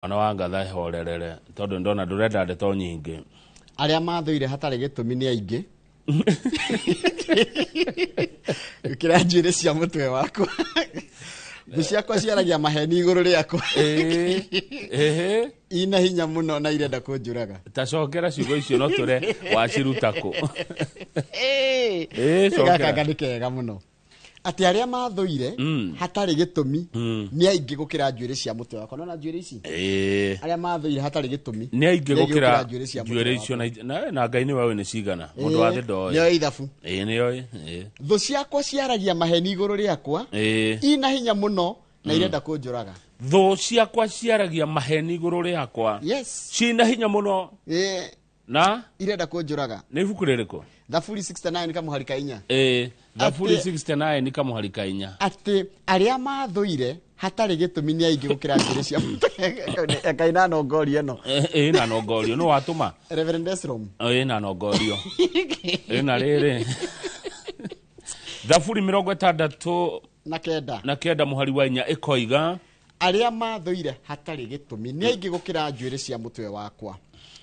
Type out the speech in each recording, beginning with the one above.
Mwana wa ngatha ehorerere tondũ ndona ndũrenda ndeto nyingĩ. Arĩa mathũire hatarĩ gĩtũmi nĩ aingĩ gũkĩra njuĩrĩ cia mũtwe wakwa. Thũ ciakwa ciaragia maheni igũrũ rĩakwa. Ĩĩ, ĩhĩ. Ina hinya mũno na irenda kũnjũraga. Ta cokera ciugo icio no tũre waciruta kũ. Ĩĩ, gaka cokera. Nĩ kega mũno atĩ arĩa mathũire hatarĩ gĩtũmi nĩ aingĩ gũkĩra njuĩrĩ cia mũtwe wakwa. Nona njuĩrĩ ici? Ĩĩ. Arĩa mathũire hatarĩ gĩtũmi nĩ aingĩ gũkĩra njuĩrĩ cia mũtwe njuĩrĩ icio na Ngai nĩwe ũĩ nĩ cigana. Mũndũ wa thĩ ndoĩ. Nĩoĩ ithabu. Ĩĩ, nĩoĩ. Ĩĩ. Thũ ciakwa ciaragia maheni igũrũ rĩakwa. Ina hinya mũno na irenda kũnjũraga. Thũ ciakwa ciaragia maheni igũrũ rĩakwa. Yes. Cina hinya mũno na irenda kũnjũraga. Nĩ ibuku rĩrĩkũ? Thaburi 69 kamũhari ka 4. Ĩĩ, Thaburi 69 kamũhari ka 4. Atĩ arĩa mathũire hatarĩ gĩtũmi nĩ aingĩ gũkĩra njuĩrĩ cia mũtwe. Ngai na nongorio ĩno. Ĩĩ, na nongorio nĩ watũma. Reverend Esrom. Ĩĩ, na nongorio ĩĩ na rĩrĩ Thaburi 69 na 9. Na 9 mũhari wa 4 ĩkoiga: Arĩa mathũire hatarĩ gĩtũmi nĩ aingĩ gũkĩra njuĩrĩ cia mũtwe wakwa.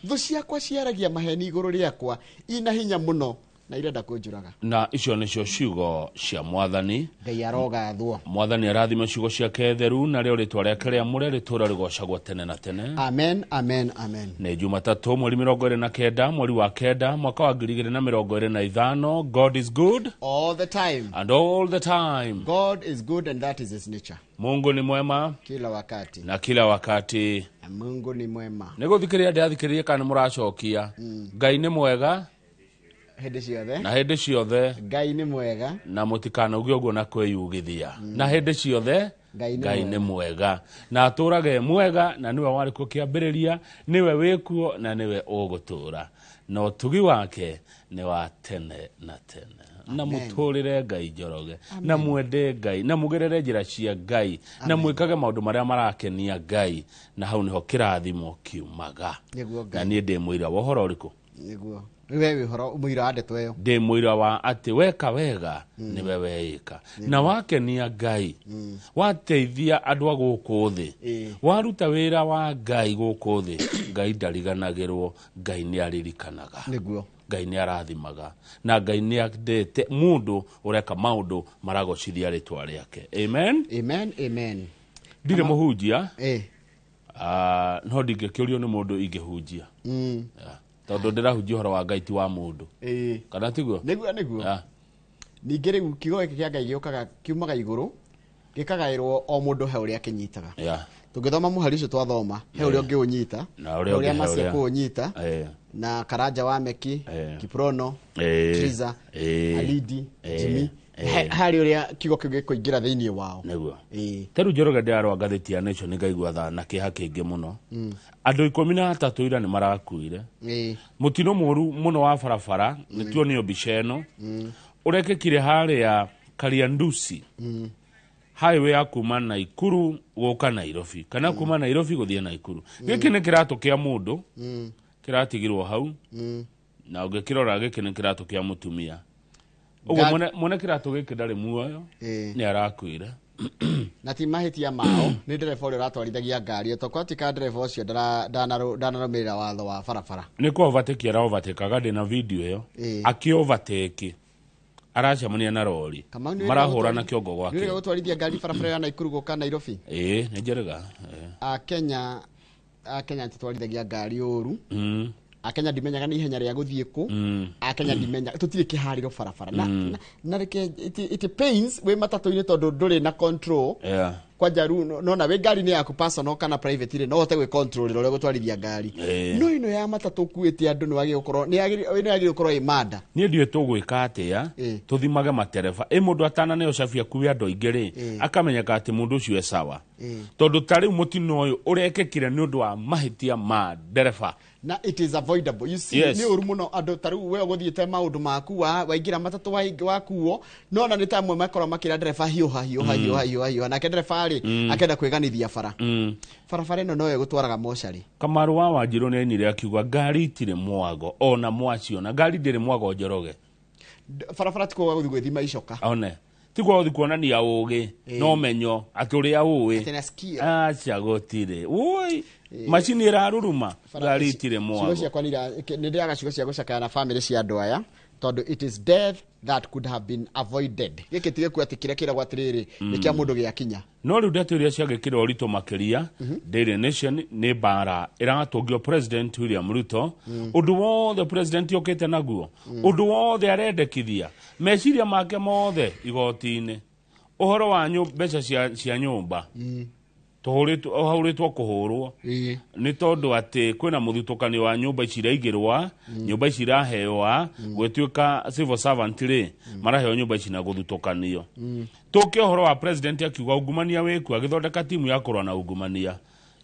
Thũ ciakwa ciaragia maheni igũrũ rĩakwa, ina hinya mũno na irenda kũnjũraga. Na icio nĩcio ciugo cia Mwathani. Ngai arogathwo. Mwathani arathime ciugo ciake theru, narĩo rĩtwa rĩake rĩamũre rĩtũũra rĩgocagwo tene na tene. Amen, amen, amen. Nĩ Jumatatũ, mweri 29 mweri wa 9 mwaka wa 2025. God is good all the time and all the time. God is good and that is his nature. Mungu ni mwema kila wakati na kila wakati. Na Mungu ni mwema. Nĩ gũthikĩrĩria ndĩrathikĩrĩria kana nĩ mũracokia. Ngai nĩ mwega hĩndĩ ciothe na hĩndĩ ciothe. Ngai nĩ mwega. Na mũtikanauge ũguo na kwĩyugithia. Na hĩndĩ ciothe Ngai nĩ Ngai nĩ mwega na atũrage mwega, na nĩwe warĩ kuo kĩambĩrĩria, nĩwe wĩkuo na nĩwe ũgũtũra, na ũtugi wake nĩ wa tene na tene. Na mũtũrĩre Ngai Njoroge, na mwende Ngai, na mũgerere njĩra cia Ngai, na mwĩkage maũndũ marĩa marakenia Ngai, na hau nĩho kĩrathimo kiumaga. Nĩguo. Na Ngai niĩ ndĩ mũira wa ũhoro ũrĩkũ? Nĩguo, we wĩ ũhoro mũira wa ndeto ĩyo. Ndĩ mũira wa atĩ weka wega nĩwe weĩka, na wakenia Ngai, wateithia andũ a gũkũ thĩ, waruta wĩra wa Ngai gũkũ thĩ, Ngai ndariganagĩrwo, Ngai nĩ aririkanaga. Ngai nĩ arathimaga, na Ngai nĩ andete mũndũ ũreka maũndũ maragocithia rĩtwa rĩake. Amen. Amen, amen. Ndirĩ mũhunjia. Ah, no ndingĩkĩũrio nĩ mũndũ ingĩhunjia. Yeah. Tondũ ndĩrahunjia ũhoro wa Ngai, ti wa mũndũ. Kana tiguo? Nĩguo, nĩguo. Ningĩ rĩu kiugo gĩkĩ kĩa Ngai gĩũkaga kiumaga igũrũ, gĩkagaĩrwo o mũndũ he ũrĩa akĩnyitaga. Tũngĩthoma mũhari ũcio twathoma, he ũrĩa ũngĩũnyita, Na ũrĩa he ũrĩa ũngĩ, he macia ũrĩa. kũũnyita. Na Karanja wa Meki, Kiprono, Triza, Alidi, Jimmy, harĩ ũrĩa kiugo kĩu gĩkũingĩra thĩinĩ wao. Nĩguo. Tarĩu Njoroge, ndĩrarora ngathĩti ya Nation ngaigua tha na kĩeha kĩingĩ mũno. Andũ 13 ira nĩ marakuire. Mũtino mũru mũno wa barabara, nĩ tuonio mbica ĩno, ũrekĩkire harĩa Kariandusi highway ya kuma Naikuru gũka Nairobi kana kuma Nairobi gũthiĩ Naikuru. Gĩkĩ nĩ kĩratũ kĩa mũndũ kĩratigirwo hau, na ũngĩkĩrora gĩkĩ nĩ kĩratũ kĩa mũtumia ũguo. Mwene kĩratũ gĩkĩ ndarĩ muoyo. Nĩ arakuire. Na ti mahĩtia mao, nĩ ndereba ũrĩa ũratwarithagia ngari ĩyo, tokorwo tika ndereba ũcio ndanarũmĩrĩra watho wa barabara. Nĩ kũ overtake ara overtake, ndĩ na video ĩyo. Akĩ overtake aracemania na rori. Kamau, nĩ wĩrĩga marahũrana kĩongo gwa nĩ wĩrĩga kĩongo. Gũtwarithia ngari barabara ya Naikuru gũka Nairobi? Ĩĩ, nĩ njĩrĩga. Akenya tũtwarithagia ngari ũru. Akenya ndimenyaga nĩ ihenya rĩa gũthiĩ kũ. Akenya ndimenya tũtirĩ kĩharĩro barabara na reke it pains wĩ matatũ-inĩ tondũ ndũrĩ na control. Kwanja rĩu nona wĩ ngari-inĩ yaku personal kana private rĩ, no ũhote gwĩ control ũrĩa ũgũtwarithia ngari. No ĩno ya matatũ ũkuĩte andũ, nĩ wagĩrĩirwo gũkorwo nĩ yagĩrĩirwo gũkorwo ĩ manda. Niĩ ndiũĩ tũgwĩka atĩa. Tũthimage matereba ĩ mũndũ atananeo cabi akue andũ aingĩ rĩ, akamenyeka atĩ mũndũ ũcio e sawa, tondũ ta rĩu mũtino ũyũ ũrekĩkire nĩ ũndũ wa mahĩtia ma ndereba. Na it is avoidable, you see. Nĩ ũru mũno andũ ta rĩu we ũgũthiĩte maũndũ maku waingĩra matatũ wakuo, no na nĩ ta amwe makorwo makĩra ndereba, "Hiũha, hiũha, hiũha, hiũha, hiũha," nake ndereba rĩ, akenda kwĩganithia bara. Barabara ĩno noyo ĩgũtwaraga mocarĩ. Kamaru wa Wanjirũ nĩ ainire akiuga ngari itirĩ mwago, ona mwaciona ngari ndĩrĩ mwago, Njoroge. Barabara ti kuga gũthiĩ gwĩthima icoka. One ti kwa gũthiĩ kuonania ũgĩ na ũmenyo atĩ ũrĩa ũĩ. Atĩ na skill. Aca, gũtirĩ ũĩ. Macini ĩraruruma ngari itirĩ Ciugo mwago. Ciakwa nĩ ndĩraga ciugo cia gũcakaya na famĩlĩ cia andũ aya, tondũ it is death that could have been avoided. Gĩkĩ ti gĩkuũ atĩ kĩrĩa kĩragwo atĩrĩrĩ nĩ kĩa mũndũ gĩakinya. No rĩu ndeto iria ciagĩkĩra ũritũ makĩria Daily Nation nĩ mbara ĩratũngio President William Ruto. Ũndũ wothe president okĩte naguo, ũndũ wothe arendekithia, meciria make mothe igoti-inĩ, ũhoro wa mbeca cia nyũmba tũhũrĩtwo kũhũrwo nĩ tondũ atĩ kwĩna mũthutũkanio wa nyũmba ici iraigĩrwa, nyũmba ici irahewa gwĩtuĩka civil servant rĩ, maraheo nyũmba ici na gũthutũkanio. Tũke ũhoro wa president akiuga ungumania wĩkuo, agĩthondeka timu ya kũrũa na ungumania.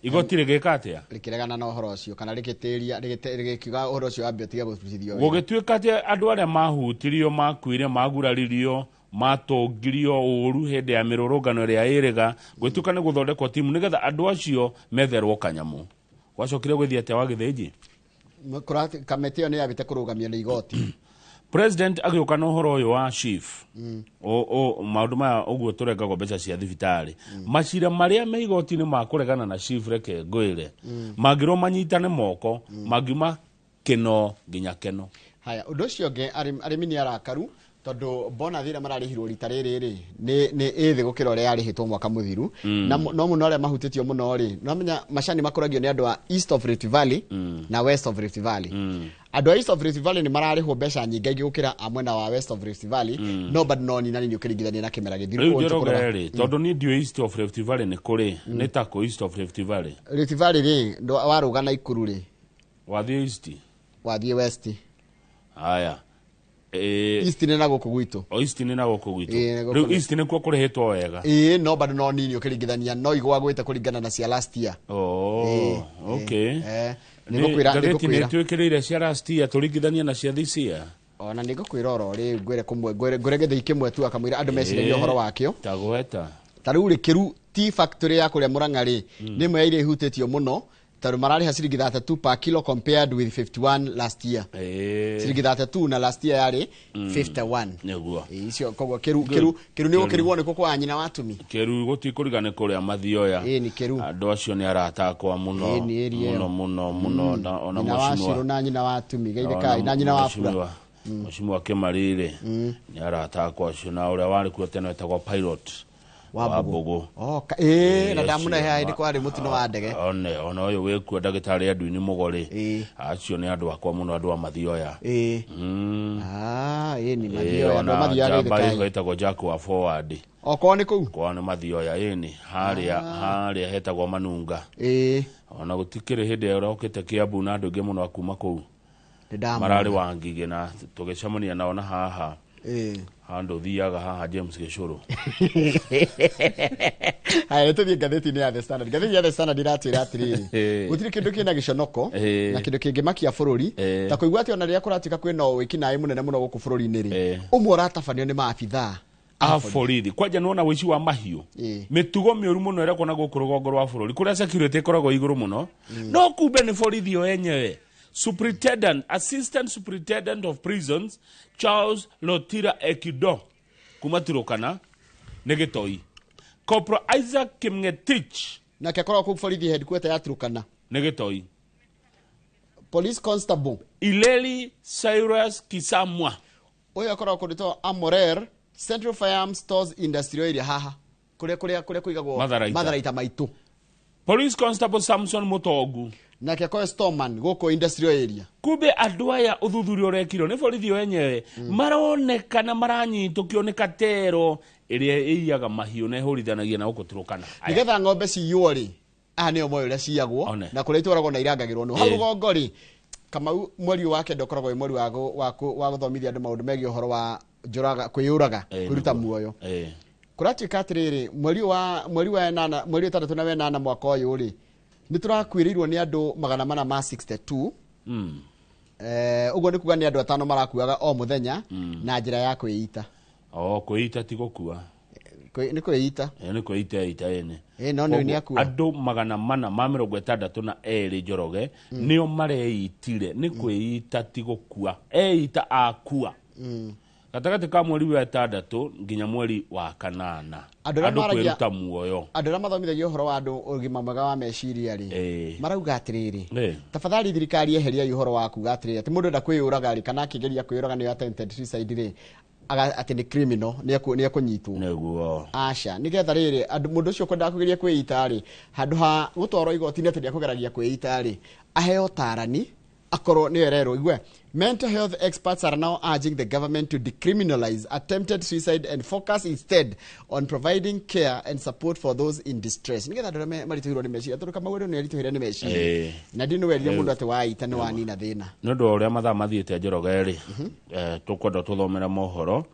Igoti rĩgĩka atĩa? Rĩkĩregana na ũhoro ũcio kana rĩgĩtĩria, rĩgĩkiuga ũhoro ũcio wambe ũtige gũrutithio wĩra. Gũgĩtuĩka atĩ andũ arĩa mahutirio, makuire, maguraririo, matũngirio ũru hĩndĩ ya mĩrũrũngano ĩrĩa ĩrĩga, gwĩtuĩka nĩ gũthondekwo timu nĩgetha andũ acio metherwo kanyamũ. Gwacokire gwĩthiĩ atĩa wa Gĩthĩnji? Kamĩtĩ ĩyo nĩ yambĩte kũrũgamio nĩ igoti. President agĩũka na ũhoro ũyũ wa chief maũndũ maya ũguo tũrengagwo mbeca cia thibitarĩ, macira marĩa me igoti-inĩ ma kũregana na chief, reke ngwĩre, mangĩrwo manyitane moko mangiuma kĩno nginya keno. Haya, ũndũ ũcio ũngĩ, arĩmi nĩ arakaru tondũ bonus ĩrĩa mararĩhirwo rita rĩrĩ rĩ nĩ ĩ thĩ gũkĩra ũrĩa yarĩhĩtwo mwaka mũthiru. Na no mũno arĩa mahutĩtio mũno rĩ, no macani makũragio nĩ andũ a East of Rift Valley na West of Rift Valley. Andũ a East of Rift Valley nĩ mararĩhwo mbeca nyingĩ gũkĩra a mwena wa West of Rift Valley, no bado no nina nini ũkĩringithania na kĩmera gĩthiru. Rĩu Ũguo Njoroge nĩtũkũrora. Rĩ, tondũ niĩ ndiũĩ East of Rift Valley nĩ kũrĩ, nĩ ta kũ East of Rift Valley? Rift Valley rĩ, warũga na Ikuru rĩ, wathiĩ East. Wathiĩ West. Haya. East nĩ na gũkũ gwitũ. O East nĩ na gũkũ gwitũ. Ĩ, gũkũ Rĩu East nĩkuo kũrĩhĩtwo wega? Ĩĩ, no bado no nini ũkĩringithania, no igwagwĩte kũringana na cia last year. Oh, okay. Nĩ ngũkwĩra, nĩ Ngathĩti nĩ ngũkwĩra. twĩkĩrĩire cia last year tũringithanie na cia this year? Ona nĩ ngũkwĩra oro rĩu, ngwĩre kũmwe, ngwĩre gĩthĩi kĩmwe tu akamwĩra andũ meciragia ũhoro wakĩo. Ta gweta. Ta rĩu rĩ, Kĩru Tea Factory ya kũrĩa Mũrang'a rĩ, nĩ ĩmwe ya iria ihutĩtio mũno tondũ mararĩha ciringi 32 per kilo compared with 51 last year. Ciringi 32 na last year yarĩ 51. Nĩguo. Ĩ, icio koguo Kĩru nĩ gũkĩrigwo nĩ kũ kwa nyina wa Tumi. Kĩru gũtikũriga nĩ kũrĩa Mathioya. Ĩ, nĩ Kĩru. Andũ acio nĩ arata akwa mũno. Ĩ, nĩ area ĩyo. Mũno mũno mũno, na ona Nyina wa mheshimiwa Cirũ na nyina wa Tumi geithĩkai na nyina wa Bura. Mheshimiwa Kĩmarĩ nĩ arata akwa acio, na ũrĩa warĩ kuo tene wetagwo Pilot Wa Mbũgũ. Oh, ĩ, na ndamũne hĩndĩ kwarĩ mũtino wa ndege. One ona ũyũ wĩkuo ndagĩtarĩ Edwin Mũgorĩ. Acio nĩ andũ akwa mũno, andũ a Mathioya. Ah, ĩ, nĩ Ĩ, Mathioya, andũ a ona Mathioya njamba geithĩkai. ĩyo ĩtagwo Jack wa Forward. Okorwo nĩ kũu? Kwao nĩ Mathioya, ĩni harĩa hetagwo Manunga. Ona gũtikĩrĩ hĩndĩ ĩrĩa ũrokĩte Kiambu na andũ aingĩ mũno a kuma kũu. Nĩ ndamona. Mararĩ wa Ngigĩ na tũgĩcemania nao na haha handũ thiaga haha James Gĩcũrũ. Haya, nĩ tũthiĩ ngathĩti-inĩ ya The Standard. Ngathĩti ya The Standard iratwĩra atĩrĩrĩ, gũtirĩ kĩndũ kĩna gĩconoko na kĩndũ kĩngĩmakia bũrũri ta kũigua atĩ ona rĩrĩa kũratuĩka kwĩna wĩkinaĩ mũnene mũno gũkũ bũrũri-inĩ rĩ, ũmwe ũratabanio nĩ maabithaa a borithi. Kwanja nĩwona wĩici wa mahiũ, mĩtugo mĩũru mũno ĩrekwo na gũkũ rũgongo rwa bũrũri kũrĩa security ĩkoragwo igũrũ mũno, no kumbe nĩ borithi o enyewe. Superintendent, Assistant Superintendent of Prisons Charles Lotira Ekido kuma Turukana nĩ gĩtoi, Corporal Isaac Kimngetich nake akoragwo kũu borithi headquarter ya Turukana nĩ gĩtoi, Police Constable Ileli Cyrus Kisamwa ũyũ akoragwo kũndũ Amorer Central Firearm Stores Industrial Area haha kũrĩa kũigagwo Matharaita. Matharaita maitũ. Police Constable Samson Mutongu nake akorwo storeman gũkũ industrial area. Kumbe andũ aya ũthuthuria ũrekirwo nĩ borithi o enyewe maronekana maranyitũkio nĩ katero ĩrĩa ĩiyaga mahiũ na ĩhũrithanagia na gũkũ Turukana. Aya. Nigetha ng'ombe ciywo rĩ, aya nĩo moĩ ũrĩa ciyagwo One. na kũrĩa itwaragwo na irangagĩrwo nũ hau rũgongo rĩ. Kamau, mweri ũyũ wa kenda ũkoragwo wĩ mweri wa gũthomithia andũ maũndũ megiĩ ũhoro wa njũraga, kwĩyũraga, kwĩruta muoyo. Kũratuĩka atĩrĩrĩ, mweri ũyũ wa mweri wa ĩnana, mweri wa ĩtandatũ na wenana mwaka ũyũ rĩ, nĩ tũrakuĩrĩirwo nĩ andũ 462. Ũguo nĩ kuga nĩ andũ atano marakuaga o mũthenya na njĩra ya kwĩita. O kwĩita ti gũkua? Nĩ kwĩita. Ĩ, nĩ kwĩita ita ĩne. Ĩ, no nĩ akua. Andũ 462, Njoroge, nĩo mareitire nĩ kwĩita ti gũkua, eita akua. Gatagatĩ ka mweri wa ĩtandatũ nginya mweri wa kanana. Andũ arĩa Andũ maragia- kwĩruta muoyo. Andũ arĩa mathomithagia ũhoro wa andũ ũgima mwega wa meciria rĩ, marauga atĩrĩrĩ, tafadhali thirikari eheriai ũhoro wa kuga atĩrĩrĩ atĩ mũndũ enda kwĩyũraga rĩ, kana akĩgeria kwĩyũraga nĩyo attempted suicide rĩ, atĩ nĩ criminal, nĩ ekũnyitwo. Nĩguo. Aca, nĩgetha rĩrĩ andũ mũndũ ũcio kwendaga kũgeria kwĩita rĩ, handũ ha gũtwarwo igoti-inĩ atĩ nĩekũgeragia kwĩita rĩ, aheo tarani akorwo nĩ ererwo igue. Mental health experts are now urging the government to decriminalize attempted suicide and focus instead on providing care and support for those in distress. Nĩgetha andũ arĩa maritũhĩirwo nĩ meciria, tondũ Kamau andũ nĩ aritũhĩire nĩ meciria. Na ndĩ nĩwerire mũndũ atĩ waita nĩ wanina thĩna. Nĩ ũndũ wa ũrĩa mathaa mathiĩte Njoroge rĩ, tũkwenda tũthomere mohoro.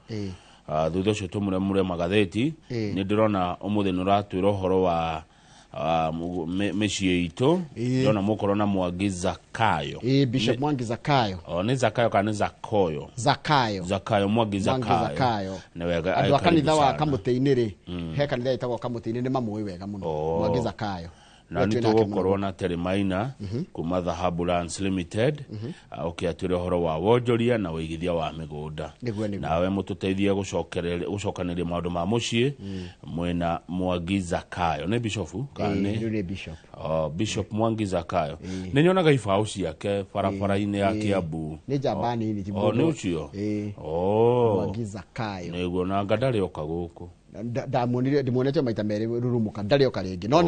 Thutha ũcio tũmũremũre magathĩti. Nĩ ndĩrona ũmũthĩ nĩ ũratwĩra ũhoro wa mĩciĩ itũ. Ndĩrona mũkorwo na Mwangi Zakayo. Bishop Mwangi Zakayo. O, nĩ Zakayo kana nĩ Zakoyo? Zakayo. Zakayo, Mwangi Mwangi Zakayo. Zakayo. Nĩ wega, Andũ a karibu kanitha wa sana. Kamũtĩ-inĩ rĩ, he kanitha ĩtagwo Kamũtĩ-inĩ, nĩ mamũĩ wega mũno. Mwangi Zakayo. Na Ũrĩa nĩ twĩ nake tũgũkorwo na Terry Maina kuma Dhahabu Lands Limited, ũkĩatwĩra ũhoro wa wonjoria na ũigithia wa mĩgũnda. Nĩguo, nĩguo. Nawe mũtũteithie gũcokanĩria maũndũ ma mũciĩ mwĩna Mwangi Zakayo. Nĩ bishofu kana nĩ? Rĩu nĩ bishop. Oh, Bishop Mwangi Zakayo. Nĩ nyonaga ibaũ ciake barabara-inĩ ya Kiambu. Nĩ njamba nini, ti Oh, mũndũ. nĩ ũcio? Oh. Mwangi Zakayo. Nĩguo, na anga ndarĩ oka gũkũ. Ndamuonire, ndimuonete maita merĩ rurumuka, ndarĩ oka rĩngĩ. No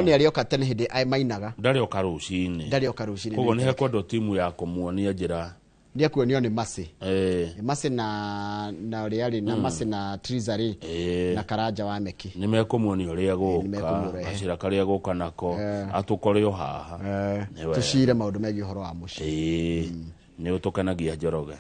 nĩ arĩ oka tene hĩndĩ mainaga. Ndarĩ oka rũcinĩ. Ndarĩ oka rũcinĩ. Koguo nĩ hekwendwo timu ya kũmuonia njĩra. Nĩ ekuonio nĩ Mercy. Nĩ Mercy na ũrĩa rĩ, na Mercy na Triza rĩ, na Karanja wa Meki. Nĩ mekũmuonia ũrĩa Nĩ gũka, mekũmũrehe. gacĩra karĩa gũka nako, atũkore o haha. Nĩ wega. Tũcire maũndũ megiĩ ũhoro wa mũciĩ. Nĩ ũtũkenagia Njoroge.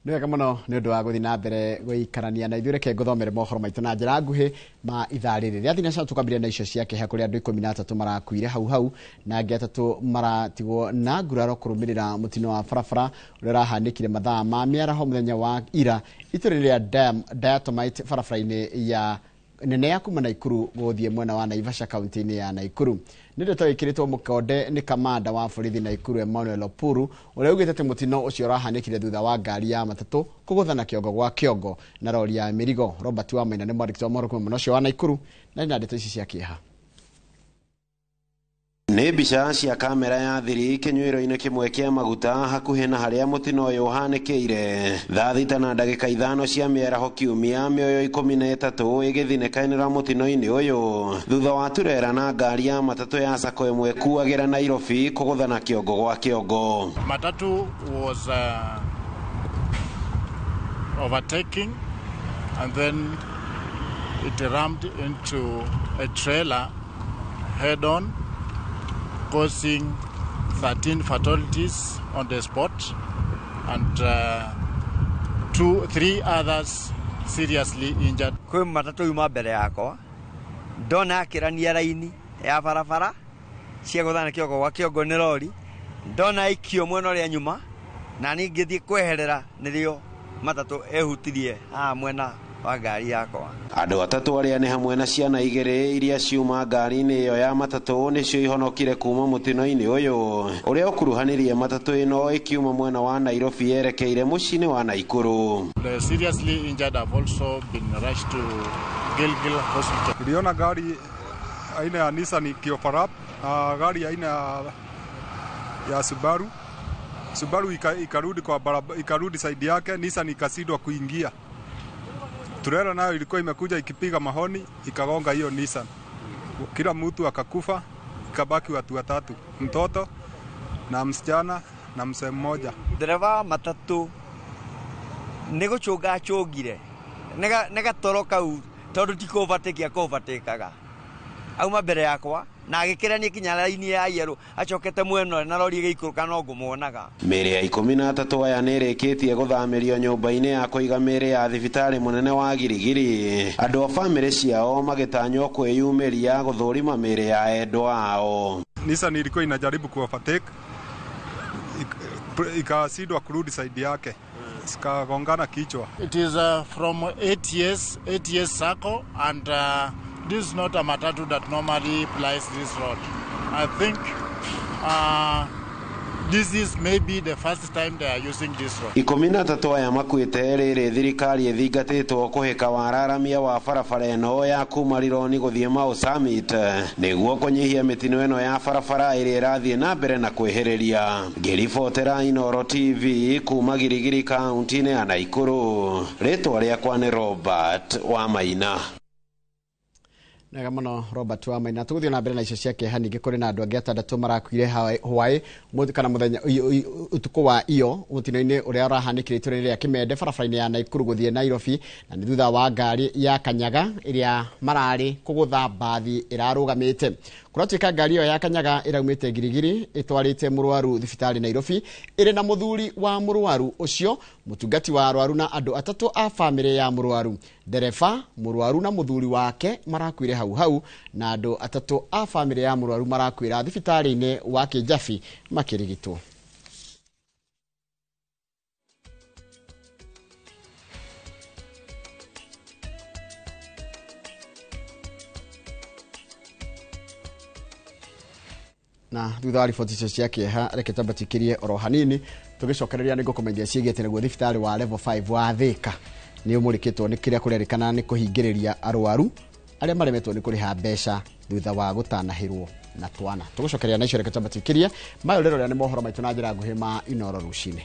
Nĩ wega mũno nĩ ũndũ wa gũthiĩ na mbere gũikarania na ithuĩ. Reke ngũthomere mohoro maitũ na njĩra nguhĩ ma ithaa rĩrĩ rĩa thinacara. Tũkambĩrĩria na icio cia kĩeha kũrĩa andũ 13 marakuire hau hau na angĩ 3 maratigwo na nguraro kũrũmĩrĩra mũtino wa barabara ũrĩa ũrahanĩkire mathaa ma mĩaraho mũthenya wa ira itũũra rĩa Diatomite barabara-inĩ ya nene ya kuma Naikuru gũthiĩ mwena wa Naivasha kaunti-inĩ ya Naikuru. Nĩ ndeto ĩkĩrĩtwo mũkonde nĩ kamanda wa borithi Naikuru Emmanuel Opuru ũrĩa augĩte atĩ mũtino ũcio ũrahanĩkire thutha wa ngari ya matatũ kũgũthana kĩongo gwa kĩongo na rori ya mĩrigo. Robert Wamaina nĩ mwandĩki wa mohoro kuma mwena ũcio wa Naikuru na nĩ ndeto ici cia kĩeha. Nĩ mbica cia kamera ya thiri kĩnyuĩro-inĩ kĩmwe kĩa maguta hakuhĩ na harĩa mũtino ũyũ ũhanĩkĩire. Thaa thita na ndagĩka ithano cia mĩaraho kiumia, mĩoyo 13 ĩgĩthinĩkanĩra mũtino-inĩ ũyũ thutha wa turera na ngari ya matatũ ya sacco ĩmwe kuagĩra Nairobi kũgũthana kĩongo gwa kĩongo. Matatu was overtaking and then it rammed into a trailer head on, causing 13 fatalities on the spot and 3 others seriously injured. Kwĩ matatũ yuma mbere yakwa, ndona akĩrania raini ya barabara cia gũthana kĩongo gwa kĩongo nĩ rori, ndona aikio mwena ũrĩa nyuma na niĩ ngĩthiĩ kweherera nĩrĩo matatũ ehutirie haha mwena wa ngari yakwa. Andũ 3 arĩa nĩ hamwe na ciana 2 iria ciuma ngari-inĩ ĩyo ya matatũ nĩcio ihonokire kuma mũtino-inĩ ũyũ ũrĩa ũkuruhanirie matatũ ĩno ĩkiuma mwena wa Nairobi yerekeire mũciĩ-inĩ wa Naikuru. The seriously injured have also been rushed to Gilgil Hospital. Niliona gari aina ya Nissan ikioverlap na gari aina ya Subaru. Subaru ikarudi kwa barabara, ikarudi side yake, Nissan ikashindwa kuingia. Trailer nayo ilikuwa imekuja ikipiga mahoni ikagonga hiyo Nissan. Kila mtu akakufa, ikabaki watu 3, mtoto na msichana na mzee mmoja. Dereva matatu nĩ gũcũnga acũngire nĩ gatoro kau tondũ ti kũbatĩkia kũbatĩkaga. Auma mbere yakwa na agĩkĩrania kinya raini ya yerũ acokete mwena na rori ĩgĩikũrũka no ngũmuonaga. Mĩĩrĩ ya 13 aya nĩ ĩrĩkĩtie gũthamĩrio nyũmba-inĩ ya kũiga mĩĩrĩ ya thibitarĩ mũnene wa Girigiri. Andũ a bamĩrĩ ciao magĩtanywo kwĩyumĩria gũthũrima mĩĩrĩ ya endwa ao. Nissan ilikuwa inajaribu kuovertake, ikashindwa kurudi side yake, zikagongana kichwa. It is from 8 years circle, and this is not a matatu that normally plies this road. I think this is maybe the first time they are using this road. 13 aya makuĩte rĩrĩ thirikari ĩthingatĩtwo kũhĩka wararamia wa barabara ĩno ya kuma Rironi gũthiĩ Mau Summit nĩguo kũnyihia mĩtino ĩno ya barabara ĩrĩa ĩrathiĩ na mbere na kwĩhĩrĩria. Ngĩribotera Inooro TV kuma Girigiri kaunti-inĩ ya Naikuru, rĩtwa rĩakwa nĩ Robert Wamaina. Nega muno Robert Wamaina. Tũgũthiĩ na mbere na icio cia kĩeha. Ningĩ kũrĩ na andũ angĩ atandatũ marakuire hwaĩ kana mũthenya ũtukũ wa iyo mũtino-inĩ ũrĩa ũrahanĩkire itũũra-inĩ rĩa Kĩmende barabara-inĩ ya Naikuru gũthiĩ Nairobi, na nĩ thutha wa ngari ya Kanyaga ĩrĩa mararĩ kũgũtha mbathi ĩrarũgamĩte. Kũratuĩka ngari ĩyo ya Kanyaga ĩraumĩte Girigiri ĩtwarĩte mũrwaru thibitarĩ Nairobi ĩrĩ na mũthuri wa mũrwaru ũcio, mũtungati wa arwaru na andũ atatũ a bamĩrĩ ya mũrwaru. Ndereba, mũrwaru na mũthuri wake marakuire hau hau, na andũ atatũ a bamĩrĩ ya mũrwaru marakuĩra thibitarĩ-inĩ wa Kĩjabi makĩrigitwo. Na thutha wa riboti icio cia kĩeha, reke twambatĩkĩrie oro hanini tũgĩcokereria nĩ ngũkũmenyithia ciĩgiĩ naguo thibitarĩ wa level 5 wa Thika nĩ ũmũrĩkĩtwo nĩ kĩrĩa kũrerĩkana nĩ kũhingĩrĩria arwaru arĩa maremetwo nĩ kũrĩha mbeca thutha wa gũtanahĩrwo na twana. Tũgũcokereria na icio, reke twambatĩkĩrie mayo rĩrĩa nĩ mohoro maitũ na njĩra nguhĩ ma Inooro rũcinĩ.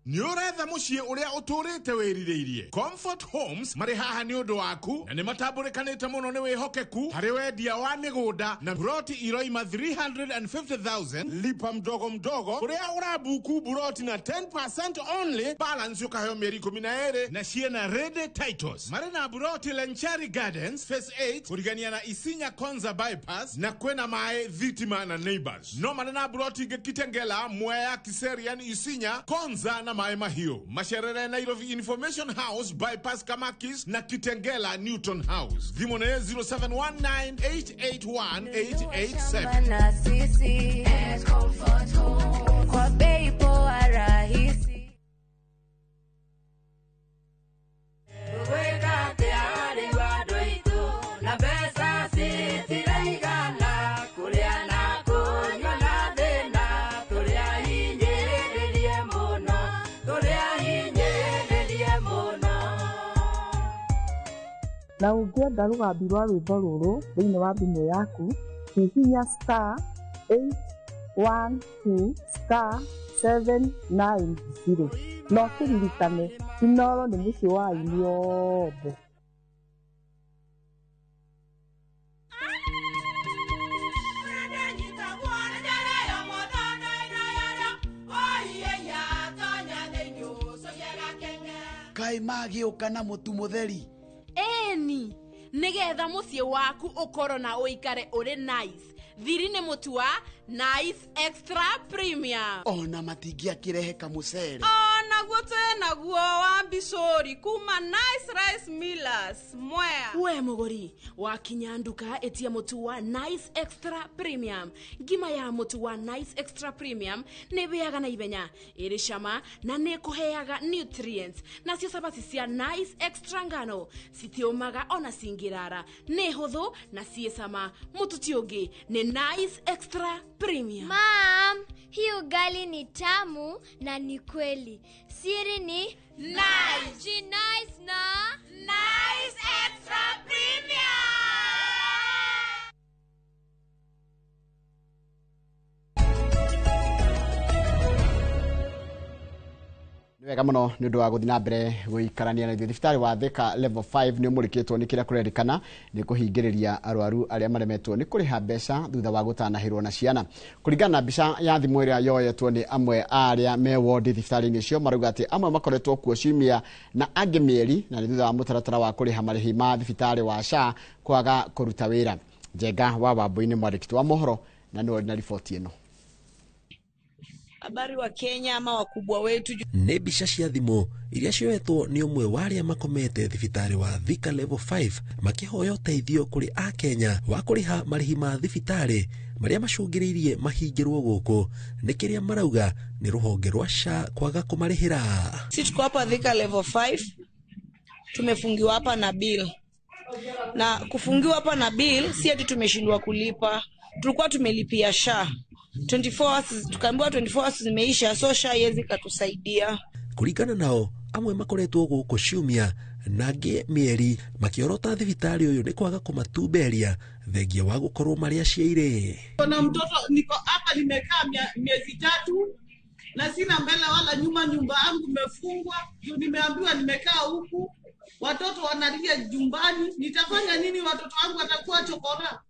Nĩ ũretha mũciĩ ũrĩa ũtũrĩte wĩrirĩirie. Comfort Homes marĩ haha nĩ ũndũ waku na nĩ matambũrĩkanĩte mũno nĩ wĩhokeku harĩ wendia wa mĩgũnda na buroti iroima 350,000 lipa mdogo mdogo ũrĩa ũrabuku buroti na 10% only, balance ũkaheo mĩeri 12 na ciĩna ready titles. Marĩ na buroti Lenchari Gardens Phase 8 kũrigania na Isinya Konza Bypass na kwĩna maĩ, thitima na neighbors. No marĩ na buroti ingĩ Kitengela, Mwea, Kiserian, Isinya, Konza na Maĩ Mahiũ. Macerere Nairobi Information House Bypass Kamakis na Kitengela Newton House. Thimũ nĩ 0719881887. Na sisi Comfort Home kwa bei poa rahisi. Weka tayari watu na pesa sitiraigana kulia na kunywa na thina tulia hinyĩrĩrie mũno tulia hinyĩrĩrie mũno. Na ũngĩenda rũgambi rwa rwĩmbo rũrũ thĩinĩ wa thimũ yaku, hihinya star 812 star 790 na ũkĩririkane Inooro nĩ mũciĩ wa aini othe. Kaĩ magĩũka na mũtu mũtheri? Ĩni, nĩgetha mũciĩ waku ũkorwo na ũikare ũrĩ nice. Thiri nĩ mũtu wa Nice Extra Premium. Ona matingĩakĩrehe kamũcere. Onaguo twĩnaguo wa mbicũri kuma Nice Rice Millers Mwea. We mũgũri wakinya nduka ĩtia mũtu wa Nice Extra Premium. Ngima ya mũtu wa Nice Extra Premium nĩ ĩhĩaga na ihenya, ĩrĩ cama na nĩ ĩkũheaga nutrients. Nacio cabaci cia Nice Extra ngano citiũmaga ona cingĩrara, nĩ hũthũ na ciĩ cama. Mũtu ti ũngĩ nĩ Nice Extra Premium. Mom, hii ugali ni tamu na ni kweli. Siri ni Nice. Nice na Nice Extra Premium. Wega muno nĩ ũndũ wa gũthiĩ na mbere gũikarania na ithuĩ. Thibitarĩ wa Thika Level 5 nĩ ũmũrĩkĩtwo nĩ kĩrĩa kũrerĩkana nĩ kũhingĩrĩria arwaru arĩa maremetwo nĩ kũrĩha mbeca thutha wa gũtanahĩrwo na ciana. Kũringana na mbica ya thimũ ĩrĩa yoyetwo nĩ amwe a arĩa me wondi thibitarĩ-inĩ ũcio, marauga atĩ amwe makoretwo kuo ciumia na angĩ mĩeri, na nĩ thutha wa mũtaratara wa kũrĩha marĩhi ma thibitarĩ wa SHA kwaga kũruta wĩra. Njenga wa Wambui-nĩ mwandĩki wa mohoro na nĩwe na riboti ĩno. Habari wa Kenya ama wakubwa wetu. Nĩ mbica cia thimũ iria cioetwo nĩ ũmwe wa arĩa makomete thibitarĩ wa Thika Level 5 makĩhoya ũteithio kũrĩ akenya wa kũrĩha marĩhi ma thibitarĩ marĩa macũngĩrĩirie mahingĩrwo gũkũ nĩ kĩrĩa marauga nĩ rũhonge rwa SHA kwaga kũmarĩhĩra. Si tuko hapa Thika Level 5, tumefungiwa hapa na bill, na kufungiwa hapa na bill si ati tumeshindwa kulipa, tulikuwa tumelipia SHA 24 hours, tukaambiwa 24 hours zimeisha, so SHA haiwezi katusaidia. Kũringana nao amwe makoretwo gũkũ ciumia na angĩ mĩeri makĩorota thibitarĩ ũyũ nĩ kwaga kũmatumberia thengia wa gũkorwo marĩ aciairĩ. Na mtoto niko hapa nimekaa miezi 3 na sina mbele wala nyuma, nyumba yangu imefungwa juu nimeambiwa nimekaa huku, watoto wanalia jumbani, nitafanya nini? Watoto wangu watakuwa chokora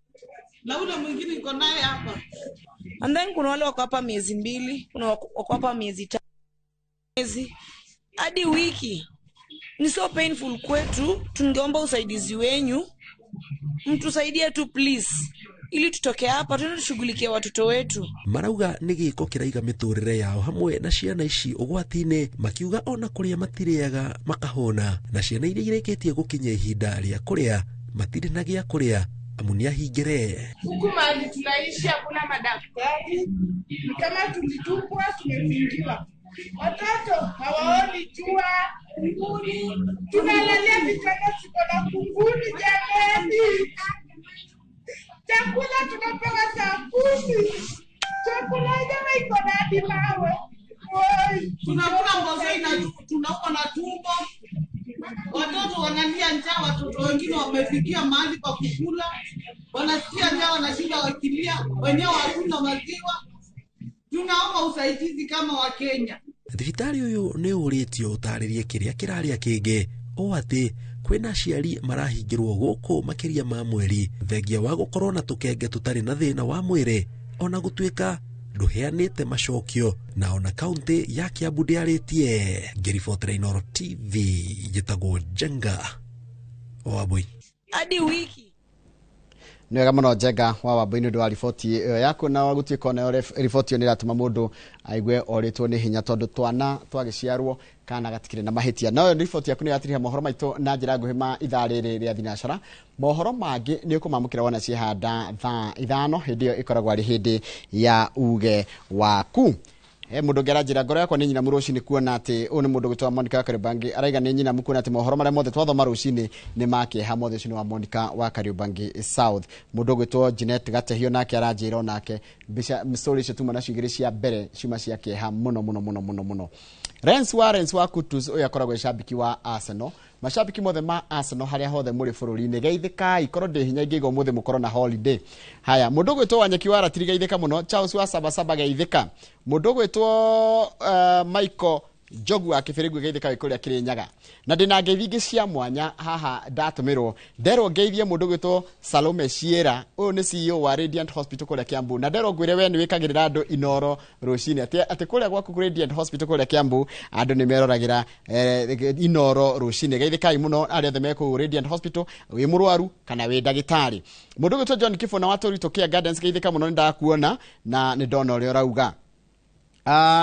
na ule mwingine niko naye hapa. And then kuna wale wako hapa miezi 2, kuna wako hapa miezi 3, miezi hadi wiki. Ni so painful kwetu, tungeomba usaidizi wenyu, mtusaidie tu please, ili tutoke hapa tuende tushughulikie watoto wetu. Marauga nĩ gĩko kĩraiga mĩtũrĩre yao hamwe na ciana ici ũgwati-inĩ, makiuga ona kũrĩa matirĩaga makahũna, na ciana iria irĩkĩtie gũkinya ihinda rĩa kũrĩa matirĩ na gĩa kũrĩa amu nĩ ahingĩre. Huku mahali tunaishi hakuna madaktari, ni kama tulitupwa, tumefungiwa. Watoto hawaoni jua, kunguni, tunalalia vitanda ziko na kunguni jamani. Chakula tunapewa saa 10, chakula yenyewe iko na hadi mawe. Tunakula mboga na tunauma na tumbo. Watoto wanalia njaa, watoto wengine wamefikia mahali pa kukula, wanasikia njaa, wanashinda wakilia, wenyewe hakuna maziwa. Tunaomba usaidizi kama wa Kenya. Thibitarĩ ũyũ nĩ ũrĩtio ũtarĩrie kĩrĩa kĩrarĩa kĩngĩ o atĩ kwĩna aciari marahingĩrwo gũkũ makĩria ma mweri thengia wa gũkorwo na tũkenge tũtarĩ na thĩna wa mwĩrĩ ona gũtuĩka ndũheanĩte macokio, na ona kaunti ya Kiambu ndĩarĩtie. Ngĩribotera Inooro TV njĩtagwo Njenga wa Wambui. Hadi wiki. Nĩ wega mũno Njenga wa Wambui nĩ ũndũ wa riboti ĩyo yaku, na gũtuĩka onayo riboti ĩyo nĩ ĩratũma mũndũ aigue orĩtwo nĩ hinya tondũ twana twagĩciarwo kana gatikĩrĩ na mahĩtia. Nayo riboti yaku nĩ ĩratiriha mohoro maitũ na njĩra nguhĩ ma ithaa rĩrĩ rĩa thinacara. Mohoro mangĩ nĩ ũkũmamũkĩra wona ciehanda thaa 5, hĩndĩ ĩyo ĩkoragwo arĩ hĩndĩ ya uge waku. Mũndũ ũngĩ aranjĩra ngoro yakwa nĩ nyinamu rũcinĩ kuona atĩ ũyũ nĩ mũndũ ũgwĩtwo Monica wa Kariobangi, araiga nĩ nyinamu kuona atĩ mohoro marĩa mothe twathoma rũcinĩ nĩ ma kĩeha mothe. Ũcio nĩ wa Monica wa Kariobangi South. Mũndũ ũgwĩtwo Jeanette Gatehio nake aranjĩra onake mbica story icio tuma nacio igĩrĩ cia mbere ciuma cia kĩeha mũno mũno mũno mũno mũno. Rens wa Kutus ũyũ akoragwo e shabiki wa Arsenal. Mashabiki mothe ma Arsenal harĩa hothe mũrĩ bũrũri-inĩ, geithĩkai, korwo ndĩ hinya ingĩiga ũmũthĩ mũkorwo na holiday. Haya, mũndũ ũgwĩtwo Wanyeki wa Ratiri geithĩka mũno, Charles wa Sabasaba geithĩka, mũndũ ũgwĩtwo Michael Njogu wa Kĩbĩrĩngũ geithĩka wĩ kũrĩa Kĩrĩnyaga. Na ndĩna ngeithi ingĩ cia mwanya haha ndatũmĩrwo, nderwo ngeithie mũndũ ũgwĩtwo Salome Ciera, ũyũ nĩ CEO wa Radiant Hospital kũrĩa Kiambu, na nderwo ngwĩre we nĩ wĩkagĩrĩra andũ Inooro rũcinĩ, atĩ kũrĩa gwaku Radiant Hospital kũrĩa Kiambu andũ nĩ meroragĩra Inooro rũcinĩ. Geithĩkai mũno arĩa othe me kũu Radiant Hospital, wĩ mũrwaru kana wĩ ndagĩtarĩ. Mũndũ ũgwĩtwo John Kifo na wa Tũritũ Care Gardens geithĩka mũno, nĩ ndakuona na nĩ ndona ũrĩa ũrauga.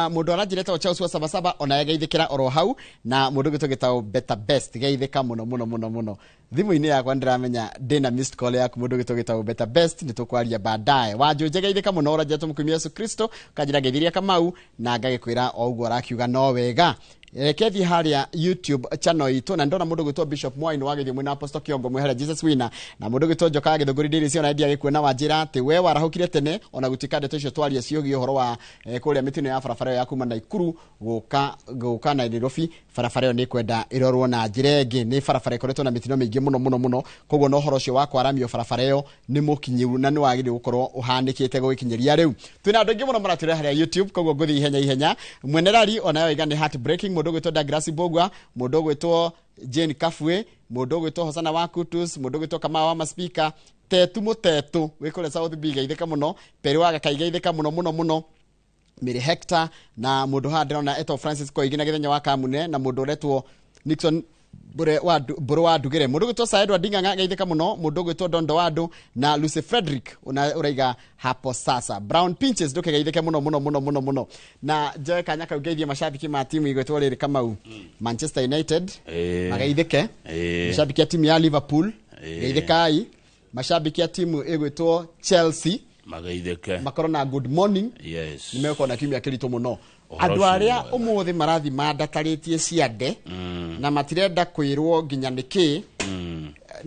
Mũndũ aranjĩra etagwo Charles wa Sabasaba ona geithĩkĩra oro hau, na mũndũ ũngĩ tũgĩtagwo Better Best geithĩka mũno mũno mũno mũno. Thimũ-inĩ yakwa ndĩramenya ndĩna missed call yaku mũndũ ũngĩ tũgĩtagwo Better Best, nĩ tũkwaria baadaye. Wanjũnje geithĩka mũno, ũranjĩra tũmũkumia Yesu Kristo, ũkanjĩra ngeithiria Kamau na ngagĩkwĩra o ũguo arakiuga no wega. Reke thiĩ harĩa YouTube channel itũ, na ndona mũndũ ũgwĩtwo Bishop Mwai nĩ wagĩthiĩ mwena Apostle Kiongo mwĩ harĩa Jesus Winner, na mũndũ ũgwĩtwo Njoka Gĩthũngũri Daily cio na ndiagĩkuona wanjĩra atĩ we warahũkire tene ona gũtuĩka ndeto icio twaria ciũgiĩ ũhoro wa kũrĩa mĩtino ya barabara ĩyo ya kuma Naikuru gũka Nairobi, barabara ĩyo nĩ kwenda ĩrorwo na njĩra ĩngĩ, nĩ barabara ĩkoretwo na mĩtino mĩingĩ. Mũingĩ mũno mũno mũno. Koguo na ũhoro ũcio wa kwaramio barabara ĩyo nĩ mũkinyu na nĩ wagĩrĩirwo gũkorwo ũhanĩkĩte gũgĩkinyĩria rĩu. Twĩna andũ aingĩ mũno maratwĩra harĩa YouTube, koguo ngũthiĩ ihenya ihenya. Mwenerari onayo iga nĩ heartbreaking. Mũndũ ũgwĩtwo Douglas Mbũgua, mũndũ ũgwĩtwo Jane Kafue, mũndũ ũgwĩtwo Hosana wa Kutus, mũndũ ũgwĩtwo Kamau wa Maspika, Tetu Mũtetu wĩ kũrĩa South B, geithĩka mũno. Perĩ wa Gakai, geithĩka mũno mũno mũno. Mary Hector na mũndũ haha ndĩrona etwo Francis Koigi na Gĩthenya wa Kamune na mũndũ ũretwo Nixon Mbure wa Mbũrũ wa Ndugĩre, mũndũ ũgwĩtwo Sir Edward Ng'ang'a, geithĩka mũno. Mũndũ ũgwĩtwo Dondo wa Andũ na Lucy Frederick ũraiga hapo sasa. Brown Pinches, ndũkĩgeithĩke mũno mũno mũno mũno mũno. Na njoe kanya kau ngeithie macambĩki ma timu igwĩtwo rĩrĩ, Kamau, Manchester United, mageithĩke. Macambĩki a timu ya Liverpool, geithĩkai. Macambĩki a timu ĩgwĩtwo Chelsea, mageithĩke, makorwo na good morning. Yes. Nĩ megũkorwo na kiumia kĩritũ mũno. Ũhoro Andũ ũcio arĩa mwega. ũmũthĩ marathiĩ mandatarĩtie ciande na matirenda kwĩrwo nginya nĩkĩ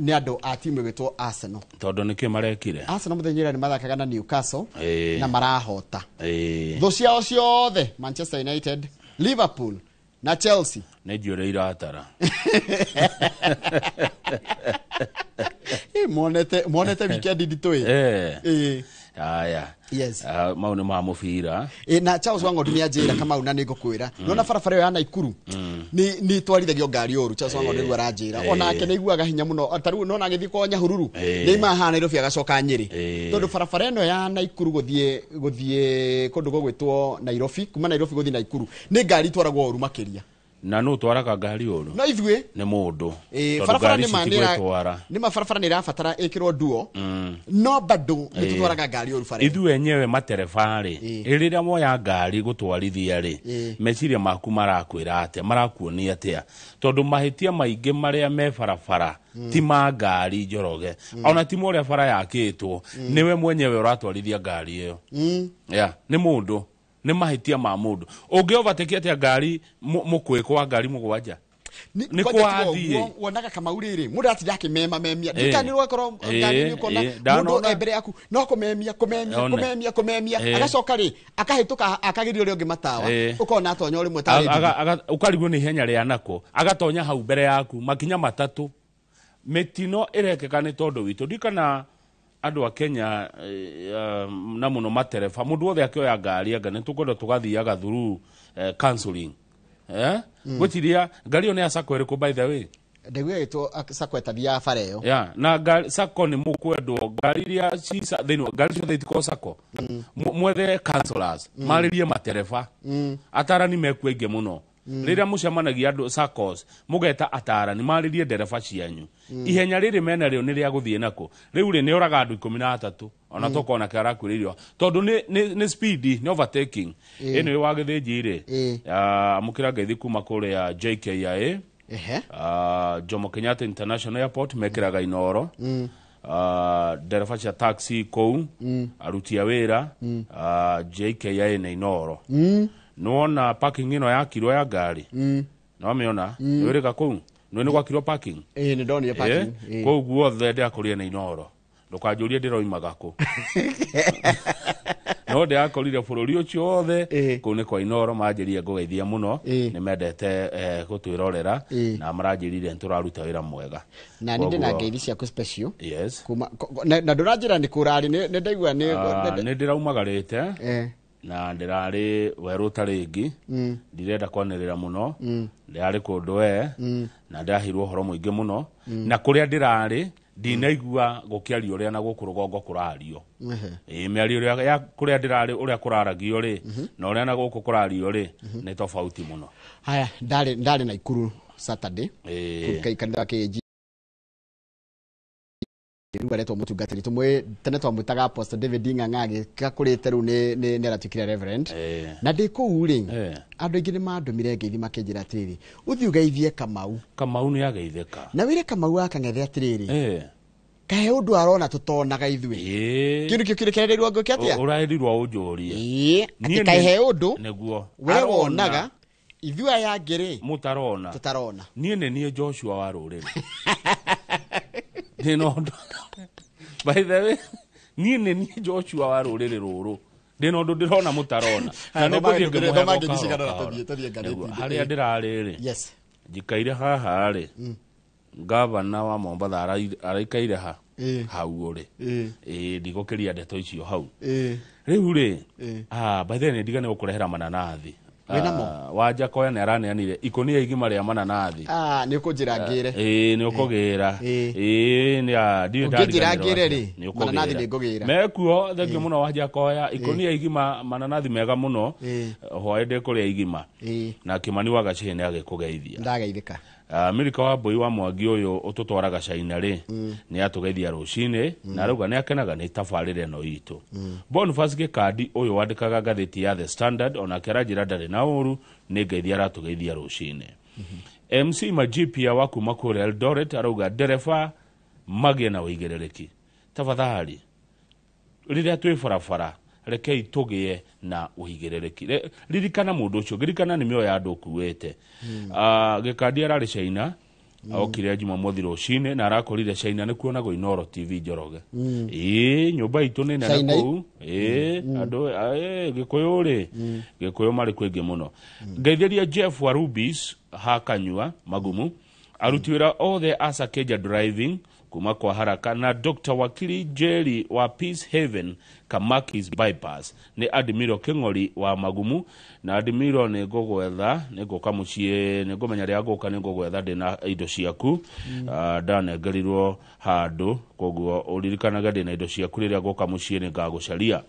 nĩ andũ a timu ĩgwĩtwo Arsenal. Tondũ nĩkĩ marekire? Arsenal mũthenya ũrĩa nĩ mathakaga na Newcastle na marahota thũ ciao ciothe, Manchester United, Liverpool na Chelsea. Nĩ njuĩrĩ iratara. Monete weekend nditũ ĩ. Aya. Yes. Ah, mau nĩ ma mũbira. Na Charles Wang'ondu nĩ anjĩra, Kamau, na nĩ ngũkwĩra, nona barabara ĩyo ya Naikuru nĩ itwarithagio ngari ũru. Charles Wang'ondu nĩguo aranjĩra. Onake nĩ aiguaga hinya mũno, ta rĩu nona agĩthiĩ kwa Nyahururu, nĩ aima haha Nairobi agacoka Nyĩrĩ, tondũ barabara ĩno ya Naikuru gũthiĩ kũndũ gũgwĩtwo Nairobi, kuma Nairobi gũthiĩ Naikuru, nĩ ngari itwaragwo ũru makĩria. Na nũ twaraga ngari ũru? No ithuĩ. Nĩ mũndũ. Tondũ Barabara ngari nĩ ma citigwĩtwara. nĩ ma barabara nĩ ĩrabatara ĩkĩrwo nduo, no bado nĩ tũtwaraga ngari ũru bara ĩyo. Ithuĩ enyewe matereba rĩ, rĩrĩa moya ngari gũtwarithia rĩ, meciria maku marakwĩra atĩa, marakuonia atĩa? Tondũ mahĩtia maingĩ marĩa me barabara ti ma ngari, Njoroge, ona ti ma ũrĩa bara yakĩtwo. Nĩwe mwenyewe ũratwarithia ngari ĩyo. Yeah, nĩ mũndũ, nĩ mahĩtia ma mũndũ. Ũngĩ overtake atĩa ngari mũkwĩko wa ngari 7? Nĩ Kwanja tiga kwathiĩ. ũguo, wonaga Kamau rĩrĩ mũndũ aratinda akĩmema memia. Ndikani rwakorwo ngari nĩ ũkona mũndũ Ndanona. e mbere yaku no kũmemia kũmemia, One. kũmemia kũmemia, agacoka rĩ akahĩtũka akagiria ũrĩa ũngĩ matawa, ũkona atonya o rĩmwe tarĩ nduthi. Ũkarigwo nĩ ihenya rĩa nako agatonya hau mbere yaku makinya 3. Mĩtino ĩrekĩka nĩ tondũ witũ. Ndikana andũ a Kenya, na mũno matereba, mũndũ wothe akĩoya ngari anga nĩ tũkwenda tũgathiaga through counseling, eh? Gwĩciria ngari ĩyo nĩ ya sacco ĩrĩkũ, by the way? Ndaigua ĩgĩtwo sacco ĩtathiaga bara ĩyo. Yeah, na ngari sacco nĩ mũkwendwo ngari iria ci thĩinĩ ngari ciothe itikorwo sacco. Mwethe counselors, marĩrie matereba. Atarani mekuo aingĩ mũno. Rĩrĩa mũcemanagia andũ saccos, mũgeta atarani marĩrie ndereba cianyu. Ihenya rĩrĩ mena rĩo nĩ rĩa gũthiĩ nako rĩu rĩ nĩ oraga andũ 13 ona tokorwo nake arakuĩrĩirio tondũ nĩ speed, nĩ overtaking. Ĩno wa Gĩthĩnji rĩ, amũkĩra ngeithi kuma kũrĩa JKIA, Jomo Kenyatta International Airport, mekĩraga inoro. Ndereba cia taxi kũu, aruti a wĩra, JKIA na inoro. Nĩwona parking ĩno yakirwo ya ngari? Nĩwamĩona? Nĩwĩrĩga kũu nĩ gwakirwo parking? Ĩĩ, nĩ ndonire parking. Kũu guothe ndĩrakũrire na inoro. Ndũkanjũrie ndĩroimaga kũ, no ndĩrakorire bũrũri ũcio wothe kũu nĩ kwa inoro. Manjĩrire ngũgeithia mũno. Nĩ mendete gũtwĩrorera na maranjĩrire nĩ tũraruta wĩra mwega. Na nĩ ndĩ na Koguo- ngeithi ciaku special. Yes. Kuma na ndũranjĩra nĩ kũrarĩ, nĩ ndaigua nĩ Nĩ ndĩraumagarĩte na ndĩrarĩ werũ ta rĩngĩ. Ndirenda kwanĩrĩra mũno. Ndĩrarĩ kũndũ we na ndĩraheirwo ũhoro mũingĩ mũno. Na kũrĩa ndĩrarĩ ndinaigua gũkĩario ũrĩa na gũkũ rũgongo kũrario. Ĩĩ, mĩario ĩrĩa ya kũrĩa ndĩrarĩ, ũrĩa kũraragio rĩ, na ũrĩa na gũkũ kũrario rĩ, nĩ tofauti mũno. Haya, ndarĩ Naikuru Saturday. Kanitha wa KAG rĩu aretwo mũtungatĩri tũmũĩ tene twamwĩtaga Apostle David Ng'ang'a, agĩkakũrĩte rĩu nĩ aratuĩkire reverend. Na ndĩ kũu rĩ, andũ aingĩ nĩ mandũmire ngeithi makĩnjĩra atĩrĩrĩ, ũthiĩ ũgeithie Kamau. Kamau nĩ ageithĩka. Na wĩre Kamau wa Kang'ethe atĩrĩrĩ, kahe ũndũ arona tũtonaga ithuĩ. Kĩndũ kĩu kĩrekereirwo ngũke atĩa? Ũraĩrirwo ũnjũrie. Ĩĩ, atĩ Niĩ kahe ũndũ nĩguo we Arona. wonaga ithuĩ aya angĩ rĩ mũtarona. Tũtarona. Niĩ nĩ niĩ Joshua wa rũrĩrĩ ndĩna ũndũ, by the way, niĩ nĩ niĩ Joshua wa rũrĩrĩ rũrũ, ndĩna ũndũ ndĩrona mũtarona na Haya, nĩ ngũthiĩ thoma ngĩmũheaga ngeithi o cigana kahora, ũna kahora. tũthiĩ Nĩguo, ngathĩti-inĩ. harĩa ndĩrarĩ rĩ, njikaire haha rĩ. Gavana wa Mombatha araikaire ha hau ũrĩ. Ĩĩ, ndigũkĩria ndeto icio hau. Rĩu rĩ, by the way, ndigane gũkũrehera mananathi. Wĩnamo? Wanjakoya nĩ araneanire ikũnia igima rĩa mananathi. Nĩ ũkũnjĩra ngĩre. Ĩĩ, nĩ ũkũgĩra. Ĩĩ, nĩ ndiũĩ. Ũngĩnjĩra Ndariganĩrwo ngĩre atĩa. rĩ, Nĩ ũkũgĩra. mananathi nĩ ngũgĩra. Mekuo, thengio mũno Wanjakoya, ikũnia igima mananathi mega mũno. Hwaĩ ndĩkũrĩa igima. Na Kimani wa Gacĩhĩ nĩ agĩkũgeithia. Ndageithĩka. Milika wa Mbũi wa Mwangi ũyũ ũtũtwaraga China rĩ, nĩ atũgeithia rũcinĩ na arauga nĩ akenaga nĩ tabarĩra ĩno itũ. Boniface Gĩkandi ũyũ wandĩkaga ngathĩti ya The Standard onake aranjĩra ndarĩ na ũru, nĩ ngeithi aratũgeithia rũcinĩ. MC Majipia wa kuma kũrĩa Eldoret arauga ndereba magĩe na ũigĩrĩrĩki, tafadhali rĩrĩa twĩ barabara rekei tũgĩe na ũigĩrĩrĩki. Ririkana mũndũ ũcio, ririkana nĩ mĩoyo ya andũ ũkuĩte. Gĩkandi ararĩ China, okire Jumamothi rũcinĩ na arakorire China nĩ kuonagwo Inoro TV Njoroge. Ĩĩ, nyũmba itũ nĩ nene China kũu. Ĩĩ, andũ Gĩkũyũ rĩ, Gĩkũyũ marĩ kwĩngĩ mũno. Ngeithĩria Jeff wa Rubis hakanyua magumu, aruti wĩra othe a Sakeja Driving kuma kwa Haraka, na Dr. Wakili Jerry wa Peace Haven Kamakis Bypass, nĩ Admiro Kĩng'ori wa Magumu. Na Admiro, nĩ ngũgwetha, nĩ ngũka mũciĩ, nĩ ngũmenya rĩrĩa ngũka nĩ ngũgwetha ndĩna indo ciaku. Ndanengerirwo handũ, koguo ũririkanage ndĩna indo ciaku, rĩrĩa ngũka mũciĩ nĩ ngagũcaria.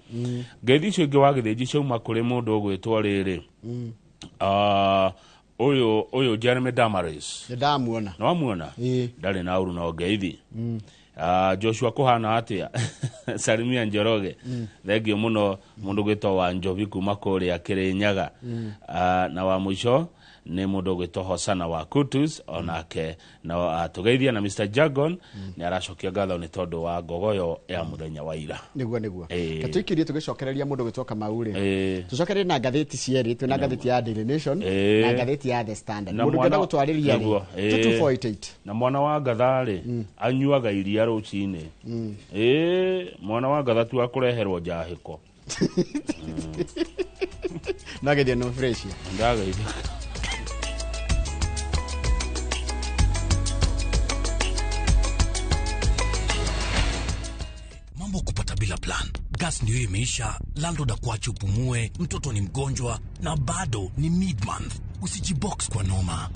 Ngeithi icio ingĩ wa gĩthĩnji ciauma kũrĩ mũndũ ũgwĩtwo rĩrĩ, ũyũ Jeremy Damaris. Nĩ ndamuona. Nĩ wamuona? Ndarĩ na ũru no ngeithi. Joshua kũhana atĩa, salimia Njoroge. Thengio mũno mũndũ gwĩtwo wa Njobi kuma kũrĩa Kĩrĩnyaga. Na wa mũico nĩ mũndũ ũgwĩtwo Hosana wa Kutus, onake no atũgeithia, na Mr Jagon nĩ aracokia ngatho nĩ tondũ wa ngogoyo ya mũthenya wa ira. Nĩguo. Ĩĩ. Katũikĩrie tũgĩcokereria mũndũ gwĩtwo Kamau rĩ, Ĩĩ. tũcokererie na ngathĩti cierĩ, twĩna ngathĩti ya Daily Nation Ĩĩ. na ngathĩti ya The Standard. Na Mũndũ mwana- ũngĩenda gũtwarĩria rĩ, Nĩguo, ĩĩ. 22488. Na mwana wa ngatha rĩ, anyuaga iria rũcinĩ. Ĩĩ, mwana wa ngatha tu akũreherwo njahĩko. Nageithio no fresh. Ndageithio. Mambo kupata bila plan, gas ndio imeisha, landlord akuache upumue, mtoto ni mgonjwa na bado ni mid month. Usijibox kwa noma.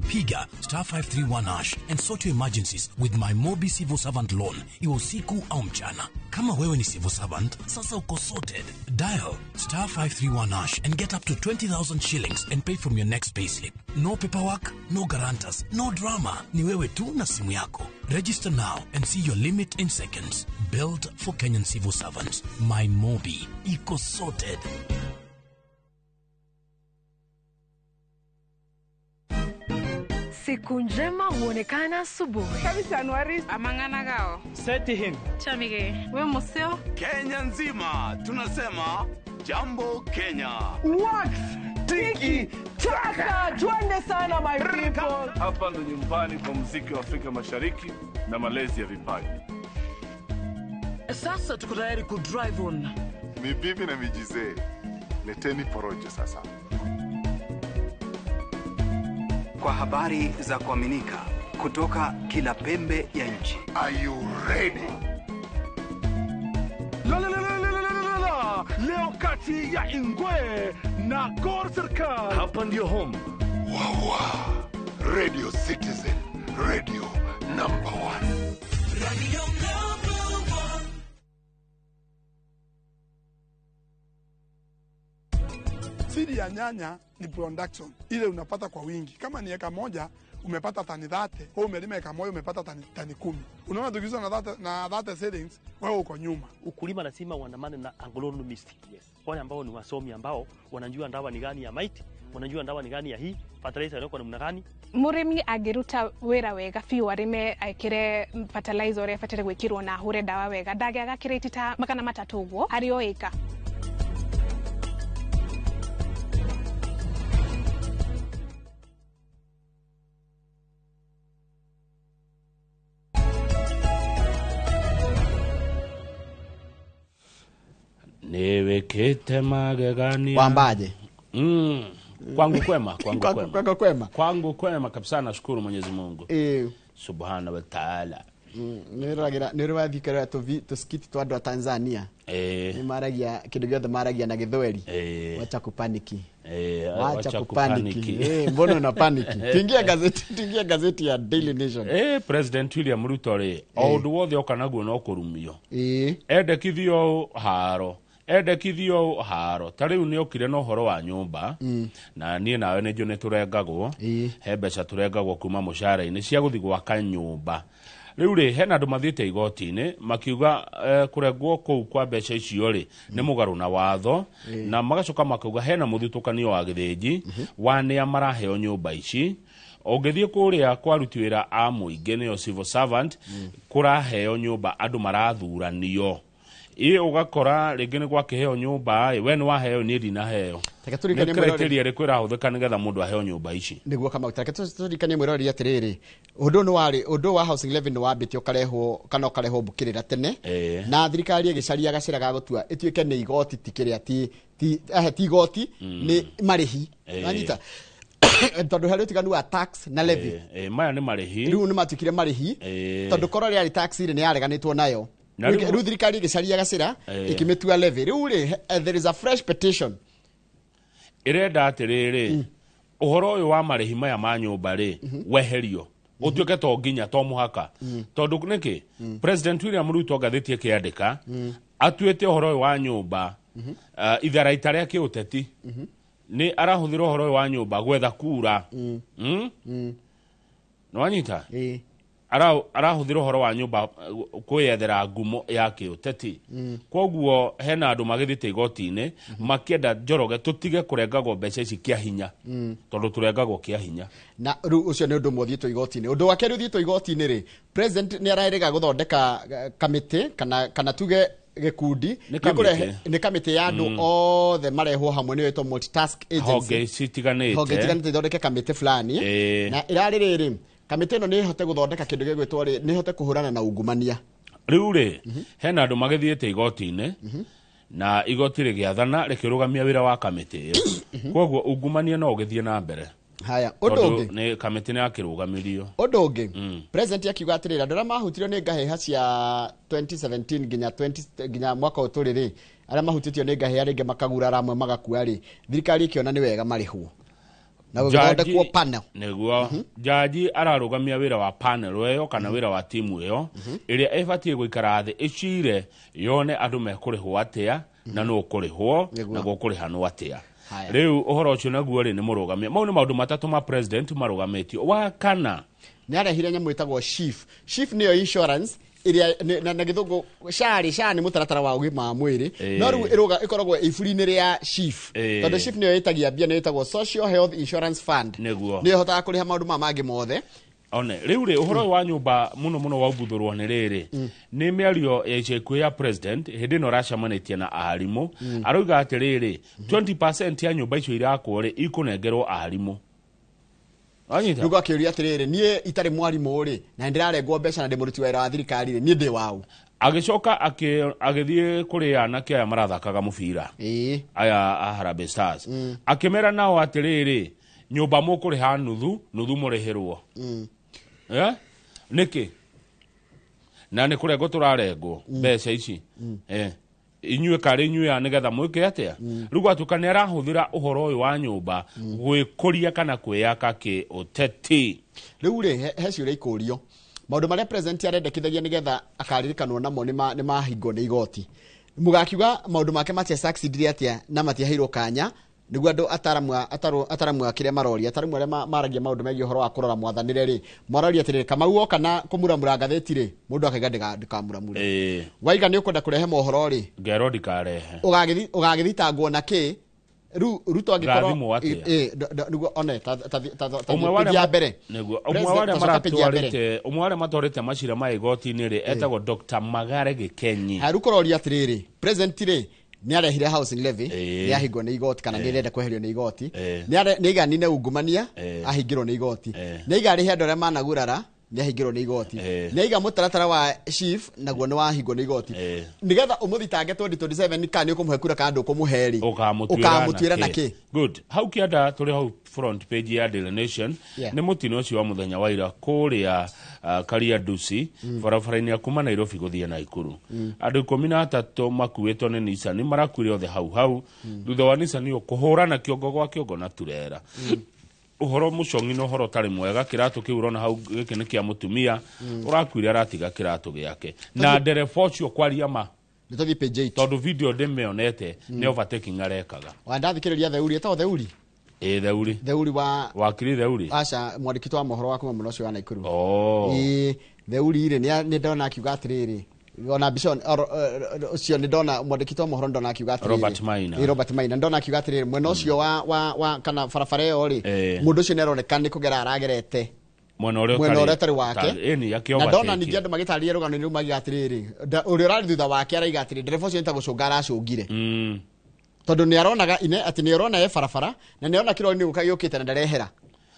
Piga star 531 hash and sort your emergencies with my Mobi Civil Servant Loan, iwe usiku au mchana. Kama wewe ni civil servant, sasa uko sorted. Dial star 531 hash and get up to 20,000 shillings and pay from your next payslip. No paperwork, no guarantors, no drama. Ni wewe tu na simu yako. Register now and see your limit in seconds. Built for Kenyan civil servants. My Mobi. Iko sorted. Siku njema huonekana asubuhi. Amang'ana gao. Seti him. Chamige. We museo. Kenya nzima tunasema jambo Kenya. Wax tiki taka, twende sana my people. Hapa ndo nyumbani kwa muziki wa Afrika Mashariki na malezi ya vipaji. Sasa tuko tayari ku drive on. Ni bibi na mijizee, leteni porojo sasa. Kwa habari za kuaminika kutoka kila pembe ya nchi. Are you ready? La, la, la, la, la, la, la, la. Leo kati ya Ingwe na Gor Serikal. Hapa ndio home. Wawa. Radio Citizen, radio number one. Radio number one. Siri ya nyanya ni production ile unapata kwa wingi. Kama ni eka moja umepata tani 30, wewe umelima eka moja umepata tani 10. Unaona tukiuza na 30 na 30 shillings, wewe uko nyuma. Ukulima lazima uandamane na agronomist. Yes. Wale ambao ni wasomi ambao wanajua ndawa ni gani ya maiti, wanajua ndawa ni gani ya hii, fertilizer inawekwa namna gani. Mũrĩmi angĩruta wĩra wega biũ, arĩme ekĩre fertilizer ũrĩa ĩbataire gwĩkĩrwo na ahũre ndawa wega, ndangĩaga kĩrĩti ta 300 ũguo harĩ o ĩka. Nĩ wĩkĩte magegania. Wambaje? Kwangu kwema, kwangu kwema. Kwangu kwema. Kwangu kwema kabisa, nashukuru Mwenyezi Mungu. Subhana wa Ta'ala. Nä rä wathiä tå skiti twa andå a Tanzania nä maragia kä ndå gä othe maragia na gĩthweri. Wacha kupaniki, wacha kupaniki. Mbona una paniki? Tuingie gazeti ya Daily Nation. President William Ruto rĩ, o ũndũ wothe oka naguo no kũrumio. Endekithio haro, endekithio haro. Ta rĩu nĩ okire na ũhoro wa nyũmba, na niĩ nawe nĩ njũ nĩ tũrengagwo, he mbeca tũrengagwo kuma mũcara-inĩ cia gũthiĩ gwaka nyũmba. Rĩu rĩ, hena andũ mathiĩte igoti-inĩ makiuga kũrengwo kũu kwa mbeca icio rĩ nĩ mũgarũ na watho, na magacoka makauga hena mũthutũkanio wa gĩthĩnji wa nĩa maraheo nyũmba ici. Ũngĩthiĩ kũrĩa kwa aruti wĩra a mũingĩ nĩyo civil servant, kũraheo nyũmba andũ marathuranio. Ĩ ũgakora rĩngĩ nĩ gwakĩheo nyũmba ĩ, we nĩ waheo, niĩ ndinaheo. Nĩ criteria ĩrĩkũ ĩrahũthĩka nĩgetha mũndũ aheo nyũmba ici? Nĩguo Kamau, tareke tũririkanie mwĩroreri atĩrĩrĩ, ũndũ nĩ warĩ ũndũ wa housing levy nĩ wambĩte ũkarehwo kana ũkarehwo mbũkĩrĩra tene, na thirikari ĩgĩcaria gacĩra ga gũtua ĩtuĩke nĩ igoti, ti kĩrĩa ti igoti, nĩ marĩhi. Wanyita? Tondũ harĩ ũtiganu wa tax na levy. Maya nĩ marĩhi. Rĩu nĩ matuĩkire marĩhi, tondũ korwo rĩarĩ tax rĩ, nĩ yareganĩtwo nayo. Rĩu thirikari ĩgĩcaria gacĩra ĩkĩmĩtua levy. Rĩu rĩ, there is a fresh petition ĩrenda atĩrĩrĩ, ũhoro ũyũ wa marĩhi maya ma nyũmba rĩ weherio, ũtuĩke to nginya to mũhaka. Tondũ nĩkĩ President William Ruto ngathĩti ĩkĩandĩka atuĩte ũhoro ũyũ wa nyũmba itharaita rĩa kĩũteti. Nĩ arahũthĩra ũhoro ũyũ wa nyũmba gwetha kura. Nĩwanyita? Arahũthĩra ũhoro wa nyũmba kwĩyethera ngumo ya kĩũteti. Koguo hena andũ magĩthiĩte igoti-inĩ makĩenda Njoroge tũtige kũrengagwo mbeca ici kĩa hinya, tondũ tũrengagwo kĩa hinya. Na rĩu ũcio nĩ ũndũ ũmwe ũthiĩtwo igoti-inĩ. Ũndũ wa kerĩ ũthiĩtwo igoti-inĩ rĩ, president nĩ arerĩga gũthondeka kamĩtĩ kana tuge gĩkundi nĩ kamĩtĩ ya andũ othe marehwo hamwe, nĩyo ĩtwo multitask agency. Honge citiganĩte, honge itiganĩte ithondeke kamĩtĩ fulani, na ĩrarĩ rĩrĩ, kamĩtĩ ĩno nĩ ĩhote gũthondeka kĩndũ gĩgwĩtwo rĩ, nĩ ĩhote kũhũrana na ungumania. Rĩu rĩ, hena andũ magĩthiĩte igoti-inĩ, na igoti rĩgĩathana rĩkĩrũgamia wĩra wa kamĩtĩ ĩyo. Koguo ungumania no ũgĩthiĩ na mbere. Haya, ũndũ ũngĩ nĩ kamĩtĩ nĩ yakĩrũgamirio. Ũndũ ũngĩ, president akiuga atĩrĩrĩ, andũ arĩa mahutirio nĩ ngahĩha cia 2017 nginya 20 nginya mwaka ũyũ tũrĩ rĩ, arĩa mahutĩtio nĩ ngahĩha rĩngĩ makagurara amwe magakua rĩ, thirikari ĩkĩona nĩ wega marĩhwo na gũgĩthondekwo panel. Nĩguo jaji ararũgamia wĩra wa panel ĩyo kana wĩra wa timu ĩyo ĩrĩa ĩbatiĩ gũikara thĩ ĩcire yone andũ mekũrĩhwo atĩa na nũ ũkũrĩhwo na gũkũrĩhanwo atĩa. Rĩu ũhoro ũcio naguo rĩ nĩ mũrũgamia. Mau nĩ maũndũ matatũ ma president marũgamĩtio. Wa kana nĩ arehire nyamũ ĩtagwo SHIF. SHIF nĩyo insurance ĩrĩa na gĩthũngũ SHA rĩ, SHA nĩ mũtaratara wa ũgima wa mwĩrĩ, no rĩu ĩkoragwo iburi-inĩ rĩa SHIF, tondũ SHIF nĩyo ĩtagia mbia, nĩyo ĩtagwo Social Health Insurance Fund, nĩyo ĩhotaga kũrĩha maũndũ maya mangĩ mothe. One rĩu rĩ, ũhoro wa nyũmba mũno mũno waumbuthũrwo nĩ rĩrĩ, nĩ mĩario ya ica ikuhĩ ya president hĩndĩ ĩno aracemanĩtie na arimũ, arauga atĩrĩrĩ, 20% ya nyũmba icio irakwo rĩ ikũnengerwo arimũ. Rĩu akĩũria atĩrĩrĩ, niĩ itarĩ mwarimũ rĩ, na nĩndĩrarengwo mbeca na ndĩ mũruti wĩra wa thirikari rĩ, niĩ ndĩ waũ? Agĩcoka agĩthiĩ kũrĩ anake aya marathakaga mũbira, aya a Harambee Stars, akĩmera nao atĩrĩrĩ, nyũmba mũkũrĩha nuthu, nuthu mũrĩhĩrwo. Nĩkĩ? Na nĩ kũrengwo tũrarengwo mbeca ici. Inyuĩ karĩ inyuĩ a nĩgetha mwĩke atĩa? Rĩu gwatuĩka nĩ arahũthĩra ũhoro ũyũ wa nyũmba gwĩkũria kana kwĩyaka kĩũteti. Rĩu rĩ, he ciũria ikũrio. Maũndũ marĩa president arendekithagia nĩgetha akaririkanwo namo nĩ mahingwo nĩ igoti. Mũgakiuga maũndũ make matia succeedire atĩa na matiaheirwo kanya, nĩguo andũ ataramu a kĩrĩa maroria, ataramu arĩa maragia maũndũ megiĩ ũhoro wa kũrora mwathanĩre rĩ, maroria atĩrĩrĩ, Kamau oka na kũmuramura ngathĩti rĩ, mũndũ akaiga ndĩkamuramure. Waiga nĩ ũkwenda kũrehe mohoro rĩ, ngerwo ndikarehe, ũgagĩthitangwo na kĩ? Rĩu Ruto angĩkorwo nĩguo one ta ya mbere, nĩguo ũmwe warĩa matwarĩte macira ma igoti-inĩ rĩ, etagwo Dr. Magare Gĩkenyi. Rĩu kũroria atĩrĩrĩ, president rĩ nĩ arehire housing levy, nĩ ahingwo nĩ igoti kana nĩ arenda kweherio nĩ igoti, nĩ aiganine ungumania, ahingĩrwo nĩ igoti, nĩ aigarĩhe andũ arĩa managurara, Nĩ ahingĩrwo nĩ igoti. Nĩ aiga mũtaratara wa chief naguo nĩ wahingwo nĩ igoti. Nĩgetha ũmũthitange 2027 kana nĩ ũkũmũhe kura kana ndũkũmũhe rĩ, ũkamũtuĩra na kĩ? Good. Hau kĩanda tũrĩ hau front page ya Daily Nation. Nĩ mũtino ũcio wa mũthenya wa ira kũrĩa Kariandusi, barabara-inĩ ya kuma Nairobi gũthiĩ Naikuru. Andũ 13 makuĩtwo nĩ Nissan marakuire othe hau hau thutha wa Nissan ĩyo kũhũrana kĩongo gwa kĩongo na turera. Ũhoro mũcong'i na ũhoro ũtarĩ mwega. Kĩratũ kĩu ũrona hau gĩkĩ nĩ kĩa mũtumia ũrakuire aratiga kĩratũ gĩake na ndereba ũcio kwaria ma. Nĩ tũthiĩ page 8. Tondũ video ndĩmĩonete nĩ overtaking arekaga. Wandathikĩrĩria Theuri, ĩtagwo Theuri. Ĩ Theuri. Theuri wa wakiri Theuri. Aca, mwandĩki wa mohoro wa kuma mwena ũcio wa Naikuru. Oh. Ĩ Theuri rĩ, nĩ ndona akiuga atĩrĩrĩ, ona mbica ũcio nĩ ndona mwandĩki wa mohoro, ndona akiuga atĩrĩrĩ, Robert Maina. Ĩ, Robert Maina, ndona akiuga atĩrĩrĩ, mwena ũcio wa kana barabara ĩyo rĩ, mũndũ ũcio nĩ aroneka nĩ kũgera aragerete mwena ũrĩa mwena ũrĩa ũtarĩ wake. Ĩni Na ndona ningĩ andũ magĩtarĩria rũgano-inĩ rũu magiga atĩrĩrĩ, ũrĩa ũrarĩ thutha wake araiga atĩrĩ, ndereba ũcio nĩ ta gũcũnga aracũngire, tondũ nĩ aronaga ine atĩ nĩ arona e barabara na nĩ arona kĩrori nĩ gũka gĩũkĩte na ndarehera.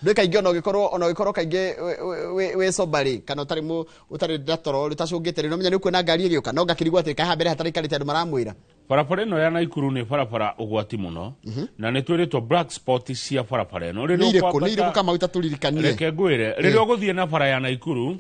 Ndũĩ kaingĩ ona ũgĩkorwo kaingĩ wĩ sober rĩ, kana ũtarĩ ũtarĩ ndatoro rĩ, ũtacũngĩte rĩ, no menya nĩ ũkuona ngari ĩgĩũka, no ngakĩrigwo atĩ kaĩ haha mbere hataraikarĩte andũ maramwĩra. Barabara ĩno ya Naikuru nĩ barabara ũgwati mũno na nĩ twĩrĩtwo black spot cia barabara ĩno. Nĩ irĩkũ? Nĩ irĩkũ Kamau tatũririkanie? Reke ngwĩre, rĩrĩa ũgũthiĩ na bara ya Naikuru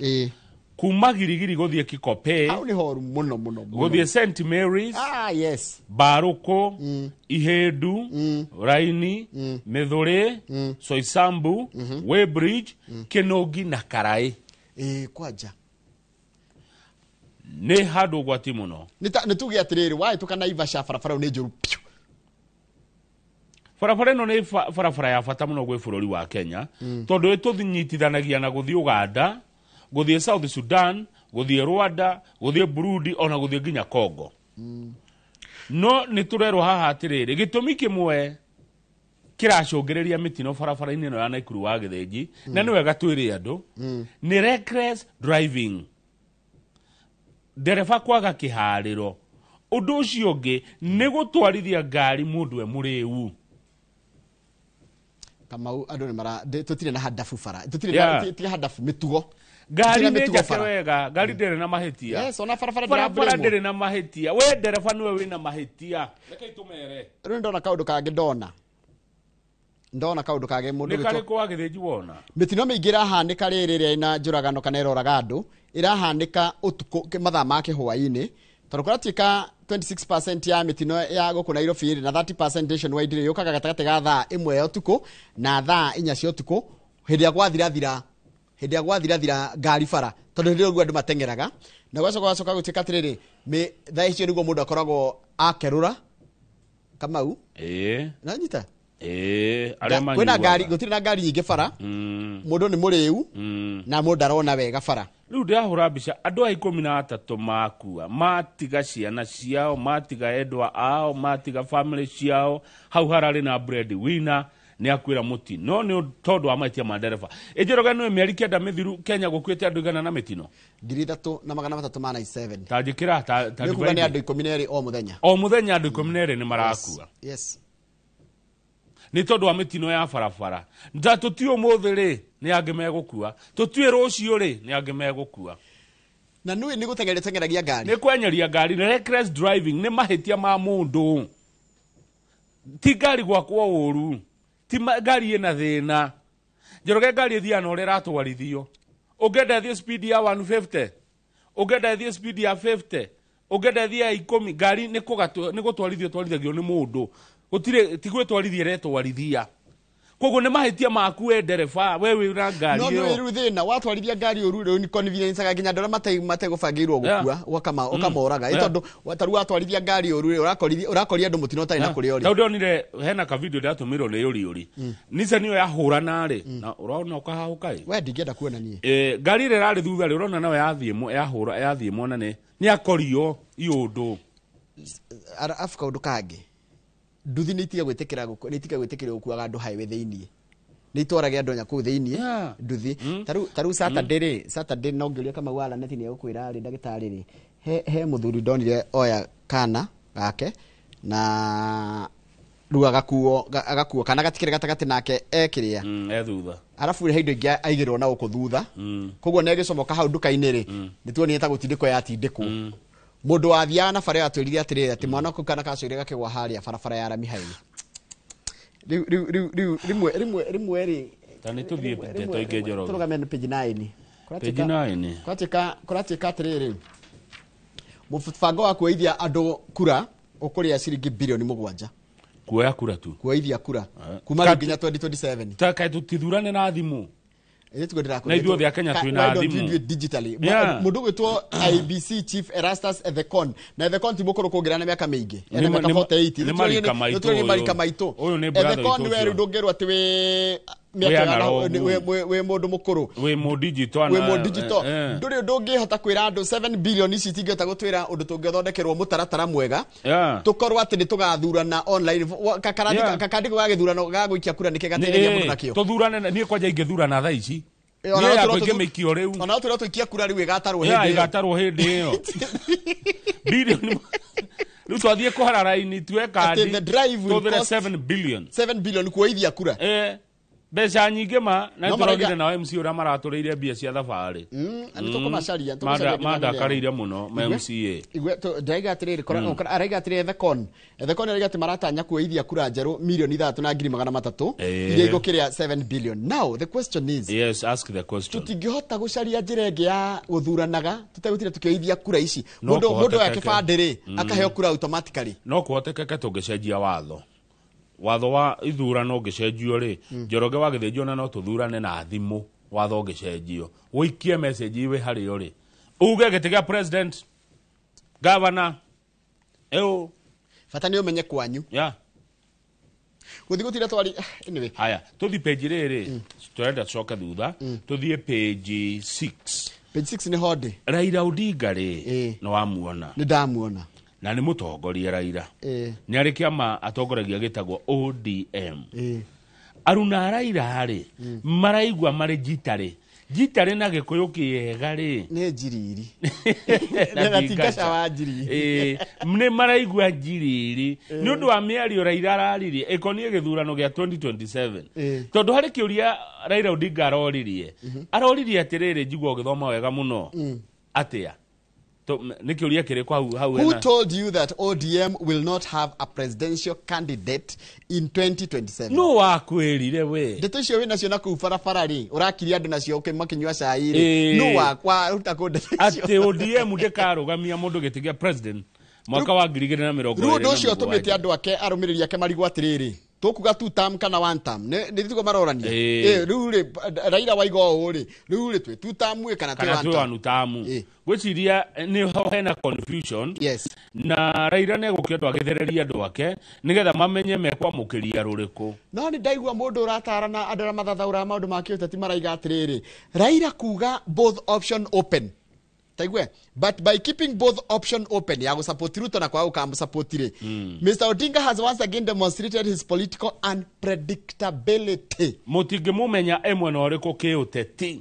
kuma Girigiri gũthiĩ Kikopey, hau nĩ horu mũno mũno mũno. Gũthiĩ St Mary's, ah yes, Mbarũkũ, Ihĩndu, Raini, Mĩthũrĩ, Soisambu, Weybridge, Kĩnũngi na Karaĩ. Ĩ kwanja. Nĩ handũ ũgwati mũno. Nĩ tuge atĩrĩrĩ, wahĩtũka Naivasha barabara ĩyo nĩ njũru piũ. Barabara ĩno nĩ barabara ya bata mũno gwĩ bũrũri wa Kenya, tondũ ĩtũnyitithanagia na gũthiĩ Uganda, gũthiĩ South Sudan, gũthiĩ Rwanda, gũthiĩ Burundi ona gũthiĩ nginya Congo. No nĩ tũrerwo haha atĩrĩrĩ, gĩtũmi kĩmwe kĩracũngĩrĩria mĩtino barabara-inĩ ĩno ya Naikuru wa Gĩthĩnji, na nĩ wega twĩre andũ, nĩ reckless driving, ndereba kwaga kĩharĩro. Ũndũ ũcio ũngĩ nĩ gũtwarithia ngari mũndũ e mũrĩu. Kamau, andũ nĩ mara tũtirĩ na handabu bara, tũtirĩ na ti handabu mĩtugo. Ngari nĩ njake wega, ngari ndĩrĩ na mahĩtia. Yes, ona barabara barabara ndĩrĩ na mahĩtia. We ndereba nĩwe wĩna mahĩtia. Reke itũmere. Rĩu ndona kaũndũ kangĩ, ndona kaũndũ kangĩ mũndũ nĩ karĩkũ wa Gĩthĩnji wona? Mĩtino mĩingĩ ĩrahanĩka rĩrĩ rĩrĩa ĩna njũragano kana ĩroraga andũ, ĩrahanĩka ũtukũ mathaa ma kĩhwaĩ-inĩ, tondũ kũratuĩka 26% ya mĩtino ya gũkũ Nairobi rĩ, na 30% nationwide rĩ, yũkaga gatagatĩ ga thaa 1 ya ũtukũ na thaa 4 cia ũtukũ, hĩndĩ ĩrĩa gwathirathira, hĩndĩ ĩrĩa gwathirathira ngari bara, tondũ hĩndĩ ĩyo nĩguo andũ mateng'eraga. Na gwacoka gũtuĩka atĩrĩrĩ, thaa icio nĩguo mũndũ akoragwo akerũra. Kamau? Ĩĩ. Nanyita? Ĩĩ, arĩa Kwĩna manyuaga. ngari, gũtirĩ na ngari nyingĩ bara. Mũndũ nĩ mũrĩu na mũndũ ndarona wega bara. Rĩu ndĩrahũra mbica andũ a 13 makua, matiga ciana ciao, matiga endwa ao, matiga family ciao, hau hararĩ na breadwinner nĩ akuĩra mũtino nĩ tondũ wa mahĩtia ma ndereba. Ĩnjĩroge nĩ mĩeri 9 mĩthiru Kenya gũkuĩte andũ igana na mĩtino. 3397. Ta njĩkĩra, ta Nĩ kuga nĩ divide. andũ 12 o mũthenya. O mũthenya andũ 12 nĩ marakua. Yes. Nĩ tondũ wa mĩtino ya barabara. Nda tũtiũ ũmũthĩ rĩ, nĩ angĩ megũkua. Tũtiũ rũciũ rĩ, nĩ angĩ megũkua. Na nũĩ nĩ gũteng'eria teng'eragia ngari. Nĩ kwenyeria ngari, reckless driving nĩ mahĩtia ma mũndũ. Ti ngari gwakwo ũru, ti ngari ĩna thĩna. Njoroge ngari ĩthiaga na ũrĩa ĩratwarithio. Ũngĩenda ĩthiĩ speed ya 150, ũngĩenda ĩthiĩ speed ya 50, ũngĩenda ĩthiĩ ya 10, ngari nĩ gũtwarithio ĩtwarithagio nĩ mũndũ. Gũtirĩ, ti gwĩtwarithia ĩretwarithia. Koguo nĩ mahĩtia maku we ndereba, we wĩna ngari No, ĩyo. no, rĩu thĩna, watwarithia ngari ũru rĩu nĩ convenience nginya andũ arĩa mategũbangĩirwo gũkua, ũkamoraga. Ĩ tondũ, ta rĩu watwarithia ngari ũru rĩ, ũrakoria andũ mũtino ũtarĩ na kũrĩa ũrĩ. Tondũ ndonire hena ka video ndĩratũmĩrwo nĩ ũri ũri. Nissan ĩyo yahũrana rĩ, na ũrona ũkahahũka ĩ? We ndingĩenda kuona niĩ. Ngari ĩrĩa ĩrarĩ thutha rĩ, ũrona nayo yathiĩ mwena nĩ akorio iũndũ. Arabu kaũndũ kangĩ, nduthi nĩ itiga gwĩtĩkĩra gũkũ, nĩ itiga gwĩtĩkĩra gũkuaga andũ highway thĩiniĩ. Nĩ itwarage andũ nya kũu thĩiniĩ, nduthi. Ta rĩu Saturday rĩ, Saturday no ngĩũria Kamau wa Laneti nĩ egũkwĩra rĩ, ndagĩtarĩ rĩ, he mũthuri ndonire oya kana gake na Rĩu agakuo agakuo kana gatikĩrĩ gatagatĩ nake ekĩrĩa. E thutha. Arabu rĩ, he indo ingĩ aigĩrwo na gũkũ thutha. Koguo nĩ agĩcomoka hau nduka-inĩ rĩ, nĩ tuonire ta gũtindĩkwo yatindĩkwo. Mũndũ wathiaga na bara ĩyo atwĩrire atĩrĩrĩ, atĩ mwana kau kana gacoire gakĩgwa harĩa barabara ya rami highway. Rĩu rĩu rĩu rĩu rĩmwe rĩmwe rĩmwe rĩ, Ta nĩ tũthiĩ ndeto ingĩ, Njoroge. Tũrũgame nĩ page 9. Page 9. Kũratuĩka atĩrĩrĩ, mũbango wa kuoithia andũ kura ũkũrĩa ciringi birioni 7. Kuoya kura tu? Kuoithia kura kuma rĩu nginya 2027. Ta kaĩ tũtithurane na thimũ? Ĩĩ, tiguo ndĩrakwĩra. Na ithuothe Akenya twĩna Why don't thimũ. we do it digitally? Yeah. Mũndũ ũgwĩtwo IEBC Chief Erastus Ethekon, na Ethekon ti mũkũrũ kũngĩra na mĩaka mĩingĩ. Ena Nĩ mĩaka 48. Nĩ marika maitũ. Nĩ marika Ũyũ. maitũ. Ũyũ nĩ brother Ethekon witũ we rĩu ũcio. ndũngĩrwo atĩ wĩ Wĩ mĩaka analogu. wĩ mũndũ mũkũrũ. Wĩ mũdigito. Wĩ mũdigito, ndũrĩ ũndũ ũngĩhota kwĩra andũ. 7 billion ici itingĩhota gũtwĩra ũndũ tũngĩthondekerwo mũtaratara mwega, tũkorwo atĩ nĩ tũgathurana online. Kakandĩko ga gĩthurano ga gũikia kura nĩkĩ gateithagia mũndũ nakĩo. Tũthurane niĩ kwanja ingĩthurana thaa ici. Ona Niĩ no yakwa tũrwo ingĩmĩikio rĩu. Ona no twĩrwo tũikie kura rĩu, ĩgatarwo Yeah, hĩndĩ ĩyo. Ĩgatarwo hĩndĩ ĩyo. Bilioni rĩu twathiĩ kũhara raini tuwe kandi. Atĩ the drive will tũhũthĩre cost 7 billion. 7 billion kuoithia kura. Mbeca nyingĩ ma na No nĩ tũrogire marauga- nao MC ũrĩa maratũrĩire mbia cia thabarĩ. Na nĩ tũkũmacaria, nĩ tũkũmacaria nginya Mandakarĩire mũno ma Igwe? MCA. Igwe, ndĩraiga atĩrĩrĩ, araiga atĩrĩrĩ, Ethekon araiga atĩ maratanya kuoithia kura njerũ 3,300,000 iria igũkĩrĩa 7 billion. Now the question is, Yes, ask the question. Tũtingĩhota gũcaria njĩra ĩngĩ ya gũthuranaga tũtegũtinda tũkĩoithia kura ici? No Mũndũ oya kũhotekeke. kĩbandĩ rĩ, akaheo kura automatically. No kũhotekeke tũngĩcenjia watho wa ithurano. Ũngĩcenjio rĩ, Njoroge wa Gĩthĩnjio, na no tũthurane na thimũ. Watho ũngĩcenjio, ũikie message wĩ harĩa ũrĩ, uge gĩtĩ gĩa president, governor, ĩũ. Bata nĩ ũmenye kwanyu. Gũthiĩ gũtinda twari, anyway. Haya, tũthiĩ page rĩrĩ tũrenda tũcoke thutha, tũthiĩ page 6. Page 6 nĩ hondĩ. Raila Odinga rĩ, nĩ wamuona? Nĩ ndamuona. Na nĩ mũtongoria Raila. Nĩ arĩ kĩama atongoragia gĩtagwo ODM. Aruna Raila rĩ, maraigua marĩ njitarĩ njitarĩ na Gĩkũyũ kĩega rĩ. Nĩ njiriri. Na Na ti ngaca wa njiriri. Ĩĩ, nĩ maraigua njiriri nĩ ũndũ wa mĩario Raila araririe ĩkoniĩ gĩthurano gĩa 2027. Tondũ harĩ kĩũria Raila Odinga aroririe atĩrĩrĩ, njigua ũgĩthoma wega mũno. Atĩa? Nĩ kĩũria kĩrĩkũ hau Who hena? told you that ODM will not have a presidential candidate in 2027? Nũ wakwĩrire we? Ndeto icio wĩ nacio na kũu barabara rĩ, ũrakiria andũ nacio makĩnyua cai rĩ, nũ waruta kũ ndeto icio? Atĩ ODM ndĩkarũgamia mũndũ gĩtĩ gĩa president mwaka wa ngiri igĩrĩ na mĩrongo Rĩu ĩrĩ ũndũ na ũcio ũtũmĩte mũgwanja. andũ ake, arũmĩrĩri ake marigwo atĩrĩrĩ, tũkuga two term kana one term? Nĩ tiguo marorania? Ĩĩ. Ĩ, rĩu rĩ, Raila waiga ũũ rĩ, rĩu rĩ, twĩ two term ĩ kana twĩ Kana one twĩ term? one term. Ngwĩciria nĩho hena confusion. Na Raila nĩ egũkĩendwo agĩthereria andũ ake nĩgetha mamenye mekwamũkĩria rũrĩkũ. No nĩ ndaigua mũndũ ũratarana andũ arĩa mathathaũraga maũndũ ma kĩũteti maraiga atĩrĩrĩ, Raila kuga both option open, taigue, but by keeping both option open, ya gũsupport Ruto na kwaga gũkamũsupport rĩ, Mr Odinga has once again demonstrated his political unpredictability. Mũtingĩmũmenya e mwena ũrĩkũ kĩũteti,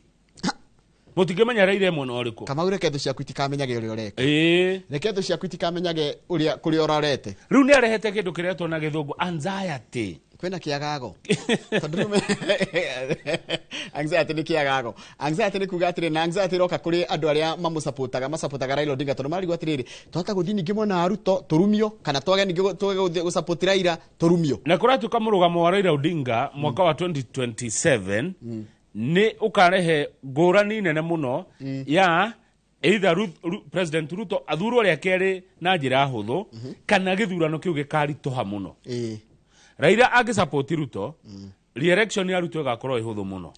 mũtingĩmenya Raila e mwena ũrĩkũ. Kamau, reke thũ ciaku itikamenyage ũrĩa ũreka. Reke thũ ciaku itikamenyage ũrĩa kũrĩa ũrorete. Rĩu nĩ arehete kĩndũ kĩretwo na Gĩthũngũ anxiety. Kwĩna kĩagago, tondũ rĩu anxiety nĩ kĩagago. Anxiety nĩ kuga atĩrĩ, na anxiety ĩroka kũrĩ andũ arĩa mamũsupportaga, masupportaga Raila Odinga, tondũ marigwo atĩrĩrĩ, twahota gũthiĩ ningĩ mwena wa Ruto tũrumio, kana twage ningĩ twage gũthiĩ gũsupport Raila tũrumio. Na kũratuĩka mũrũgamo wa Raila Odinga mwaka wa 2027 nĩ ũkarehe ngũrani nene mũno ya either President Ruto athurwo rĩa kerĩ na njĩra hũthũ, kana gĩthurano kĩu gĩkaritũha mũno. Raila angĩsupport Ruto, re-election ya Ruto ĩgakorwo ĩ hũthũ mũno.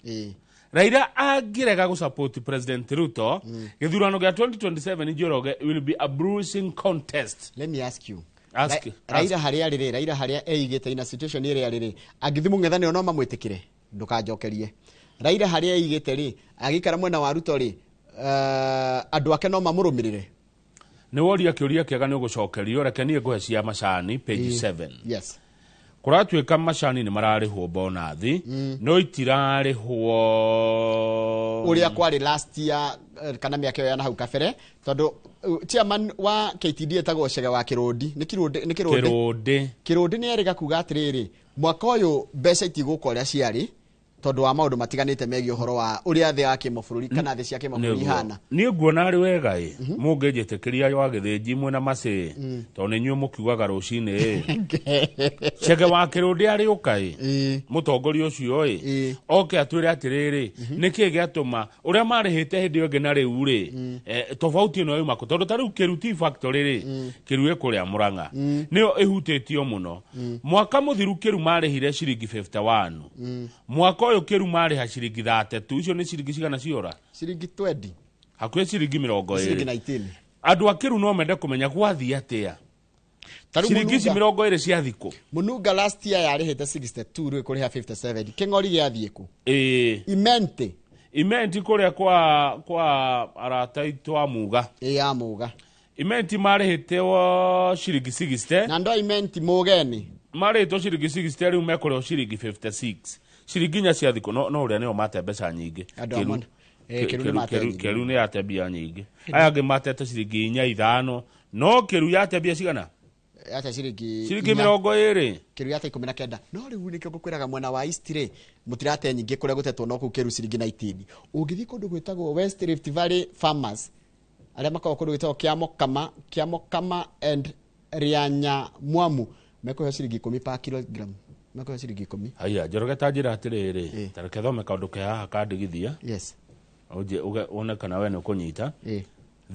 Raila angĩrega gũsupport President Ruto, gĩthurano gĩa 2027, Njoroge, will be a bruising contest. Let me ask you. Ask, Raila ask. harĩa arĩ rĩ, Raila harĩa eigĩte ina situation ĩrĩa arĩ rĩ, angĩthiĩ mũng'ethanĩro no mamwĩtĩkĩre? Ndũkanjokerie. Raila harĩa eigĩte rĩ, agĩikara mwena wa Ruto rĩ, andũ ake no mamũrũmĩrĩre? Nĩ woria kĩũria kĩega, nĩ ũgũcokerio. Reke niĩ ngũhe cia macani page 7. Yes. Kũratuĩka macani nĩ mararĩhwo bonathi, no itirarĩhwo ũrĩa kwarĩ last year, kana mĩaka ĩyo ya na hau kabere, tondũ chairman wa KTD etagwo Chege wa Kĩrũndi, nĩ Kĩrũndĩ, nĩ Kĩrũndĩ. Kĩrũndĩ. Kĩrũndĩ nĩ erĩga kuga atĩrĩrĩ, mwaka ũyũ mbeca itigũka ũrĩa ciarĩ tondũ wa maũndũ matiganĩte megiĩ ũhoro wa ũrĩa thĩ ya kĩmabũrũri kana thĩ cia kĩmabũrũri ihana. Niĩ nguona arĩ wega ĩ, mũngĩnjĩtĩkĩria wa gĩthĩnji mwĩna macĩ, tondũ nĩ inyuĩ mũkiugaga rũcinĩ ĩ. Chege wa Kĩrũndĩ arĩũka ĩ, mũtongoria ũcio ĩ, oke atwĩre atĩrĩrĩ, nĩkĩ gĩatũma ũrĩa marĩhĩte hĩndĩ ĩyo ĩngĩ na rĩu rĩ, tofauti ĩno yuma kũ? Tondũ ta rĩu Kĩru Tea Factory rĩ, Kĩru ĩ kũrĩa Mũrang'a, nĩyo ĩhutĩtio mũno. Mwaka mũthiru Kĩru marĩhire ciringi 51. Mwaka ũyũ Kĩru marĩha ciringi 32, icio nĩ ciringi cigana ciora? Ciringi 20. Hakuhĩ ciringi mĩrongo Ciringi ĩrĩ. 19. Andũ a Kĩru no mende kũmenya gwathiĩ atĩa. Ciringi ici 20 cia thikũ. Mũnunga last year yarĩhĩte 62, rĩu ĩkũrĩha 57. Kĩng'ori gĩathiĩ kũ? Imenti. Imenti kũrĩa kwa arata aitũ a Muga. Ĩ, ya Muga. Imenti marĩhĩte ciringi 60. Na ndo Imenti mũgeni. Marĩhĩtwo ciringi 60, rĩu mekũrĩhwo ciringi 56. Ciringi inya cia thikũ, no ũrĩa nĩo mate mbeca nyingĩ. Andũ a mwena. Kĩru nĩ mate nyingĩ. Kĩru nĩ yate mbia nyingĩ. Aya angĩ matete ciringi inya ithano, no Kĩru yate mbia cigana? Yate ciringi Ciringi inya. 20. Kĩru yate 19. No rĩu nĩkĩo ngũkwĩraga mwena wa East rĩ, mũtirate nyingĩ kũrĩa gũtetwo no kũu Kĩru ciringi 19. Ũngĩthiĩ kũndũ gwĩtagwo West Rift Valley Farmers, arĩa makoragwo kũndũ gwĩtagwo Kiamokama and Rianyamwamu, mekũheo ciringi 10 per kilogram. Mekũheo ciringi 10. Haya, Njoroge ta njĩra atĩrĩrĩ, ta reke thome kaũndũ ke haha kandigithia. Yes. Ũnjĩ, wone kana we nĩ ũkũnyita.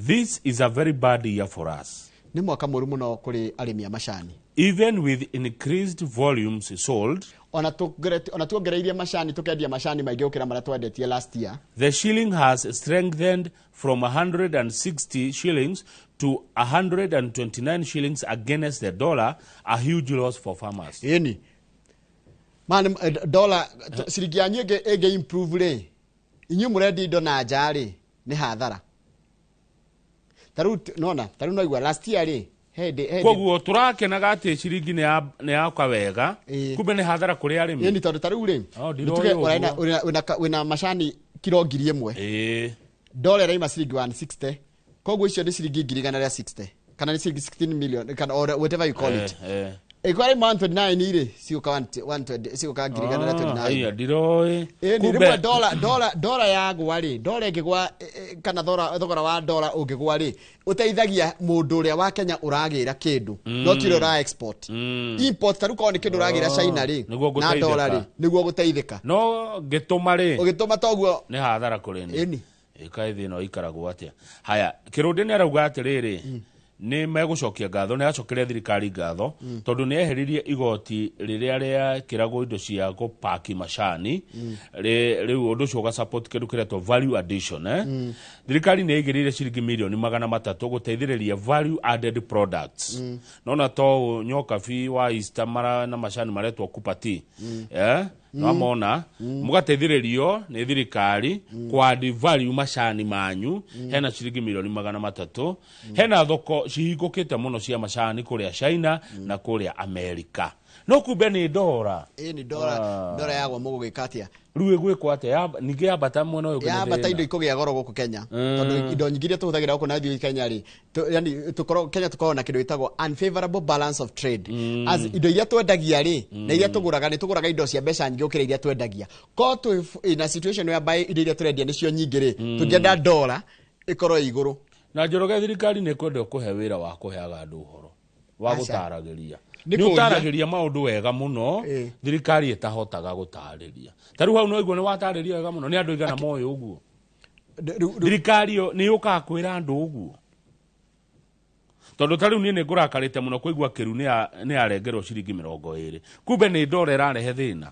This is a very bad year for us. Nĩ mwaka mũru mũno kũrĩ arĩmi a macani. Even with increased volumes sold, ona tuongereirie macani, tukendia macani maingĩ gũkĩra marĩa twendetie last year. The shilling has strengthened from 160 shillings to 129 shillings against the dollar, a huge loss for farmers. Ĩni. Man, dollar ciringi yanyu ĩngĩ improve rĩ, inyuĩ mũrendia indo na nja rĩ, nĩ hathara. Ta rĩu nona, ta rĩu no igua last year rĩ, hĩndĩ Koguo tũrakenaga atĩ ciringi nĩ yaka wega, kumbe nĩ hathara kũrĩ arĩmi. Ĩni, tondũ ta rĩu rĩ, Oh, nĩ tuge ndiroĩ ũguo. wĩna macani kiro 1000. Dola ĩraima ciringi 160. Koguo icio nĩ ciringi 160,000 kana nĩ ciringi 16 million kana or whatever you call it. Ĩkorwo ĩraima 129 rĩ, cigũka 120, cigũka 129. Haya, ndiroĩ. Ĩni, Kumbe rĩmwe dola yagwa rĩ, dola ĩngĩgwa, kana thogora wa dola ũngĩgwa rĩ, ũteithagia mũndũ ũrĩa wa Kenya ũragĩra kĩndũ, no ti ũrĩa ũra export. Import ta rĩu korwo nĩ kĩndũ ũragĩra China rĩ, Nĩguo na dola rĩ, gũteithĩka. nĩguo gũteithĩka. No ngĩtũma rĩ, ũgĩtũma toguo nĩ hathara kũrĩ niĩ. Ĩni. Ĩkaĩ thĩ ĩno ĩikaragwo atĩa? Haya, Kĩrũndĩ nĩ arauga atĩrĩrĩ, nĩ megũcokia ngatho, nĩ acokeria thirikari ngatho, tondũ nĩ eheririe igoti rĩrĩa rĩekĩragwo indo cia gũpaki macani. Rĩu ũndũ ũcio ũgasupport kĩndũ kĩretwo value addition, Thirikari nĩ ĩigĩrĩire ciringi mirioni 300 gũteithĩrĩria value added products. Nona to nyokabi wa Easter mara na macani maretwo kupati. Nwamona mũgateithĩrĩrio nĩ thirikari kwa add value macani manyu, hena ciringi mirioni 300. Hena thoko cihingũkĩte mũno cia macani kũrĩa China na kũrĩa America. No kumbe nĩ ndora. Ĩ, nĩ ndora, ndora yagwa mũgũgĩka atĩa? Rĩu ĩgwĩkwo atĩa? Ningĩ yambata mwena ũyũ ũngĩ nĩ Yambata thĩna. indo ikũgĩa goro gũkũ Kenya. Tondũ indo nyingĩ iria tũhũthagĩra gũkũ na ithuĩ Kenya rĩ, yani tũkorwo, Kenya tũkoragwo na kĩndũ gĩtagwo unfavorable balance of trade. As indo iria twendagia rĩ, na iria tũgũraga, nĩ tũgũraga indo cia mbeca nyingĩ gũkĩra iria twendagia. Korwo twĩ in a situation whereby indo iria tũrendia nĩcio nyingĩ rĩ, tũngĩenda dola ĩkorwo ĩ igũrũ. Na Njoroge, thirikari nĩ ĩkwenda kũhe wĩra wa kũheaga andũ ũhoro wa Aca. gũtaragĩria. Nĩ Nĩ kũũria. ũtaragĩria maũndũ wega mũno, thirikari ĩtahotaga gũtarĩria. Ta rĩu hau no igua nĩ watarĩria wega mũno, nĩ andũ aigana moĩ ũguo? Thirikari ĩyo nĩ yũkaga kwĩra andũ ũguo. Tondũ ta rĩu niĩ nĩ ngũrakarĩte mũno kũigua Kĩru nĩ yarengerwo ciringi 20. Kumbe nĩ ndora ĩrarehe thĩna.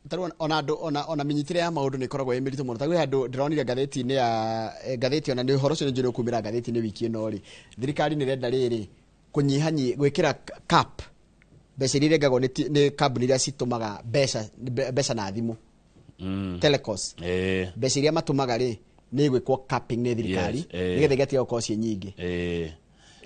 Ta rĩu ona andũ, ona mĩnyitĩre ya maũndũ nĩ ĩkoragwo ĩ mĩritũ mũno. Ta rĩu he andũ ndĩronire ngathĩti-inĩ ya, ngathĩti ona nĩ ũhoro ũcio nĩ njũĩ nĩ ũkumĩra ngathĩti-inĩ wiki ĩno rĩ. Thirikari nĩ ĩrenda rĩrĩ kũnyihanyi-, gwĩkĩra cap mbeca iria irengagwo nĩ kambuni iria citũmaga mbeca na thimũ. Telecos. Mbeca iria matũmaga rĩ, nĩ igwĩkwo capping nĩ thirikari, nĩgetha igatiga gũkorwo ciĩ nyingĩ.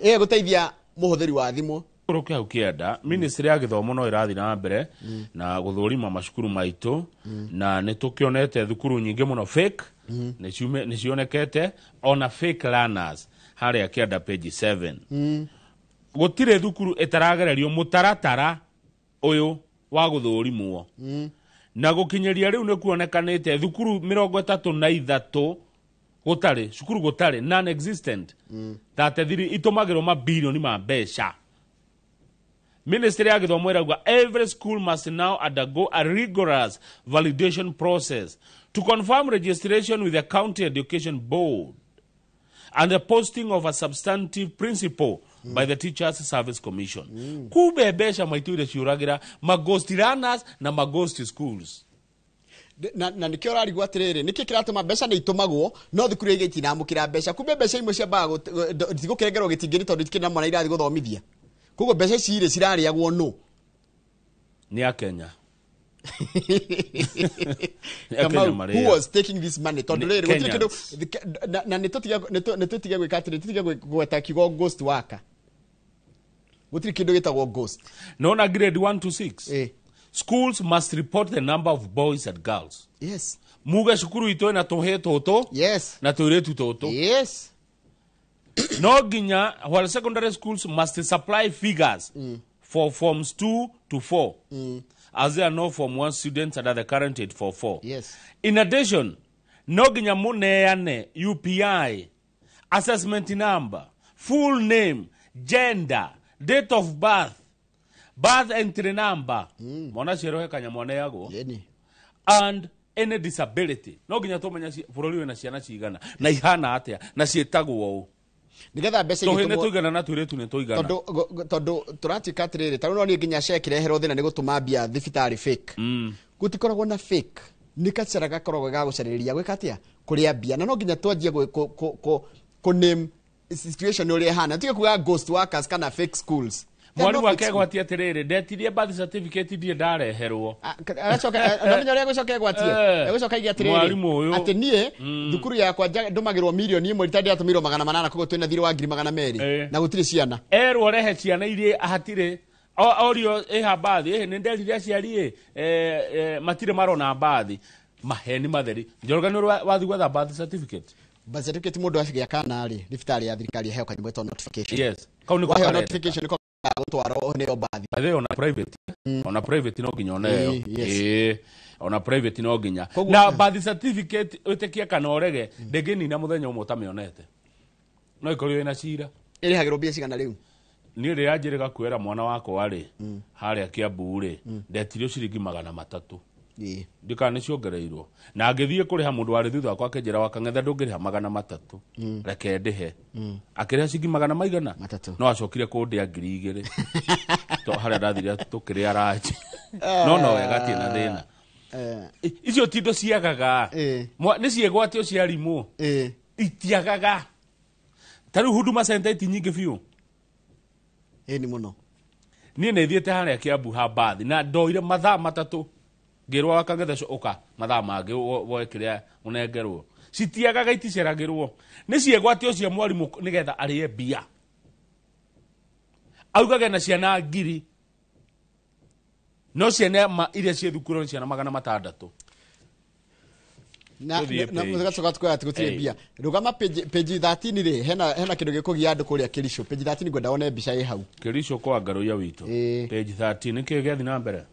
Ĩĩ, gũteithia mũhũthĩri wa thimũ, Tũikũrũke hau kĩanda. Ministry ya gĩthomo no ĩrathiĩ na mbere na gũthũrima macukuru maitũ, na nĩ tũkĩonete thukuru nyingĩ mũno fake nĩ cionekete, ona fake learners harĩa kĩanda page 7. Gũtirĩ thukuru ĩtaragererio mũtaratara ũyũ wa gũthũrimwo, na gũkinyĩria rĩu nĩ kuonekanĩte thukuru 33 gũtarĩ cukuru, gũtarĩ, non existent. 33 itũmagĩrwo mabilioni ma mbeca. Ministry ya gĩthomo ĩrauga every school must now undergo a rigorous validation process to confirm registration with the county education board and the posting of a substantive principal by the Teachers Service Commission. Kumbe mbeca maitũ iria ciũragĩra ma ghost learners na ma ghost schools. Na nĩkĩo ũrarigwo atĩrĩrĩ, nĩkĩ kĩratũma mbeca nĩ itũmagwo no thukuru ingĩ itinamũkĩra mbeca. Kumbe mbeca imwe ciambaga itigũkĩrengerwo gĩtingĩ nĩ tondũ itikĩrĩ na mwana irathiĩ gũthomithia, koguo mbeca ici rĩ cirarĩagwo nũ? Nĩ Akenya. Nĩ Akenya Kamau, marĩa. who was taking this money? Tondũ Nĩ rĩrĩ gũtirĩ kĩndũ Kenyans. na nĩ tũtige gwĩka atĩrĩ, tũtige gweta kiugo ghost worker. Gũtirĩ kĩndũ gĩtagwo ghost. Nona grade 1 to 6 schools must report the number of boys and girls. Muge cukuru itũ ĩna tũhĩ tũtũ na tũirĩtu tũtũ. No nginya, while secondary schools must supply figures for forms 2 to 4, as there are no form 1 students under the current 844. In addition, no nginya mũneane UPI, assessment number, full name, gender, date of birth, birth entry number, mwana ciero he kanyamũ aneagwo, and any disability. No nginya tũmenye bũrũri wĩna ciana cigana na ihana atĩa na ciĩtagwo ũũ. Nĩgetha mbeca Tũhĩ nĩ igĩtũmwo- tũigana na tũirĩtu nĩ tũigana. Tondũ tũratuĩka atĩrĩrĩ, tarĩu no niĩ nginya ceki reherwo thĩna nĩ gũtũma mbia thibitarĩ fake. Gũtikoragwo na fake, nĩ kacara gakoragwo ga gũcarĩrĩria gwĩka atĩa, kũrĩa mbia, na no nginya twanjie kũ name situation ũrĩa ĩhana, tige kuga ghost workers kana fake schools. They are Mwarimu not fake. akegwatia atĩrĩrĩ, ndetirie birth certificate, ndirĩ ndareherwo. Agacoka ndamenya ũrĩa egũcoka egwatie. Egũcoka aige atĩrĩrĩ, Mwarimũ ũyũ. atĩ niĩ thukuru yakwa ndũmagĩrwo 1 mirioni rita ndĩratũmĩirwo 800, koguo twĩna thirĩ wa 200,000 na gũtirĩ ciana. Erwo rehe ciana iria hatirĩ. Orio ĩha mbathi ĩ nĩ nderire aciari ĩ matirĩ marona mbathi. Maheni matheri. Njoroge, nĩ wathi gwetha birth certificate? Birth certificate, mũndũ agĩa kana rĩ, thibitarĩ ya thirikari ĩheo kanyamũ getagwo notification. Yes, kau nĩko Waheo karendeka. notification nĩko gũtwarwo nĩyo mbathi. By the way, ona private, ona private no nginya oneo. Yes. Ĩĩ, ona private no nginya na birth certificate, wĩtĩkie kana ũrege, ndĩngĩnina mũthenya ũmwe ũtamĩonete, no ĩkorirwo ĩna cira. Ĩrĩhagĩrwo mbia cigana rĩu? Niĩ rĩrĩa njĩrĩga kuoera mwana wakwa rĩ, harĩa Kiambu rĩ, ndetirio ciringi 300. Ndikana nĩ ciongereirwo, na ngĩthiĩ kũrĩha, mũndũ warĩ thutha wakwa akĩnjĩra, "Wakang'etha, ndũngĩrĩha 300, reke ndĩhe." Akĩrĩha ciringi magana maigana 300. No acokire kũndĩa 2000 to harĩa ndathire tũkĩrĩa ranji, no wega, atirĩ na thĩna. Icio ti indo ciagaga. Nĩ ciĩgwatio cia arimũ, itiagaga. Ta rĩu Huduma Center iti nyingĩ biũ. Ĩ, nĩ mũno. Niĩ nĩ thiĩte harĩa Kiambu ha mbathi na ndoire mathaa 3 ngĩrwo, "Wakang'ethe, ũka mathaa mangĩ woe kĩrĩa ũnengerwo." Citiagaga, iticeragĩrwo, nĩ ciĩgwatio cia mwarimũ nĩgetha arĩe mbia, augage na ciana 1000, no ciana ma iria ciĩ thukuru nĩ ciana 600. Na Tũthiĩ na page. gacoka tukoya atĩ gũtirĩ Ĩĩ. mbia. Rũgama page 13 rĩ, hena kĩndũ gĩkũgia andũ kũrĩa Kericho. Page 13, ngwenda wone mbica ĩ hau. Kericho kwa ngaruia witũ. Page 13, nĩkĩĩ gĩathiĩ na mbere?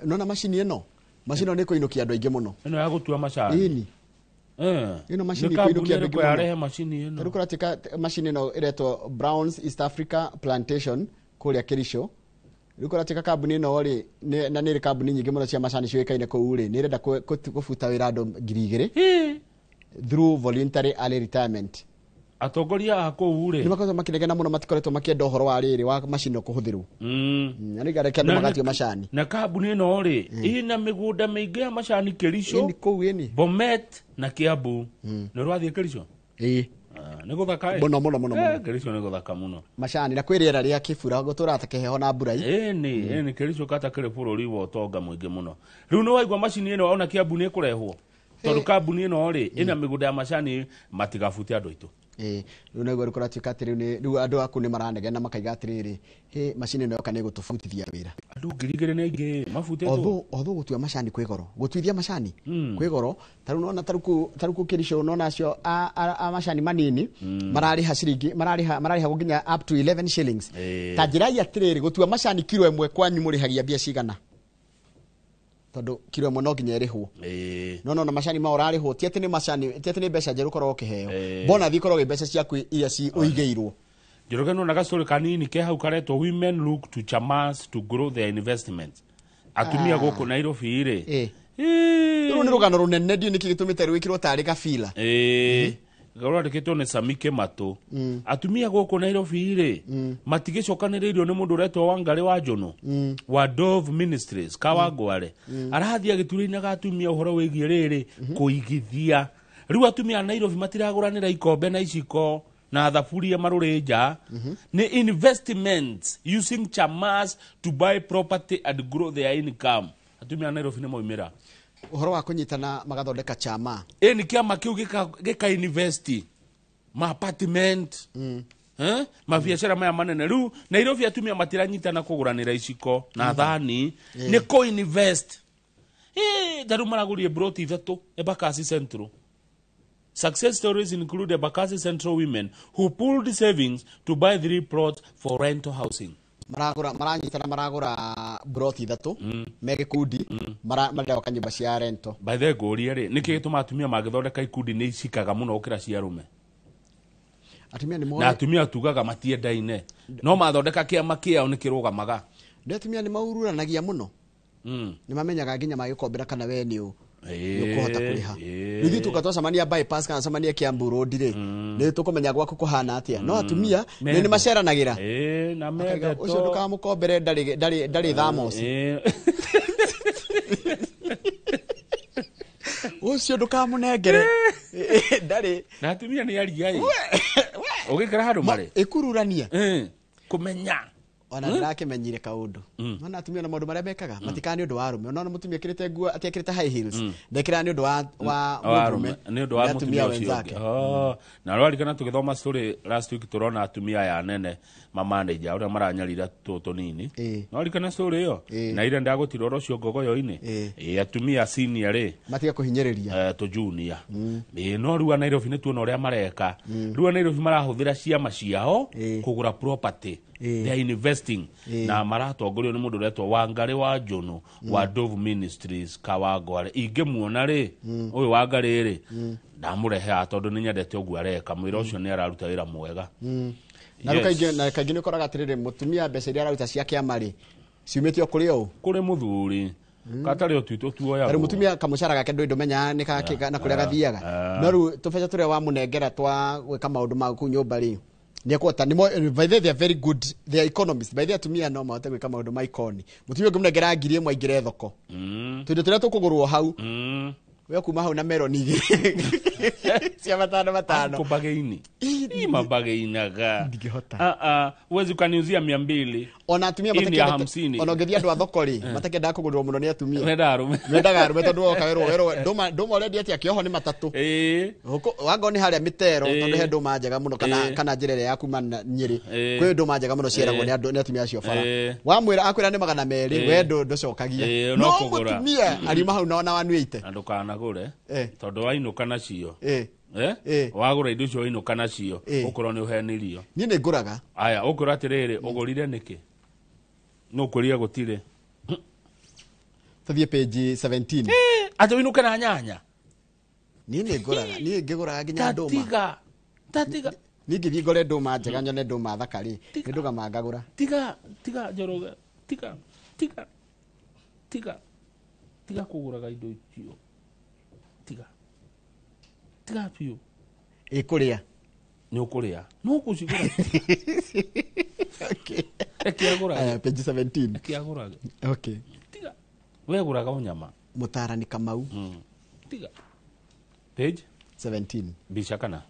Nona macini ĩno, macini ĩno nĩ kũinũkia andũ aingĩ mũno. Ĩno ya gũtua macani? Ĩni. Ĩno macini Nĩ kambuni ĩkũinũkia andũ aingĩ ĩrĩkũ mũno. yarehe macini ĩno? Rĩu kũratuĩka macini ĩno ĩretwo Browns East Africa Plantation kũrĩa Kericho. Rĩu kũratuĩka kambuni ĩno rĩ, na nĩ ĩrĩ kambuni nyingĩ mũno cia macani ciũĩkaine kũu rĩ, nĩ ĩrenda kũbuta wĩra andũ 2000 through voluntary early retirement. Atongoria a kũu rĩ Nĩ makoretwo makĩnegena mũno, matikoretwo makĩenda ũhoro wa rĩrĩ wa macini ĩno kũhũthĩrwo. Na nĩ ngareke andũ magatua macani. Na kambuni ĩno rĩ, ĩna mĩgũnda mĩingĩ ya macani Kericho. Ĩni, kũu ĩni. Bomet na Kiambu. Nĩ ũrathiĩ Kericho? Ĩĩ. Nĩ gũthaka ĩ? Mũno, mũno, mũno, mũno. Kericho nĩ gũthaka mũno. Macani na kwĩ rĩera rĩa kĩbura, gũtũraga ta kĩheho na mbura. Ĩni, ĩni, Kericho kata kĩrĩ bũrũri wa ũtonga mũingĩ mũno. Rĩu nĩ waigua macini ĩno ona Kiambu nĩ ĩkũrehwo, tondũ kambuni ĩno rĩ, ĩna mĩgũnda ya macani. Matigabute andũ aitũ. Rĩu naguo rĩu kũratuĩka atĩ rĩu rĩu andũ aku nĩ maranegena makaiga atĩrĩrĩ, hĩ macini ĩno yoka nĩ ĩgũtũbutithia wĩra. Andũ 2000 nĩ aingĩ mabutĩtwo. Although gũtua macani kwĩ goro, gũtuithia macani kwĩ goro. Ta rĩu nona ta rĩu kũu Kericho nona acio a macani manini mararĩha ciringi, mararĩha nginya up to 11 shillings. Ta njĩrai atĩrĩrĩ, gũtua macani kiro ĩmwe kwanyu mũrĩhagia mbia cigana? Tondũ kiro ĩmwe no nginya ĩrĩhwo. No no na macani ma ũrarĩhwo ti atĩ nĩ macani, ti atĩ nĩ mbeca njerũ ũkoragwo ũkĩheo. Bonathi ikoragwo ĩ mbeca ciaku iria ũigĩirwo. Njoroge nona gastori kanini ke hau karetwo women look to chamas to grow their investments. Atumia gũkũ Nairobi rĩ. Rũrũ nĩ rũgano rũnene, ndiũĩ nĩkĩ gĩtũmĩte rwĩkĩrwo tarĩ gabira. Rwandĩkĩtwo nĩ Samike Matũ. Atumia gũkũ Nairobi rĩ, matigĩcokanĩrĩirio nĩ mũndũ ũretwo Wangarĩ wa Njũnũ wa Dove Ministries Kawangware. Arathiĩ agĩturĩinaga atumia ũhoro wĩgiĩ rĩrĩ kũigithia. Rĩu atumia a Nairobi matiragũranĩra ikombe na iciko na thaburia marũrĩ nja. Nĩ investments using chamas to buy property and grow their income. Atumia a Nairobi nĩ maumĩra ũhoro wa kũnyitana magathondeka chama. Ĩni kĩama kĩu gĩka invest ma apartment, mabiacara maya manene. Rĩu Nairobi atumia matiranyitana kũgũranĩra iciko na thani, nĩ co-invest. Ta rĩu maragũrire broti 3 Embakasi Central. Success stories include Embakasi Central women who pooled savings to buy 3 plots for rental housing. Maragũra, maranyitana maragũra broti 3 me gĩkundi, marenda gwaka nyũmba cia rento. By the way, ngũrie rĩ, nĩkĩ gĩtũmaga atumia mangĩthondeka ikundi nĩ icikaga mũno gũkĩra cia arũme? Atumia nĩ Na atumia tugaga matiendaine, no mathondeka kĩama kĩao nĩ kĩrũgamaga. Nĩ atumia nĩ maururanagia mũno. Nĩ mamenyaga nginya magĩkombera kana we nĩ ũ nĩũkũhota kũrĩha. Rĩu ithuĩ tũka twacemania bypass kana cemania Kiambu Road rĩ, nĩ tũkũmenya gwaku kũhana atĩa. No atumia nĩ maceranagĩra. Na Makaiga, mendetwo. ũcio ndũkamũkombere ndarĩ thamos. Ũcio ndũkamũnengere ndarĩ. Na atumia nĩ aria ĩ. Ũgĩkĩra handũ marĩ. Ĩkururania. Kũmenya. Ona ndĩrakĩmenyire kaũndũ. Nona atumia na maũndũ marĩa mekaga matikaga nĩ ũndũ wa arũme. Ona mũtumia ekĩrĩte nguo atiekĩrĩte high heels, ndekĩraga nĩ ũndũ wa mũndũrũme, nĩ ũndũ wa nĩ mũtumia atumia ũcio wenzake. ũngĩ. Na rwarikana tũgĩthoma story last week tũrona atumia aya anene mamanager ũrĩa maranyarira tũtũ tũnini. Nwarikana story ĩyo? Na ira ndagũtira ũhoro ũcio ngogoyo-inĩ. Atumia senior rĩ matiga kũhinyĩrĩria tũ junior. No rĩu a Nairobi nĩ tuona ũrĩa mareka. Rĩu a Nairobi marahũthĩra ciama ciao kũgũra property. They are investing. Na maratongorio nĩ mũndũ ũretwo Wangarĩ wa Njũnũ wa Dove Ministries Kawangware. Ingĩmuona rĩ, ũyũ Wangarĩ rĩ, ndamũrehe haha tondũ nĩ nyendete ũguo areka. Mwĩra ũcio nĩ araruta wĩra mwega. Na rĩu kaingĩ nĩ ũkoraga atĩrĩrĩ, mũtumia mbeca iria araruta cia kĩama rĩ, ciumĩte o kũrĩ o kũrĩ mũthuri. Katarĩ o twitũ tuoyagwo. Rĩu mũtumia kamũcara gake ndũĩ ndũmenyaga nĩ na kũrĩa gathiaga. No rĩu tũbeca tũrĩa wamũnengera twa gwĩka maũndũ ma kũu nyũmba rĩ, nĩekũhota. By the way, they are very good, they are economists. By the way, atumia no mahote gwĩka maũndũ ma ikoni. Mũtumia ũngĩmũnengera 1000 aingĩre thoko. Tũindo tũrĩa tũkũgũrwo hau, we kuma hau na meroni igĩrĩ cia matano matano. Kũbagĩini. Ii mabagĩinaga. Ndingĩhota. Huwezi ukaniuzia 200. Ona atumia Hii ni ya matakĩendete- hamsini. ona ũngĩthiĩ andũ a thoko rĩ, matakĩendaga kũgũrĩrwo mũno nĩ atumia. Mendaga arũme. Mendaga arũme tondũ woka werwo ndũma ũrendia atĩa, kĩoho nĩ matatũ. Wango nĩ harĩa mĩtero, tondũ he ndũma njega mũno kana njĩra ĩrĩa ya kuma Nyĩrĩ. Kwĩ ndũma njega mũno ciaragwo nĩ atumia acio bara. Wamwĩra akwĩra nĩ 200, we ndũcokagia. No No kũgũra. mũtumia ariuma hau na ona 180. Na ndũkanagũre, tondũ wainũka nacio. Wagũra indo icio wainũka nacio, ũkorwo nĩ ũhenirio. Niĩ nĩ ngũraga. Aya, ũkwĩrwo atĩrĩrĩ, ũgũrire nĩkĩ? Nũ ũkwĩrire gũtirĩ? Tũthiĩ page 17. Atĩ ũinũke na nyanya? Niĩ nĩ ngũraga, niĩ ngĩgũraga nginya ndũma. Tatiga, tatiga. Niĩ ngĩthiĩ ngore ndũma njega, nyone ndũma thaka rĩ, nĩ ndũgama ngagũra. Tiga, tiga Njoroge, tiga, tiga, tiga, tiga kũgũraga indo icio. Tiga. Tiga biũ. Ĩkũrĩa. Nĩ ũkũrĩa. No ũkũcigũra. Reke agũrage. Aya, page 17. Reke agũrage. Okay. Tiga. We gũraga o nyama. Mũtarani Kamau. Tiga. Page 17. Mbica kana?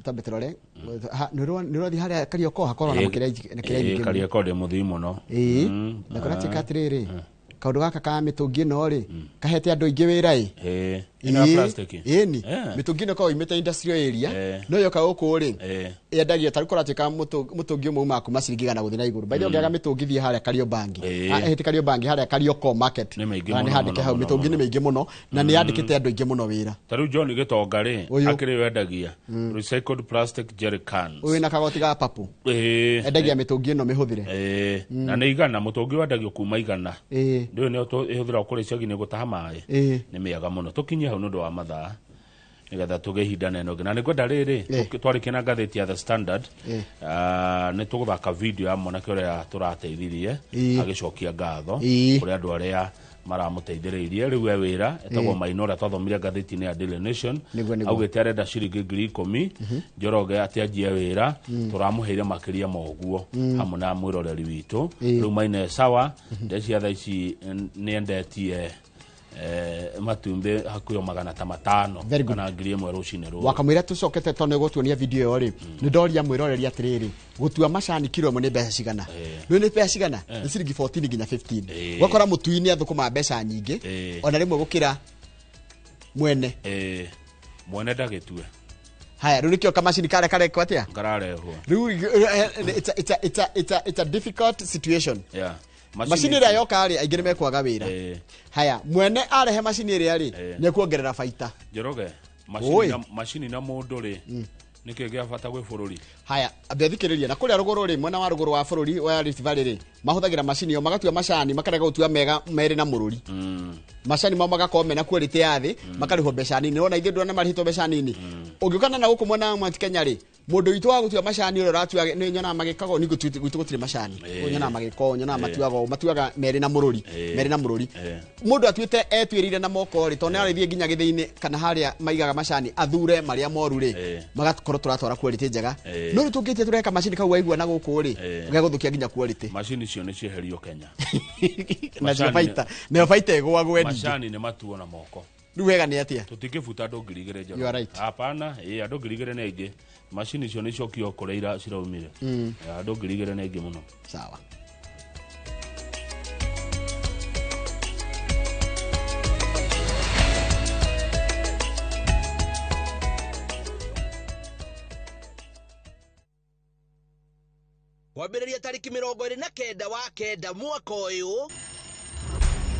Tambe tũrore. Nĩ ũrathiĩ harĩa Kariokor hakorwo na kĩrĩa Kariokor ndĩ mũthii mũno. Na kũratuĩka atĩrĩrĩ, Kaũndũ gaka ka mĩtũngi ĩno rĩ, kahete andũ aingĩ wĩra ĩ. Ĩno ya plastic. Ĩni. Mĩtũngi ĩno ĩkoragwo imĩte industrial area. No yoka gũkũ rĩ, yendagio tarĩu kũratuĩka mũtũngi ũmwe umaga kuma ciringi 100 gũthiĩ na igũrũ. By the way, ũngĩaga mĩtũngi thiĩ harĩa Kariobangi. Hĩtĩ Kariobangi harĩa Karioko market. Nĩ mĩingĩ Na nĩ mũno, handĩke mũno, hau mũno, mĩtũngi nĩ mũno. mĩingĩ mũno na nĩ yandĩkĩte andũ aingĩ mũno wĩra. Ta rĩu John Gĩtonga rĩ, Ũyũ. akĩrĩ wendagia recycled plastic jerry cans. Ũyũ na kagoti ga papu. Endagia mĩtũngi ĩno mĩhũthĩre. Na nĩ 100 mũtũngi wendagio kuma 100. Ndũĩ nĩ ĩhũthĩragwo kũrĩa icagi-inĩ gũtaha maĩ. Nĩ mĩega mũno. Tũkinye hau nĩ ũndũ wa mathaa nĩgetha tũgĩe ihinda na ĩno ĩngĩ. Na nĩ ngwenda rĩrĩ, twarĩkia na ngathĩti ya The Standard, nĩ tũgũthaka video ya mwanake ũrĩa tũrateithirie agĩcokia ngatho kũrĩ andũ arĩa maramũteithĩrĩirie. Rĩu e wĩra etagwo Maina ũrĩa twathomire ngathĩti-inĩ ya Daily Nation. Nĩguo, nĩguo. Augĩte arenda ciringi 10,000 Njoroge atĩ anjie wĩra. Tũramũheire makĩria ma ũguo hamwe na mwĩroreri witũ. Rĩu Maina e sawa, ndecia thaa ici nĩ endetie matumbĩ hakuhĩ o 500 Very good. kana 1,000 rũcinĩ rũrũ. Wakamwĩra tũcokete tondũ nĩgũtuonia video ĩyo rĩ, nĩ ndoria mwĩroreri atĩrĩrĩ, gũtua macani kiro ĩmwe nĩ mbeca cigana? Rĩu nĩ mbeca cigana? Nĩ ciringi 14 nginya 15. Ũgakora mũtui nĩ athũkũmaga mbeca nyingĩ ona rĩmwe gũkĩra mwene. Mwene ndagĩtue. Haya, rĩu nĩkĩo kamacini karĩa karekwo atĩa? Kararehwo. Rĩu it's a difficult situation. Macini ĩrĩa yoka rĩ, aingĩ nĩ mekwaga wĩra. Haya, mwene arehe macini ĩrĩa rĩ, nĩ ekuongerera baita. Njoroge, Oi. macini na mũndũ rĩ, nĩkĩ gĩa bata gwĩ bũrũri? Haya, ambia thikĩrĩria na kũrĩa rũgũrũ rĩ, mwena wa rũgũrũ wa bũrũri wa Rift Valley rĩ, mahũthagĩra macini ĩyo magatua macani makarega gũtua mega merĩ na mũrũri. Macani mao magakorwo mena quality ya thĩ, makarĩhwo mbeca nini. Wona ithuĩ ndũrona marĩhĩtwo mbeca nini. Ũngĩũkana na gũkũ mwena wa Mount Kenya rĩ, mũndũ witũ wa gũtua macani ũrĩa ũratua nĩ nyonaga magĩkagwo, nĩ gwitũ gũtirĩ macani. Nyonaga magĩkwo, nyonaga matuagwo, matuaga merĩ na mũrũri, merĩ na mũrũri. Mũndũ atuĩte etuĩrĩire na moko rĩ, tondũ nĩ arĩthiĩ nginya gĩthĩi-inĩ kana harĩa maigaga macani athure marĩa moru rĩ, magakorwo tũratwara quality njega. No rĩu tũngĩtie tũreka macini kau waigua na gũkũ rĩ, gagũthũkia nginya quality. Macini icio nĩ cieherio Kenya. Nacio baita, nayo baita ĩgũagwe nyingĩ. Macani nĩ matuo na moko. Rĩu wega nĩ atĩa? Tũtingĩbuta andũ 2,000 Njoroge. You are right. Hapana, andũ 2,000 nĩ aingĩ. Macini icio nĩ icokio kũrĩa ira ciraumire. Andũ 2,000 nĩ aingĩ mũno. Sawa. Kwambĩrĩria tarĩki 29 wa 9 mwaka ũyũ.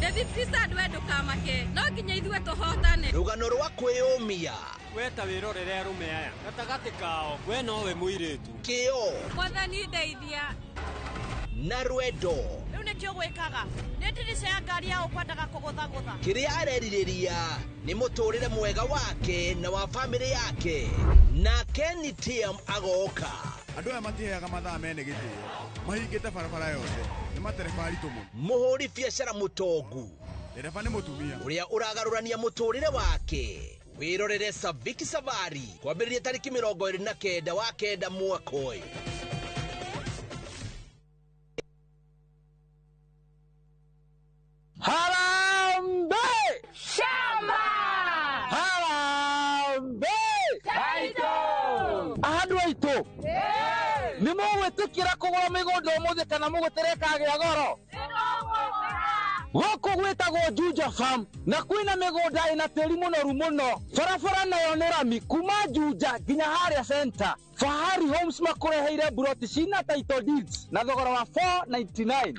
David Fisad, we ndũkamake, no nginya ithuĩ tũhotane. Rũgano rwa kwĩyũmia. We ta wĩrorere arũme aya gatagatĩ kao, we nowe mũirĩtu. Kĩo Mwathani ndeithia. na rwendo. Rĩu nĩkĩo gwĩkaga nĩ ndirica ya ngari ya ũkwendaga kũgũthagũtha. Kĩrĩa arerirĩria nĩ mũtũrĩre mwega wake na wa bamĩrĩ yake, na Kenny Tiam agoka. Andũ aya matiheaga mathaa mene gĩtĩo, mahingĩte barabara yothe, nĩ matereba aritũ mũno. Mũhũri biacara mũtongu, ndereba nĩ mũtumia ũrĩa ũragarũrania mũtũrĩre wake. Wĩrorere Saviki Safari kwambĩrĩria tarĩki 29 wa 9 mwaka ũyũ. Harambee! Shamba! Harambee! Taito! Andũ aitũ nĩ mũgwĩtĩkĩra kũgũra mĩgũnda ũmũthĩ kana mũgũtere kagĩa goro? Gũkũ gwĩtagwo Juja Farm na kwĩna mĩgũnda ĩna tĩri mũnoru mũno. Barabara nayo nĩ rami kuma Juja nginya harĩa center. Fahari Homes makũreheire mburoti cina title deeds na thogora wa 499.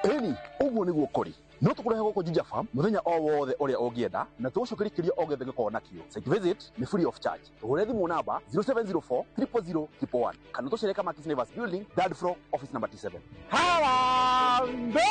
Ĩni, ũguo nĩguo kũrĩ. No tũkũrehe gũkũ Juja Farm mũthenya o wothe ũrĩa ũngĩenda na tũgũcokeria kĩrĩa o gĩothe gĩkoragwo nakĩo. Site visit nĩ free of charge. Tũhũre thimũ namba 0704 000 111 kana tũcere Kamakis Neighbors Building, third floor, office number T7. Harambee!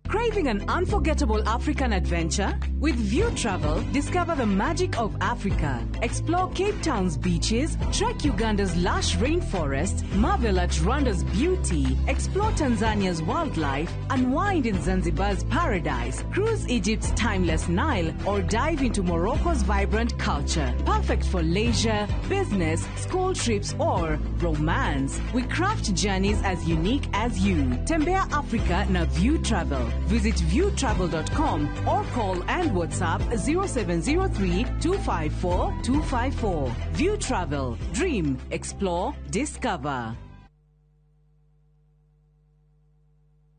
Craving an unforgettable African adventure? With View Travel, discover the magic of Africa. Explore Cape Town's beaches, trek Uganda's lush rainforest, marvel at Rwanda's beauty, explore Tanzania's wildlife, unwind in Zanzibar's paradise, cruise Egypt's timeless Nile, or dive into Morocco's vibrant culture. Perfect for leisure, business, school trips, or romance. We craft journeys as unique as you. Tembea Africa na View Travel. Visit viewtravel.com or call and WhatsApp 0703 254 254. View Travel. Dream, explore, discover.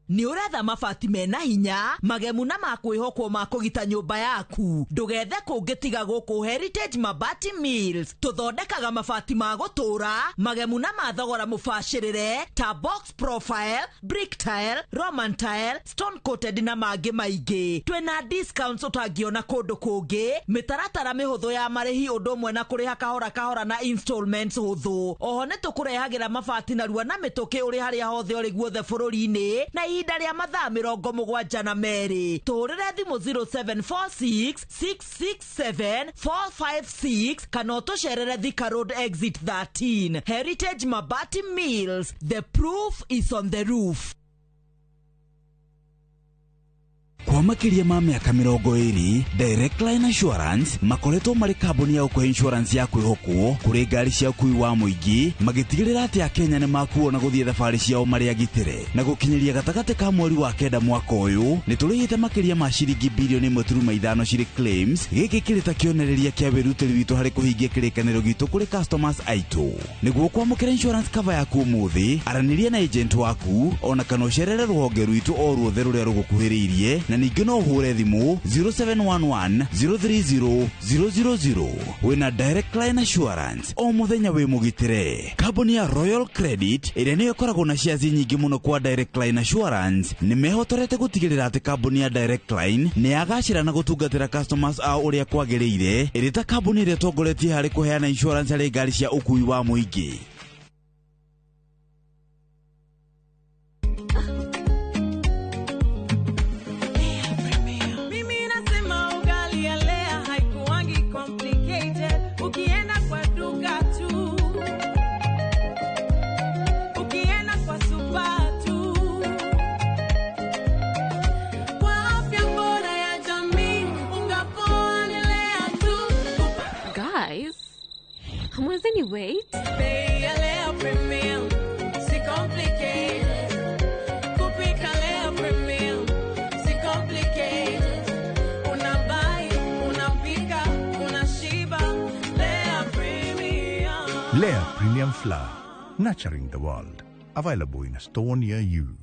Nĩ ũretha mabati mena hinya, magemu na ma kwĩhokwo ma kũgita nyũmba yaku. Ndũgethe kũngĩ tiga gũkũ Heritage Mabati Mills. Tũthondekaga mabati ma gũtũũra, magemu na ma thogora mũbacĩrĩre ta box profile, brick tile, Roman tile, stone coated na mangĩ maingĩ. Twĩna discounts ũtangĩona kũndũ kũngĩ, mĩtaratara mĩhũthũ ya marĩhi ũndũ ũmwe na kũrĩha kahora kahora na installments hũthũ. Oho nĩ tũkũrehagĩra mabati narua na mĩtũkĩ ũrĩ harĩa hothe ũrĩ guothe bũrũri-inĩ na ihinda rĩa mathaa 72. Tũhũrĩre thimũ 0746 667 456 kana ũtũcerere Thika Road exit 13. Heritage Mabati Mills, the proof is on the roof. Kwa makiria ma mĩaka 20, Direct Line Assurance makoretwo marĩ kambuni ya gũkũhe insurance ya kwĩhokwo kũrĩ ngari cia ũkuui wa mũingĩ, magĩtigĩrĩra atĩ Akenya nĩ makuo na gũthiĩ thabarĩ ciao marĩ agitĩre. Na gũkinyĩria gatagatĩ ka mweri wa 9 mwaka ũyũ, nĩ tũrĩhĩte makĩria ma ciringi bilioni 1.5 cirĩ claims. Gĩkĩ kĩrĩ ta kĩonereria kĩa wĩrutĩri witũ harĩ kũhingia kĩrĩkanĩro gitũ kũrĩ customers aitũ. Nĩguo kwamũkĩra insurance cover yaku ũmũthĩ, aranĩria na agent waku ona kana ũcerere rũhonge rwitũ o ruothe rũrĩa rũgũkuhĩrĩirie, na ningĩ no ũhũre thimũ 0711 030 000. Wĩna Direct Line Assurance o mũthenya wĩ mũgitĩre. Kambuni ya Royal Credit ĩrĩa nĩyo ĩkoragwo na shares nyingĩ mũno kwa Direct Line Assurance nĩ mehotorete gũtigĩrĩra atĩ kambuni ya Direct Line nĩ yagacĩra na gũtungatĩra customers ao ũrĩa kwagĩrĩire, ĩrĩ ta kambuni ĩrĩa ĩtongoretie harĩ kũheana insurance harĩ ngari cia ũkuui wa mũingĩ. Hamwezi wait? Bei ya Lea Premium, si complicated. Kupika Lea Premium, si complicated. Unabai, unapika, unashiba. Lea Premium. Lea Premium Flour, nurturing the world. Available in a store near you.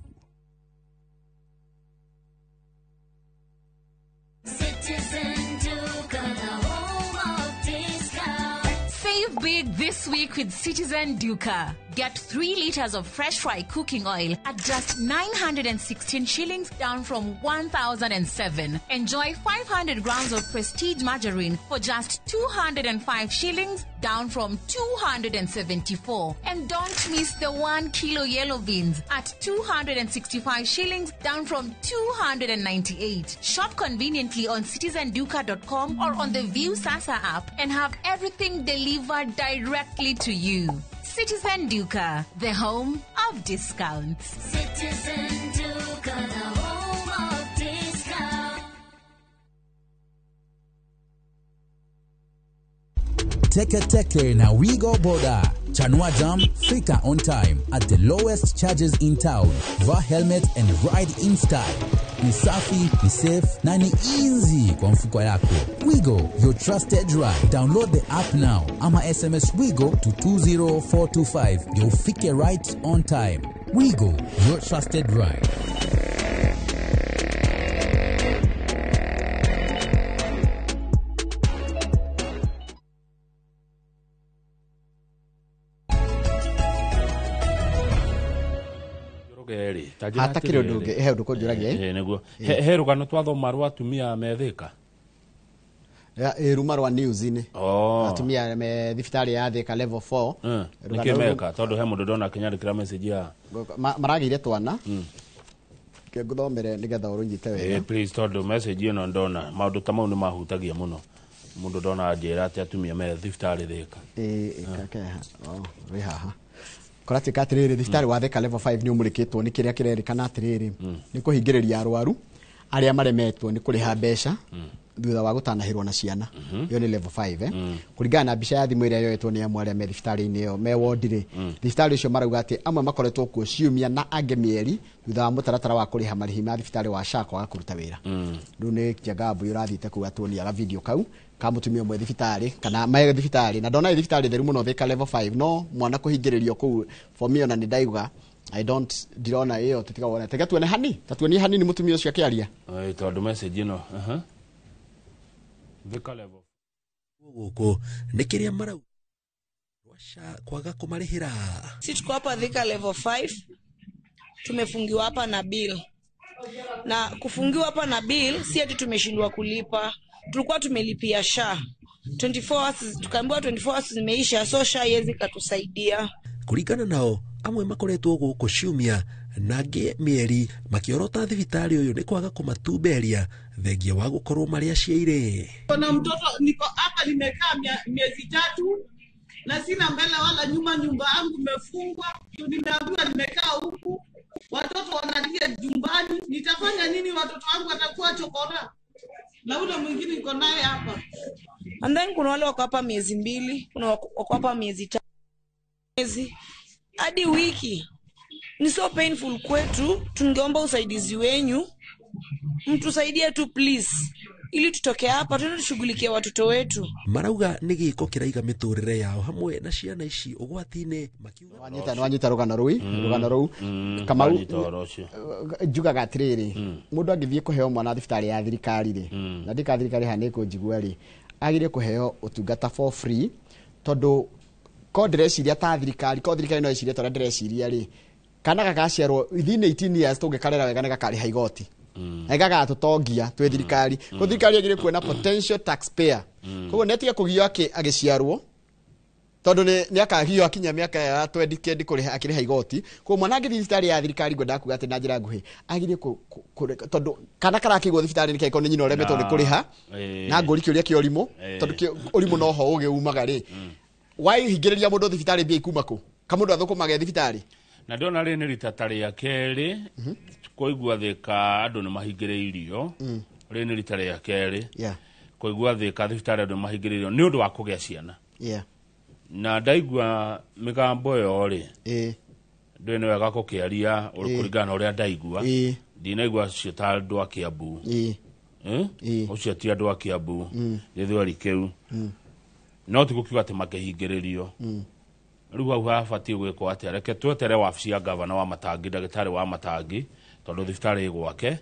Save big this week with Citizen Duka. Get 3 liters of fresh fry cooking oil at just 916 shillings, down from 1,007. Enjoy 500 grams of Prestige margarine for just 205 shillings, down from 274. And don't miss the 1 kilo yellow beans at 265 shillings, down from 298. Shop conveniently on citizenduka.com or on the View Sasa app and have everything delivered directly to you. Citizen Duka, the home of discounts. Citizen Duka, the home of discounts. Teke Teke na Wigo Boda. Chanua Jam, fika on time at the lowest charges in town. Vaa helmet and ride in style. Ni safi, ni safe na ni easy kwa mfuko yako. Wigo, your trusted ride. Download the app now ama SMS Wigo to 20425. You'll fike right on time. Wigo, your trusted ride. Hatakĩrĩ ũndũ ũngĩ, he ũndũ kũnjũragia. Nĩguo he rũgano twathoma rwa atumia me Thika. Ruma rwa news-inĩ. Atumia me thibitarĩ ya Thika level 4. Nĩkĩ meka tondũ he mũndũ ndona akĩnyandĩkĩra message ya maragĩire twana. Ngũthomere nĩgetha ũrũnyite wega. Please, tondũ message ĩno ndona maũndũ ta mau nĩ mahutagia mũno. Mũndũ ndona anjĩra atĩ atumia me thibitarĩ Thika. Wĩ haha. Kũratuĩka atĩrĩrĩ, thibitarĩ wa Thika level 5 nĩ ũmũrĩkĩtwo nĩ kĩrĩa kĩrerĩkana atĩrĩrĩ nĩ kũhingĩrĩria arwaru arĩa maremetwo nĩ kũrĩha mbeca thutha wa gũtanahĩrwo na ciana. Ĩyo nĩ level 5. Kũringana na mbica ya thimũ ĩrĩa yoetwo nĩ amwe arĩa me thibitarĩ-inĩ ĩyo me ward-rĩ, thibitarĩ ũcio marauga atĩ amwe makoretwo kuo ciumia na angĩ mĩeri thutha wa mũtaratara wa kũrĩha marĩhi ma thibitarĩ wa SHA kwaga kũruta wĩra. Rĩu nĩ Njenga Mbui ũrathiĩte kũu atuonia ga video kau ka mũtumia ũmwe thibitarĩ kana mae thibitarĩ, na ndona thibitarĩ theru mũno Thika level 5, no mwana kũhingĩrĩrio kũu for me ona nĩ ndaiga I don't ndirona ĩyo tũtiga wona tega tuone hani tatuonie hanini mũtumia ũcio akĩaria. Tondũ message ĩno Thika level gũkũ nĩ kĩrĩa marauga kwaga kũmarĩhĩra. Si tuko hapa Thika level 5, tumefungiwa hapa na bill. Na kufungiwa hapa na bill si ati tumeshindwa kulipa, tulikuwa tumelipia SHA 24 hours, tukaambiwa 24 hours zimeisha, so SHA haiwezi katusaidia. Kũringana nao amwe makoretwo gũkũ ciumia na angĩ mĩeri makĩorota thibitarĩ ũyũ nĩ kwaga kũmatumberia thengia wa gũkorwo marĩ aciairĩ. Kuna mtoto niko hapa nimekaa miezi 3 na sina mbele wala nyuma, nyumba yangu imefungwa, nimeambiwa nimekaa huku, watoto wanalia nyumbani, nitafanya nini? Watoto wangu watakuwa chokora na ule mwingine niko naye hapa. And then kuna wale wako hapa miezi 2, kuna wako hapa miezi 3, miezi hadi wiki. Ni so painful kwetu, tungeomba usaidizi wenyu, mtusaidie tu please, ili tutoke hapa tuende tushughulikie watoto wetu. Marauga nĩ gĩko kĩraiga mĩtũrĩre yao hamwe na ciana ici ũgwati-inĩ makiuga Wanyita rũgano rũi rũgano rũu Kamau njugaga atĩrĩrĩ, mũndũ angĩthiĩ kũheo mwana thibitarĩ ya thirikari rĩ, na ndika thirikari haha nĩ kũnjigua rĩ, agĩrĩire kũheo ũtungata for free, tondũ ko ndĩreciria ta thirikari, ko thirikari no ĩcirie ta ũrĩa ndĩreciria rĩ, kana gagaciarwo within 18 years tũngĩkarera wega nĩ gakarĩha igoti na gagatũtongia twĩ thirikari. Ko thirikari yagĩrĩire kuona potential taxpayer, koguo nĩatige kũgio agĩciarwo, tondũ nĩ akagio akinya mĩaka ya 20 kendi kũrĩha akĩrĩha igoti. Koguo mwana angĩthiĩ thibitarĩ ya thirikari ngwendaga kuga atĩ na njĩra nguhĩ agĩrĩire tondũ kana karakĩigwo thibitarĩ nĩ keko nĩ nyina ũremetwo nĩ kũrĩha na ngũri kĩũria kĩa ũrimũ, tondũ ũrimũ noho ũgĩ umaga rĩ, waihingĩrĩria mũndũ thibitarĩ mbia ikuma kũ kamũndũ athũkũmage thibitarĩ. Na ndona rĩ nĩ rita ta rĩa kerĩ kũigua Thika andũ nĩ mahingĩrĩirio, rĩ nĩ rita rĩa kerĩ kũigua Thika thibitarĩ andũ nĩ mahingĩrĩirio nĩ ũndũ wa kũgĩa ciana. Na ndaigua mĩgambo ĩyo rĩ, ndũĩ nĩ wega gũkĩaria kũringana na ũrĩa ndaigua, ndinaigua acio ta andũ a Kiambu, ũcio ti andũ a Kiambu gĩthweri kĩu, no ti gũkiuga atĩ makĩhingĩrĩrio. Rĩu hau habatiĩ gwĩkwo atĩa? Reke twetere wabici ya gavana wa Matangi, ndagĩtarĩ wa Matangi, tondũ thibitarĩ ĩ gwake.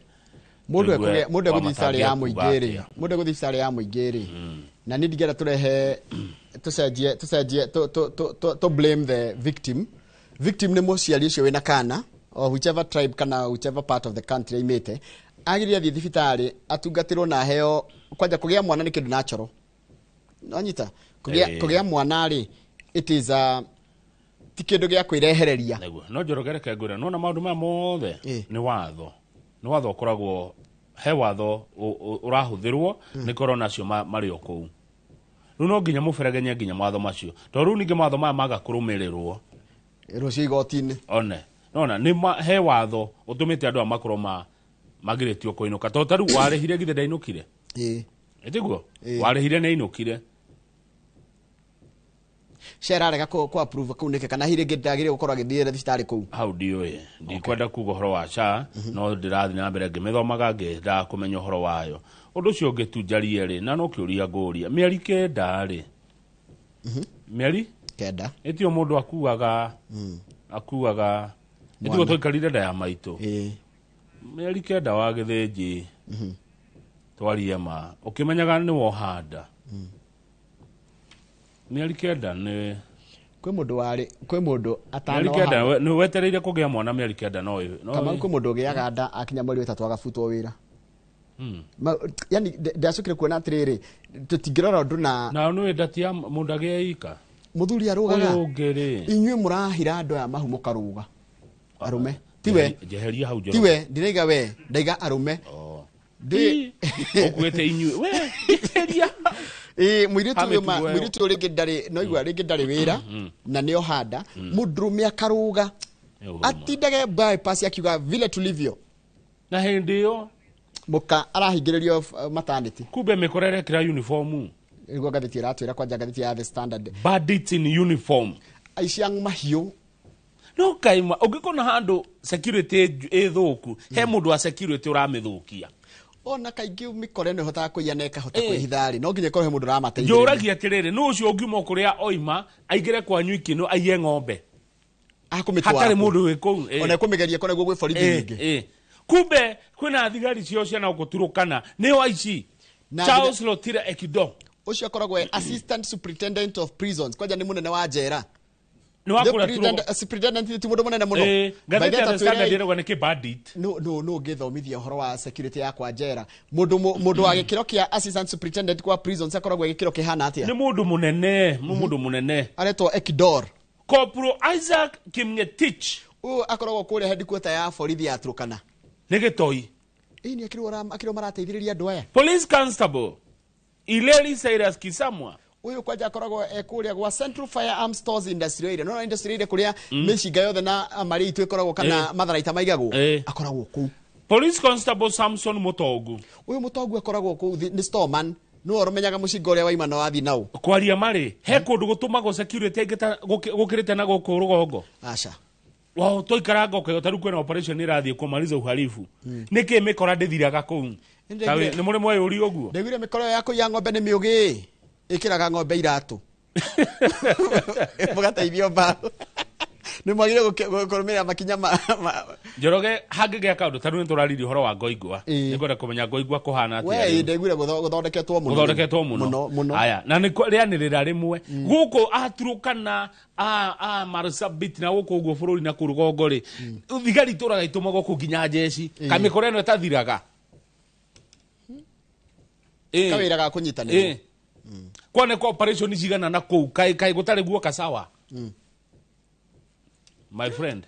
Mũndũ egũthiĩ thibitarĩ ya mũingĩ rĩ, mũndũ egũthiĩ thibitarĩ ya mũingĩ rĩ, na niĩ ndingĩenda tũrehe tũcenjie to blame the victim. Victim nĩ mũciari ũcio wĩna kana or whichever tribe kana whichever part of the country aimĩte, agĩrĩire athiĩ thibitarĩ atungatĩrwo na aheo. Kwanja kũgĩa mwana nĩ kĩndũ natural, nonyita kũgĩa mwana rĩ, it is a ti kĩndũ gĩa kwĩrehereria. No Njoroge reke ngwĩre, nona maũndũ maya mothe nĩ watho, nĩ watho ũkoragwo he watho ũrahũthĩrwo nĩ korona acio marĩ o kũu. Rĩu no nginya mũberegenye nginya mawatho macio, tondũ rĩu ningĩ mawatho maya maga kũrũmĩrĩrwo rũciũ igoti-inĩ one nona nĩ he watho ũtũmĩte andũ aya makorwo magirĩtio kũinũka, tondũ ta rĩu warĩhire githĩ ndainũkire, ĩtiguo warĩhire nĩ ainũkire. Sherarega ku approve kuu nike kana hihi rĩngĩ ndagĩrĩire gũkorwo agĩthiĩ thibitarĩ kũu? Hau ndiũĩ, ndikwenda kuga ũhoro wa SHA, no ndĩrathiĩ na mbere ngĩmĩthomaga ngĩendaga kũmenya ũhoro wayo. Ũndũ ũcio ũngĩ tu njarie rĩ, na no kĩũria ngũria, mĩeri 9 rĩ, mĩeri 9 ĩtio mũndũ akuaga akuaga ĩtiguo twaikarire nda ya maitũ mĩeri 9 wa gĩthĩnji twarie ma ũkĩmenyaga nĩ woha nda. Mĩeri 9 nĩ kwĩ mũndũ warĩ kwĩ mũndũ atano mĩeri 9 nĩ wetereire kũgĩa mwana mĩeri 9 no Kamau kwĩ mũndũ ũgĩaga nda akinya mweri wa 3 agabutwo wĩra. Yani ndacokire kuona atĩrĩrĩ, tũtingĩrora ũndũ na nĩ nda ti ya mũndũ agĩe ika mũthuri arũgaga inyuĩ mũrahira andũ aya mahu mũkarũga arũme tiwe njeheria hau Njoroge, tiwe ndiraiga we ndaiga arũme ndi ũkuĩte inyuĩ we njeheria. Mũirĩtu rĩngĩ ndarĩ no igua rĩngĩ ndarĩ wĩra na nĩ ohanda mũndũrũme akarũga atindage bypass akiuga vile tulivyo, na hĩndĩ ĩyo mũka arahingĩrĩrio maternity kumbe mĩkora ĩrekĩra uniform nĩguo ngathĩti ĩratwĩra kwanja ngathĩti ya The Standard, bandits in uniform, aici a mahiũ no kaima ũngĩkona handũ security ĩthũku he mũndũ wa security ũramĩthũkia. Ona kaingĩ mĩkora ĩno ĩhotaga kũiya na ĩkahota kwĩhitha rĩ, no nginya ĩkorwo he mũndũ ũramateithĩrĩria. Njũragia atĩrĩrĩ, nũ ũcio ũngiuma kũrĩa oima aingĩre kwanyu ikĩno aiye ng'ombe? Akũmĩtwara Hatarĩ kũ? mũndũ wĩ kũu. Ona ĩkũmĩgeria kũ nĩguo gwĩ borithi nyingĩ. Kumbe kwĩna thigari cio ciana gũkũ nĩo aici. Na Charles Lotira Ekido. Ũcio akoragwo e assistant superintendent of prisons, kwanja nĩ mũnene wa njera. Nĩ wa The kũrĩa superintendent ti mũndũ mũnene mũno. Ngathĩti ya By The the Standard way, ĩrauga nĩ kĩbandit. No ngĩthomithia ũhoro wa security yakwa njera, mũndũ mũndũ wa gĩkĩro kĩa assistant superintendent kwa prisons akoragwo e gĩkĩro kĩhana atĩa? Nĩ mũndũ mũnene, nĩ mũndũ mũnene. Aretwo Ekidor. Corporal Isaac Kimngetich. Ũyũ akoragwo kũrĩa headquarter ya borithi ya Turkana. Nĩ gĩtoi. Ĩĩ, nĩ akĩrwo marateithĩrĩria andũ aya. Police Constable Ileri Cyrus Kisamwa. Ũyũ kwanja akoragwo e kũrĩa gwa Central Firearm Stores Industrial Area. No industrial area kũrĩa mĩcinga yothe na marĩa itu ĩkoragwo kana matharaita maigagwo, akoragwo kũu. Police Constable Samson Mutogu. Ũyũ Mũtongu akoragwo kũu, nĩ storeman, nĩwe ũmenyaga mũcinga ũrĩa waima na wathi nau. Kwaria marĩ he kũndũ gũtũmagwo security aingĩ ta gũkĩrĩte na gũkũ rũgongo. Aca. Wao tũikaranga ũkaiga tarĩu kwĩna operation ĩrathiĩ kũmaliza uhalifu, nĩkĩ mĩkora ndĩthiraga kũu? Ta nĩ mũrĩ mweyũria ũguo? Ndaiguire mĩkora ĩyo ya kũiya ng'ombe nĩ mĩũgĩ, ĩkĩraga ng'ombe iratũ mũgateithio mbaũ, nĩ mwagĩrĩire kũrũmĩrĩra makinya Njoroge, hangĩgĩa kaũndũ tarĩu nĩ tũraririe ũhoro wa Ngoingwa, nĩngwenda kũmenya Ngoingwa kũhana atĩa We rĩu. Ndaiguire gũthondeketwo mũno. Gũthondeketwo mũno. Mũno mũno. Aya, na nĩ rĩanĩrĩra rĩmwe gũkũ Aturukana, a Marsabit na gũkũ ũguo bũrũri na kũu rũgongo rĩ, thigari itũraga itũmagwo kũu nginya njeci, kamĩkora ĩno ĩtathiraga. Kawĩra ga kũnyitanĩrwo. Kwane kwa operation cigana na kũu kaĩ kaĩ gũtarĩ guoka sawa, my friend.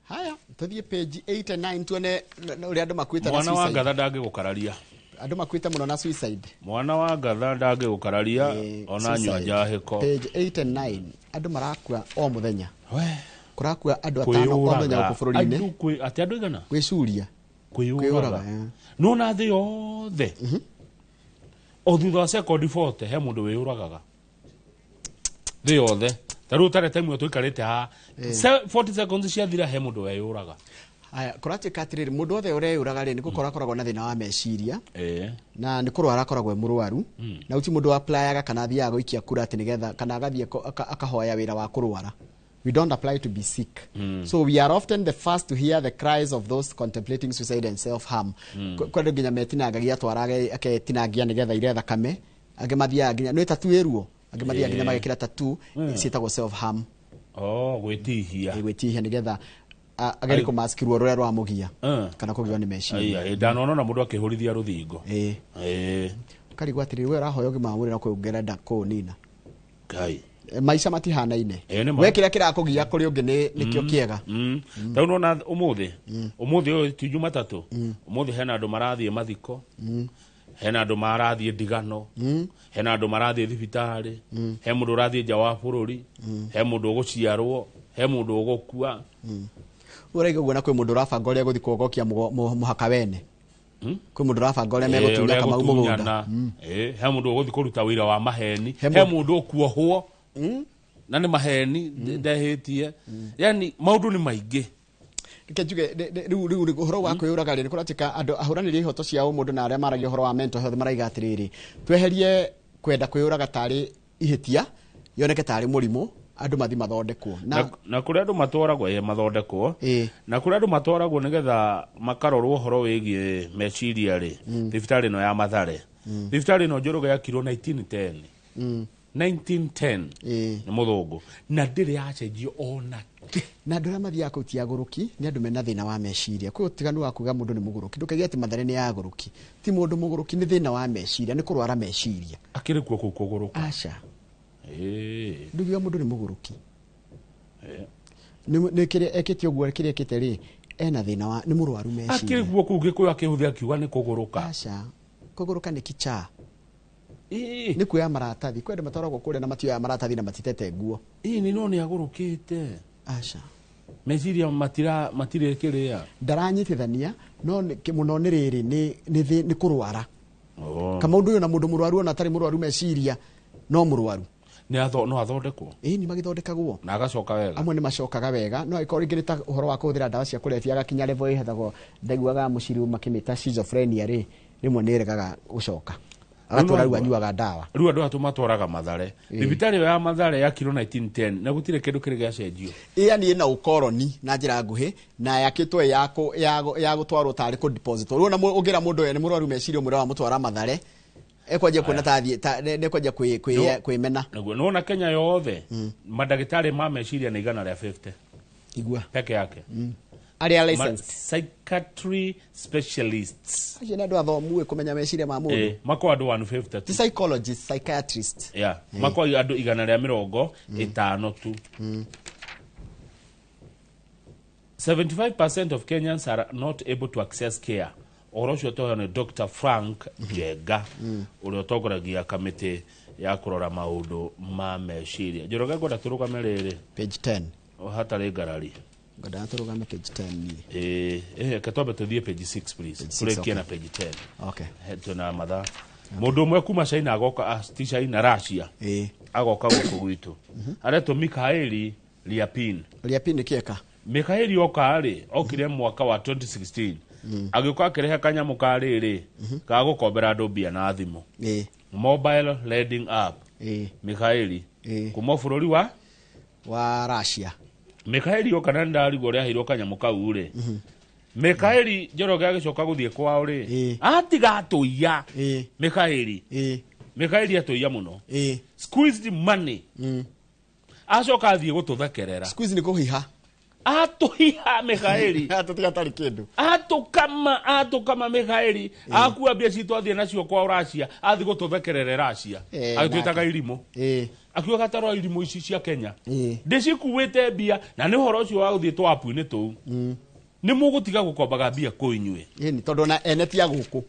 Haya, tũthiĩ page 89 tuone ũrĩa andũ makuĩte na Mwana wa suicide. ngatha ndangĩgũkararia. Andũ makuĩte mũno na suicide. Mwana wa ngatha ndangĩgũkararia ona nyua Suicide. njahĩko. Page 89, andũ marakua o mũthenya, kũrakua andũ 5 o mũthenya gũkũ bũrũri-inĩ. Andũ atĩ andũ igana Gwĩcuria. Kwĩyũraga. Kwĩyũraga. Nona thĩ yothe o thutha wa sekondi 40 he mũndũ wĩyũragaga thĩ yothe. Ta rĩu tarĩ time ĩyo tũikarĩte haha, 40 seconds ciathira he mũndũ weyũraga. Haya, kũratuĩka atĩrĩrĩ, mũndũ wothe ũreyũraga rĩ, nĩ gũkorwo akoragwo na thĩna wa meciria na nĩ kũrwara akoragwo e mũrwaru, na uti mũndũ applyaga kana athiaga gũikia kura atĩ nĩgetha kana agathiĩ akahoya wĩra wa kũrwara. We don't apply to be sick. So we are often the first to hear the cries of those contemplating suicide and self harm. Kwĩ andũ nginya metinangagia twara aketinangia nĩgetha ire thakame, angĩ mathiaga nginya nĩ tatu ĩruo, angĩ mathiaga nginya magekĩra tatu ciĩtagwo self harm. Oh, gwĩtihia. Gwĩtihia nĩgetha agerie kũmask ruo rũrĩa rwamũgia kana kũgio nĩ meciria. Ai, ndanona na mũndũ akĩhũrithia rũthingo. Ũkarigwo atĩrĩrĩ, we ũrahoya ũgima wa mwĩrĩ na kwĩ ũngĩ ũrenda kũũnina. Ngai. Maica matihanaine. Nĩ ma. We kĩrĩa kĩrakũgia kũrĩ ũngĩ nĩkĩo kĩega. Tarĩu nona ũmũthĩ ũmũthĩ ũyũ ti Jumatatũ, ũmũthĩ hena andũ marathiĩ mathiko, hena andũ marathiĩ ndigano, hena andũ marathiĩ thibitarĩ, he mũndũ ũrathiĩ nja wa bũrũri, he mũndũ ũgũciarwo, he mũndũ ũgũkua. Ũraiga ũguo na kwĩ mũndũ ũrabanga ũrĩa gũthiĩ kũgokia mũhaka wene, kwĩ mũndũ ũrabanga ũrĩa megũtunya ũrĩa Kamau mũgũnda. gũtunyana. He mũndũ ũgũthiĩ kũruta wĩra wa maheni, He he mũndũ ũkuohwo na nĩ maheni ndehĩtie, yani maũndũ nĩ maingĩ. Reke njuge rĩu ũhoro wa kwĩyũraga rĩ, nĩ kũratuĩka andũ ahũranĩri a ihoto cia ũmũndũ na arĩa maragia ũhoro wa mental health maraiga atĩrĩrĩ, tweherie kwenda kwĩyũraga tarĩ ihĩtia, yoneke tarĩ mũrimũ, andũ mathi mathondekwo na Na kũrĩa andũ matwaragwo mathondekwo, na kũrĩa andũ matwaragwo nĩgetha makarorwo ũhoro wĩgiĩ meciria rĩ, thibitarĩ ĩno ya Mathare, thibitarĩ ĩno Njoroge yakirwo 1910, 1910 nĩ mũthũngũ, na ndĩrĩ yacenjio ona. Na andũ arĩa mathiaga kũu ti agũrũki, nĩ andũ mena thĩna wa meciria. Kwĩ ũtiganu wa kuga mũndũ nĩ mũgũrũki, ndũkaige atĩ Mathare nĩ agũrũki, ti mũndũ mũgũrũki, nĩ thĩna wa meciria, nĩ kũrwara meciria. Akĩrĩ kuo kũu kũgũrũka? Aca. Ndũkiuga mũndũ nĩ mũgũrũki. Nĩ kĩrĩa ekĩte ũguo, kĩrĩa ekĩte rĩ, ena thĩna wa nĩ mũrwaru meciria. Akĩrĩ kuo kũu Gĩkũyũ akĩhũthia akiuga nĩ kũgũrũka? Aca, kũgũrũka nĩ kicaa, nĩ kuoya maratathi. Kwĩ andũ matwaragwo kũrĩa na matioyaga maratathi na matitete nguo. Ĩĩ, nĩ no nĩ agũrũkĩte. Aca. Meciria matirĩ kĩrĩa. Ndaranyitithania no mũno nĩ rĩrĩ nĩ kũrwara. Kama ũndũ ũyũ na mũndũ mũrwaru ona atarĩ mũrwaru meciria no mũrwaru. Nĩ no athondekwo? Ĩĩ, nĩ magĩthondekagwo. Na agacoka wega? Amwe nĩ macokaga wega, no angĩkorwo rĩngĩ nĩ ta ũhoro wa kũhũthĩra ndawa cia kũrebia agakinya level ĩhethagwo, ndaiguaga mũciri makĩmĩta schizophrenia rĩ, rĩmwe nĩ ĩregaga gũcoka. Agatũra rĩu anyuaga ndawa. Rĩu andũ aya tũmatwaraga Mathare. Thibitarĩ ĩyo ya Mathare yakirwo 1910 na gũtirĩ kĩndũ kĩrĩ gĩacenjio. Yani ĩna ũkoroni na njĩra nguhĩ na yakĩtwo ya gũtwarwo tarĩ kũ deposit. Rĩu ona ũngĩra mũndũ ũyũ nĩ mũrwaru meciria ũmwĩre wamũtwara Mathare ekwanjia kuona ta athiĩ nĩekwanjia kwĩmena. Naguo nĩwona Kenya yothe mandagĩtarĩ ma meciria nĩ 150. Igua. Peke yake. Arĩa licensed. Psychiatry specialists. Acio nĩ andũ athomu kũmenya meciria ma mũndũ. Makwa andũ 150 tu. Ti psychologist, psychiatrist. Yeah. Makwa andũ 150 tu. 75% of Kenyans are not able to access care. Ũhoro ũcio tũheo nĩ Dr. Frank Njenga ũrĩa ũtongoragia kamĩtĩ ya kũrora maũndũ ma meciria. Njoroge ngwenda tũrũgame rĩrĩ. Page 10. Hatarĩ ngarari. Ngwenda tũrũgame page 10 niĩ. Reke twambe tũthiĩ page 6 please. Tũrĩkie na page 10. Okay. Twĩna mathaa. Mũndũ ũmwe kuma China agoka, ti China, Russia. Agoka gũkũ gwitũ. Aretwo Mikhail Liapin. Liapin nĩ kĩeka? Mikhail oka rĩ, okire mwaka wa 2016. Agĩũka akĩrehe kanyamũ ka rĩrĩ ga gũkombera andũ mbia na thimũ. Mobile lending app. Mikhail kuma bũrũri wa Russia. Mikhail oka na ndarigwo ũrĩa aheirwo kanyamũ kau rĩ. Mikhail Njoroge agĩcoka gũthiĩ kwao rĩ, atiga atũiya. Mikhail. Mikhail atũiya mũno. Squeezed money. Acoka athiĩ gũtũthekerera. Squeeze nĩ kũhiha. Atũhiha Mikhail. Atũtiga atarĩ kĩndũ. Atũkama Mikhail. Akua mbia citũ athiĩ nacio kwao Russia, athiĩ gũtũthekerera Russia. Agĩtwĩtaga irimũ. Akiuga gatarwa irimũ ici cia Kenya. Ndĩcikuĩte mbia na nĩ ũhoro ũcio wa gũthiĩ tũ app-inĩ tũu. Nĩ mũgũtiga gũkombaga mbia kũ inyuĩ. Ĩni tondũ ona ene ti a gũkũ.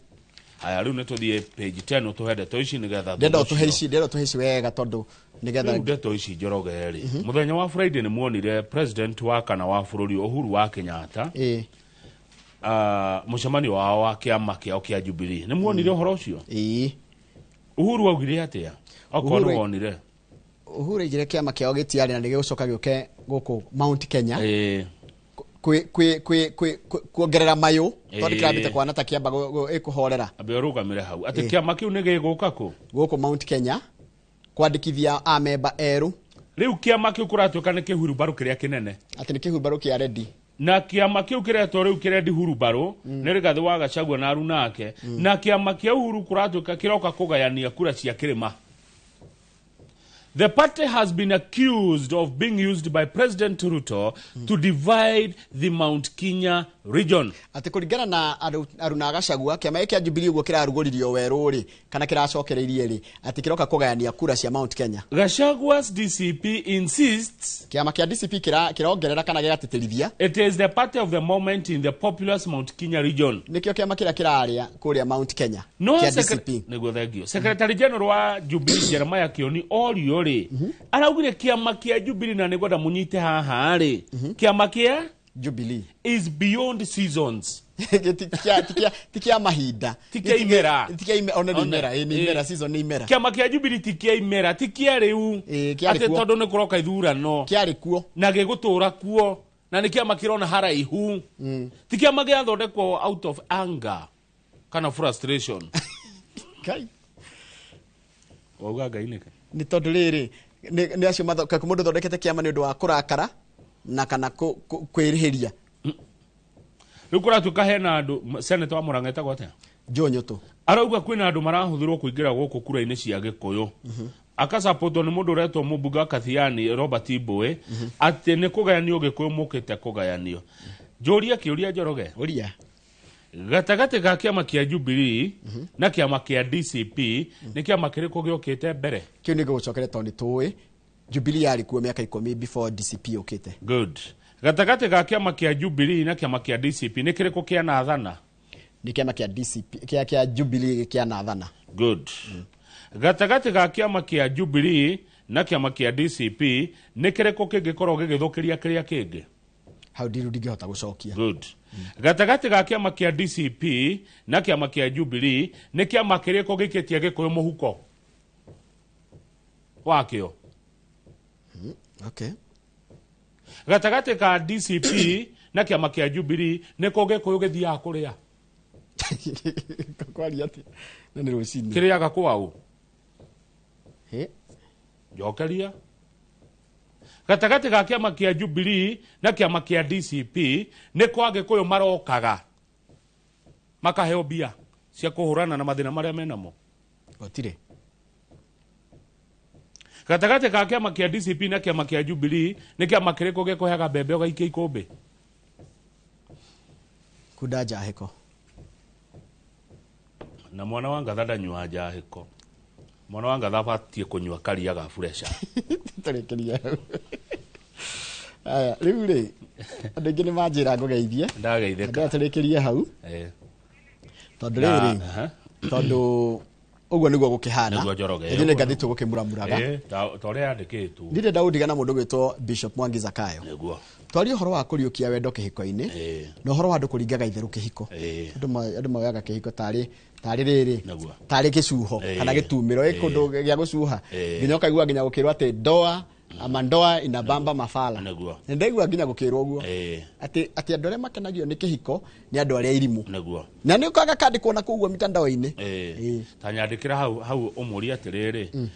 Haya rĩu nĩ tũthiĩ page 10 ũtũhe ndeto ici nĩgetha ndenda ũtũhe ici wega tondũ nĩgetha rĩu ndeto ici Njoroge rĩ. Mũthenya wa Friday nĩ muonire president wa kana wa bũrũri Uhuru wa Kenyatta. Mũcemanio wao wa kĩama kĩao kĩa Jubilee. Nĩ muonire ũhoro ũcio? Uhuru augire atĩa? Okorwo nĩ wonire. Uhuru aigire kĩama kĩao gĩtiarĩ na nĩgĩgũcoka gĩũke gũkũ Mount Kenya. Kuongerera mayũ tondũ kĩrambĩte kwana ta kĩamba ĩkũhorera. Ambe ũrũgamĩre hau. Atĩ kĩama kĩu nĩ gĩgũka kũ? Gũkũ Mount Kenya kwandĩkithia amemba erũ. Rĩu kĩama kĩu kũratuĩka nĩ kĩhurumbarũ kĩrĩa kĩnene. Atĩ nĩ kĩhurumbarũ kĩa rendi. Na kĩama kĩu kĩretwo rĩu kĩrendi hurumbarũ nĩ Rigathĩ wa Gachagua na aruna ake. Na kĩama kĩa Uhuru kũratuĩka kĩroka kũgayania kura cia kĩrĩma. The party has been accused of being used by President Ruto to divide the Mount Kenya region. Atĩ kũringana na Aruna Gachagua kĩama gĩkĩ kĩa Jubilee ũguo kĩrarugũririo werũ rĩ kana kĩracokereirie rĩ atĩ kĩroka kũgayania kura cia Mount Kenya. Gachagua's DCP insists kĩama kĩa DCP kĩrongerera kana gĩgatĩtĩrithia. It is the party of the moment in the populous Mount Kenya region. Nĩkĩo kĩama kĩrĩa kĩrarĩa kũrĩa Mount Kenya. No kĩa DCP. Nĩguo thengio. Secretary General wa Jubilee Jeremiah Kioni orio rĩ araugire kĩama kĩa Jubilee na nĩngwenda mũnyite haha rĩ kĩama kĩa Jubilee is beyond seasons. Ti kĩa mahinda. Ti kĩa imera. Ti kĩa imera, ona nĩ imera, nĩ imera, season nĩ imera. Kĩama kĩa Jubilee ti kĩa imera, ti kĩa rĩu. Atĩ tondũ nĩ kũroka ithurano. Kĩarĩ kuo. Na gĩgũtũra kuo. Na nĩ kĩama kĩrona haraihu. Ti kĩama gĩathondekwo out of anger kana frustration. Kai. Wauga Ngai nĩkĩ? Nĩ tondũ rĩrĩ nĩ acio mũndũ thondekete kĩama nĩ ũndũ wa kũrakara na kana kwĩrĩhĩria. Rĩu kũratuĩka hena andũ senator wa Murang'a etagwo atĩa? Joe Nyutu. Arauga kwĩna andũ marahũthĩrwo kũingĩra gũkũ kura-inĩ cia Gĩkũyũ. Akasapotwo nĩ mũndũ ũretwo mũmbunge wa Kathiani Robert Mbowe atĩ nĩ kũgayanio Gĩkũyũ mũkĩte kũgayanio. Njũrie kĩũria Njoroge. Ũria. Gatagatĩ ga kĩama kĩa Jubilee na kĩama kĩa DCP nĩ kĩama kĩrĩkũ gĩũkĩte mbere? Kĩu nĩ ngũgũcokeria tondũ nĩ tũĩ Jubilee yarĩ kuo mĩaka 10 before DCP yũkĩte. Good. Gatagatĩ ga kĩama kĩa Jubilee na kĩama kĩa DCP nĩ kĩrĩkũ kĩanathana? Nĩ kĩama kĩa DCP kĩa Jubilee kĩanathana. Good. Gatagatĩ ga kĩama kĩa Jubilee na kĩama kĩa DCP nĩ kĩrĩkũ kĩngĩkorwo gĩgĩthũkĩria kĩrĩa kĩngĩ? Hau ndingĩhota gũcokia. Good. Gatagatĩ ga kĩama kĩa DCP na kĩama kĩa Jubilee nĩ kĩama kĩrĩkũ gĩikĩtie Gĩkũyũ mũhuko wakĩo? Okay. Gatagatĩ ka DCP na kĩama kĩa Jubilee nĩ kũ Gĩkũyũ gĩthiaga kũrĩa? Kwaria atia na nĩ rũcinĩ? Kĩrĩaga kwaũ? Hĩ. Njokeria. Gatagatĩ ga kĩama kĩa Jubilee na kĩama kĩa DCP nĩ kwa Gĩkũyũ marokaga makaheo mbia cia kũhũrana na mathĩna marĩa menamo. Gũtirĩ. Gatagatĩ ga kĩama kĩa DCP na kĩama kĩa Jubilee nĩ kĩama kĩrĩkũ gĩkũheaga mbembe ũgaikia ikũmbĩ? Kunda njahĩko. Na mwana wa ngatha ndanyua njahĩko. Mwana wa ngatha abatiĩ kũnyua karia ga furesha. Tũrĩkĩria hau. Aya, rĩu rĩ, andũ aingĩ nĩ manjĩra ngũgeithie. Ndageithĩka. Ndĩra tũrĩkĩrie hau. Tondũ rĩrĩ, tondũ ũguo nĩguo gũkĩhana. Nĩguo Njoroge. Ithuĩ nĩ ngathĩti tũgũkĩmuramuraga. Ta ũrĩa yandĩkĩtwo. Ndirĩ ndaũndiga na mũndũ gwĩtwo Bishop Mwangi Zakayo. Nĩguo. Twarie ũhoro wa kũriũkia wendo kĩhiko-inĩ na ũhoro wa andũ kũringaga itherũ kĩhiko. Andũ moyaga kĩhiko tarĩ rĩrĩ, tarĩ gĩcuho kana gĩtumĩro, ĩ kũndũ gĩa gũcuha. Nginya ũkaigua nginya gũkĩrwo atĩ ndoa ama ndoa inabamba mafala. Nĩguo. Nĩ ndaigua nginya gũkĩrwo ũguo. Atĩ andũ arĩa makenagio nĩ kĩhiko nĩ andũ arĩa irimũ. Nĩguo. Na nĩ ũkaga kandĩkwo na kũu ũguo mitandao-inĩ. Ta nyandĩkĩra hau ũmũrie atĩrĩrĩ,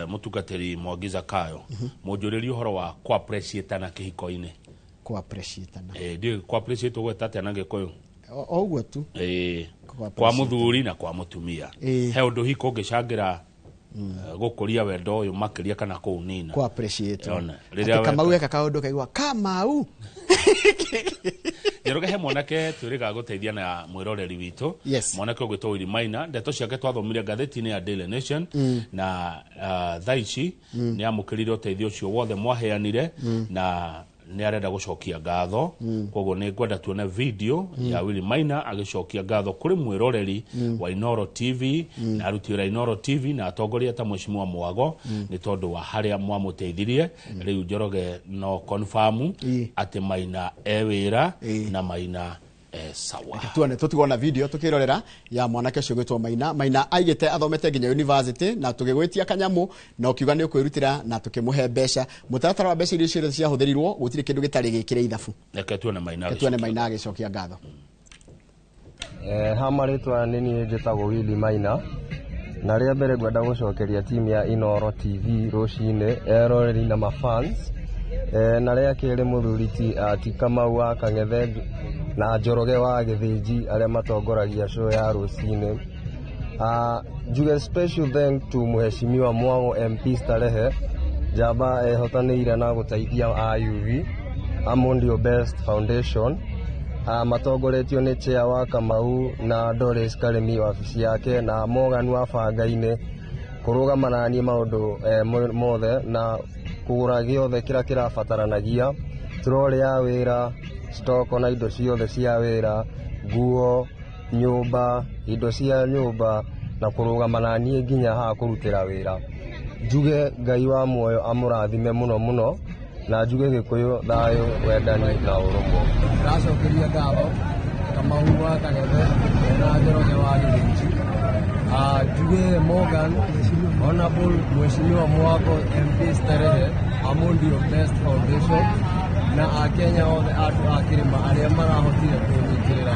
mũtungatĩri Mwangi Zakayo, mũnjũrĩrie ũhoro wa kũ appreciate-ana kĩhiko-inĩ. Kũ appreciate-ana. Ndiũĩ kũ appreciate ũgweta atĩa na Gĩkũyũ? O ũguo tu. Kwa mũthuri na kwa mũtumia. He ũndũ hiko ũngĩcangĩra gũkũria wendo ũyũ makĩria kana kũunina. Kũ appreciate. Ona, Atĩ Kamau eka kaũndũ kaigua Kamau. Njoroge he mwanake twĩrĩga gũteithia na mwĩroreri witũ. Yes. Mwanake ũgwĩtwo Willy Maina, ndeto ciake twathomire ngathĩti-inĩ ya Daily Nation na thaa ici nĩ amũkĩrire ũteithio ũcio wothe mwaheanire na nĩ arenda gũcokia ngatho. Koguo nĩ ngwenda tuone video ya Willy Maina agĩcokia ngatho kũrĩ mwĩroreri wa Inooro TV na aruti wĩra Inooro TV na atongoria ta Mheshimiwa Mwago nĩ tondũ wa harĩa mwamũteithirie. Rĩu Njoroge no confirm atĩ Maina e wĩra na Maina sawa. Tuone tũtigona video tukirorera ya mwanake ũcio gwĩtwo Maina. Maina aigĩte athomete nginya university na tũgĩgwĩtia kanyamũ na ũkiuga nĩ ũkwĩrutĩra na tũkĩmũhe mbeca. Mũtaratara wa mbeca iria ciothe ciahũthĩrirwo gũtirĩ kĩndũ gĩtarĩ gĩkĩre ithabu. Reke tuone Maina. Reke tuone Maina agĩcokia ngatho. Ha marĩtwa nĩ niĩ njĩtagwo Willy Maina na rĩa mbere ngwenda gũcokeria timu ya Inooro TV rũcinĩ eroreri na mafans. Na rĩa kerĩ mũthuri ti Kamau wa Kang'ethe na Njoroge wa Gĩthĩnji arĩa matongoragia show ya rũcinĩ. Njuge special thank to Mheshimiwa Mwago MP Starehe njamba ehotanĩire na gũteithia AUV Amondio Best Foundation. Matongoretio nĩ chair wa Kamau na Doris Karemi wabici yake na Morgan wa Bangainĩ kũrũgama na niĩ maũndũ mothe na kũgũra gĩothe kĩrĩa kĩrabataranagia, troli ya wĩra, stock na indo ciothe cia wĩra, nguo, nyũmba, indo cia nyũmba na kũrũgama na niĩ nginya haha kũrutĩra wĩra. Njuge Ngai wa muoyo amũrathime mũno mũno na njuge Gĩkũyũ thayũ, wendani na ũrũmwe. Ndacokeria ngatho Kamau wa Kang'ethe na Njoroge wa Gĩthĩnji. Njuge Morgan Honorable Mheshimiwa Mwago MP Starehe Amondio Best Foundation na akenya othe andũ a kĩrĩma arĩa marahotire kũnyitĩrĩra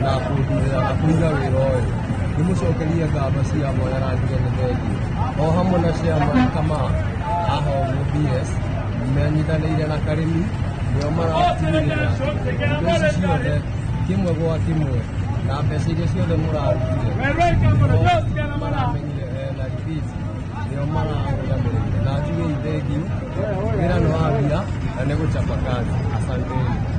na kũndurĩra na kũiga wĩra ũyũ. Nĩmũcokerie ngatho cia mwanya na njuge nĩ thengiũ. O hamwe na chairman Kama haha ũguo BS menyitanĩire na Karĩmi nĩo maratigĩrĩra indo ici ciothe kĩmwe gwa kĩmwe na mbeca iria ciothe mũrarutire maramenyire na rithiti nĩo mararũgamĩrĩire na njuge ithengiũ wĩra nĩ wambia na nĩ gũchapa kazi. Asanteni.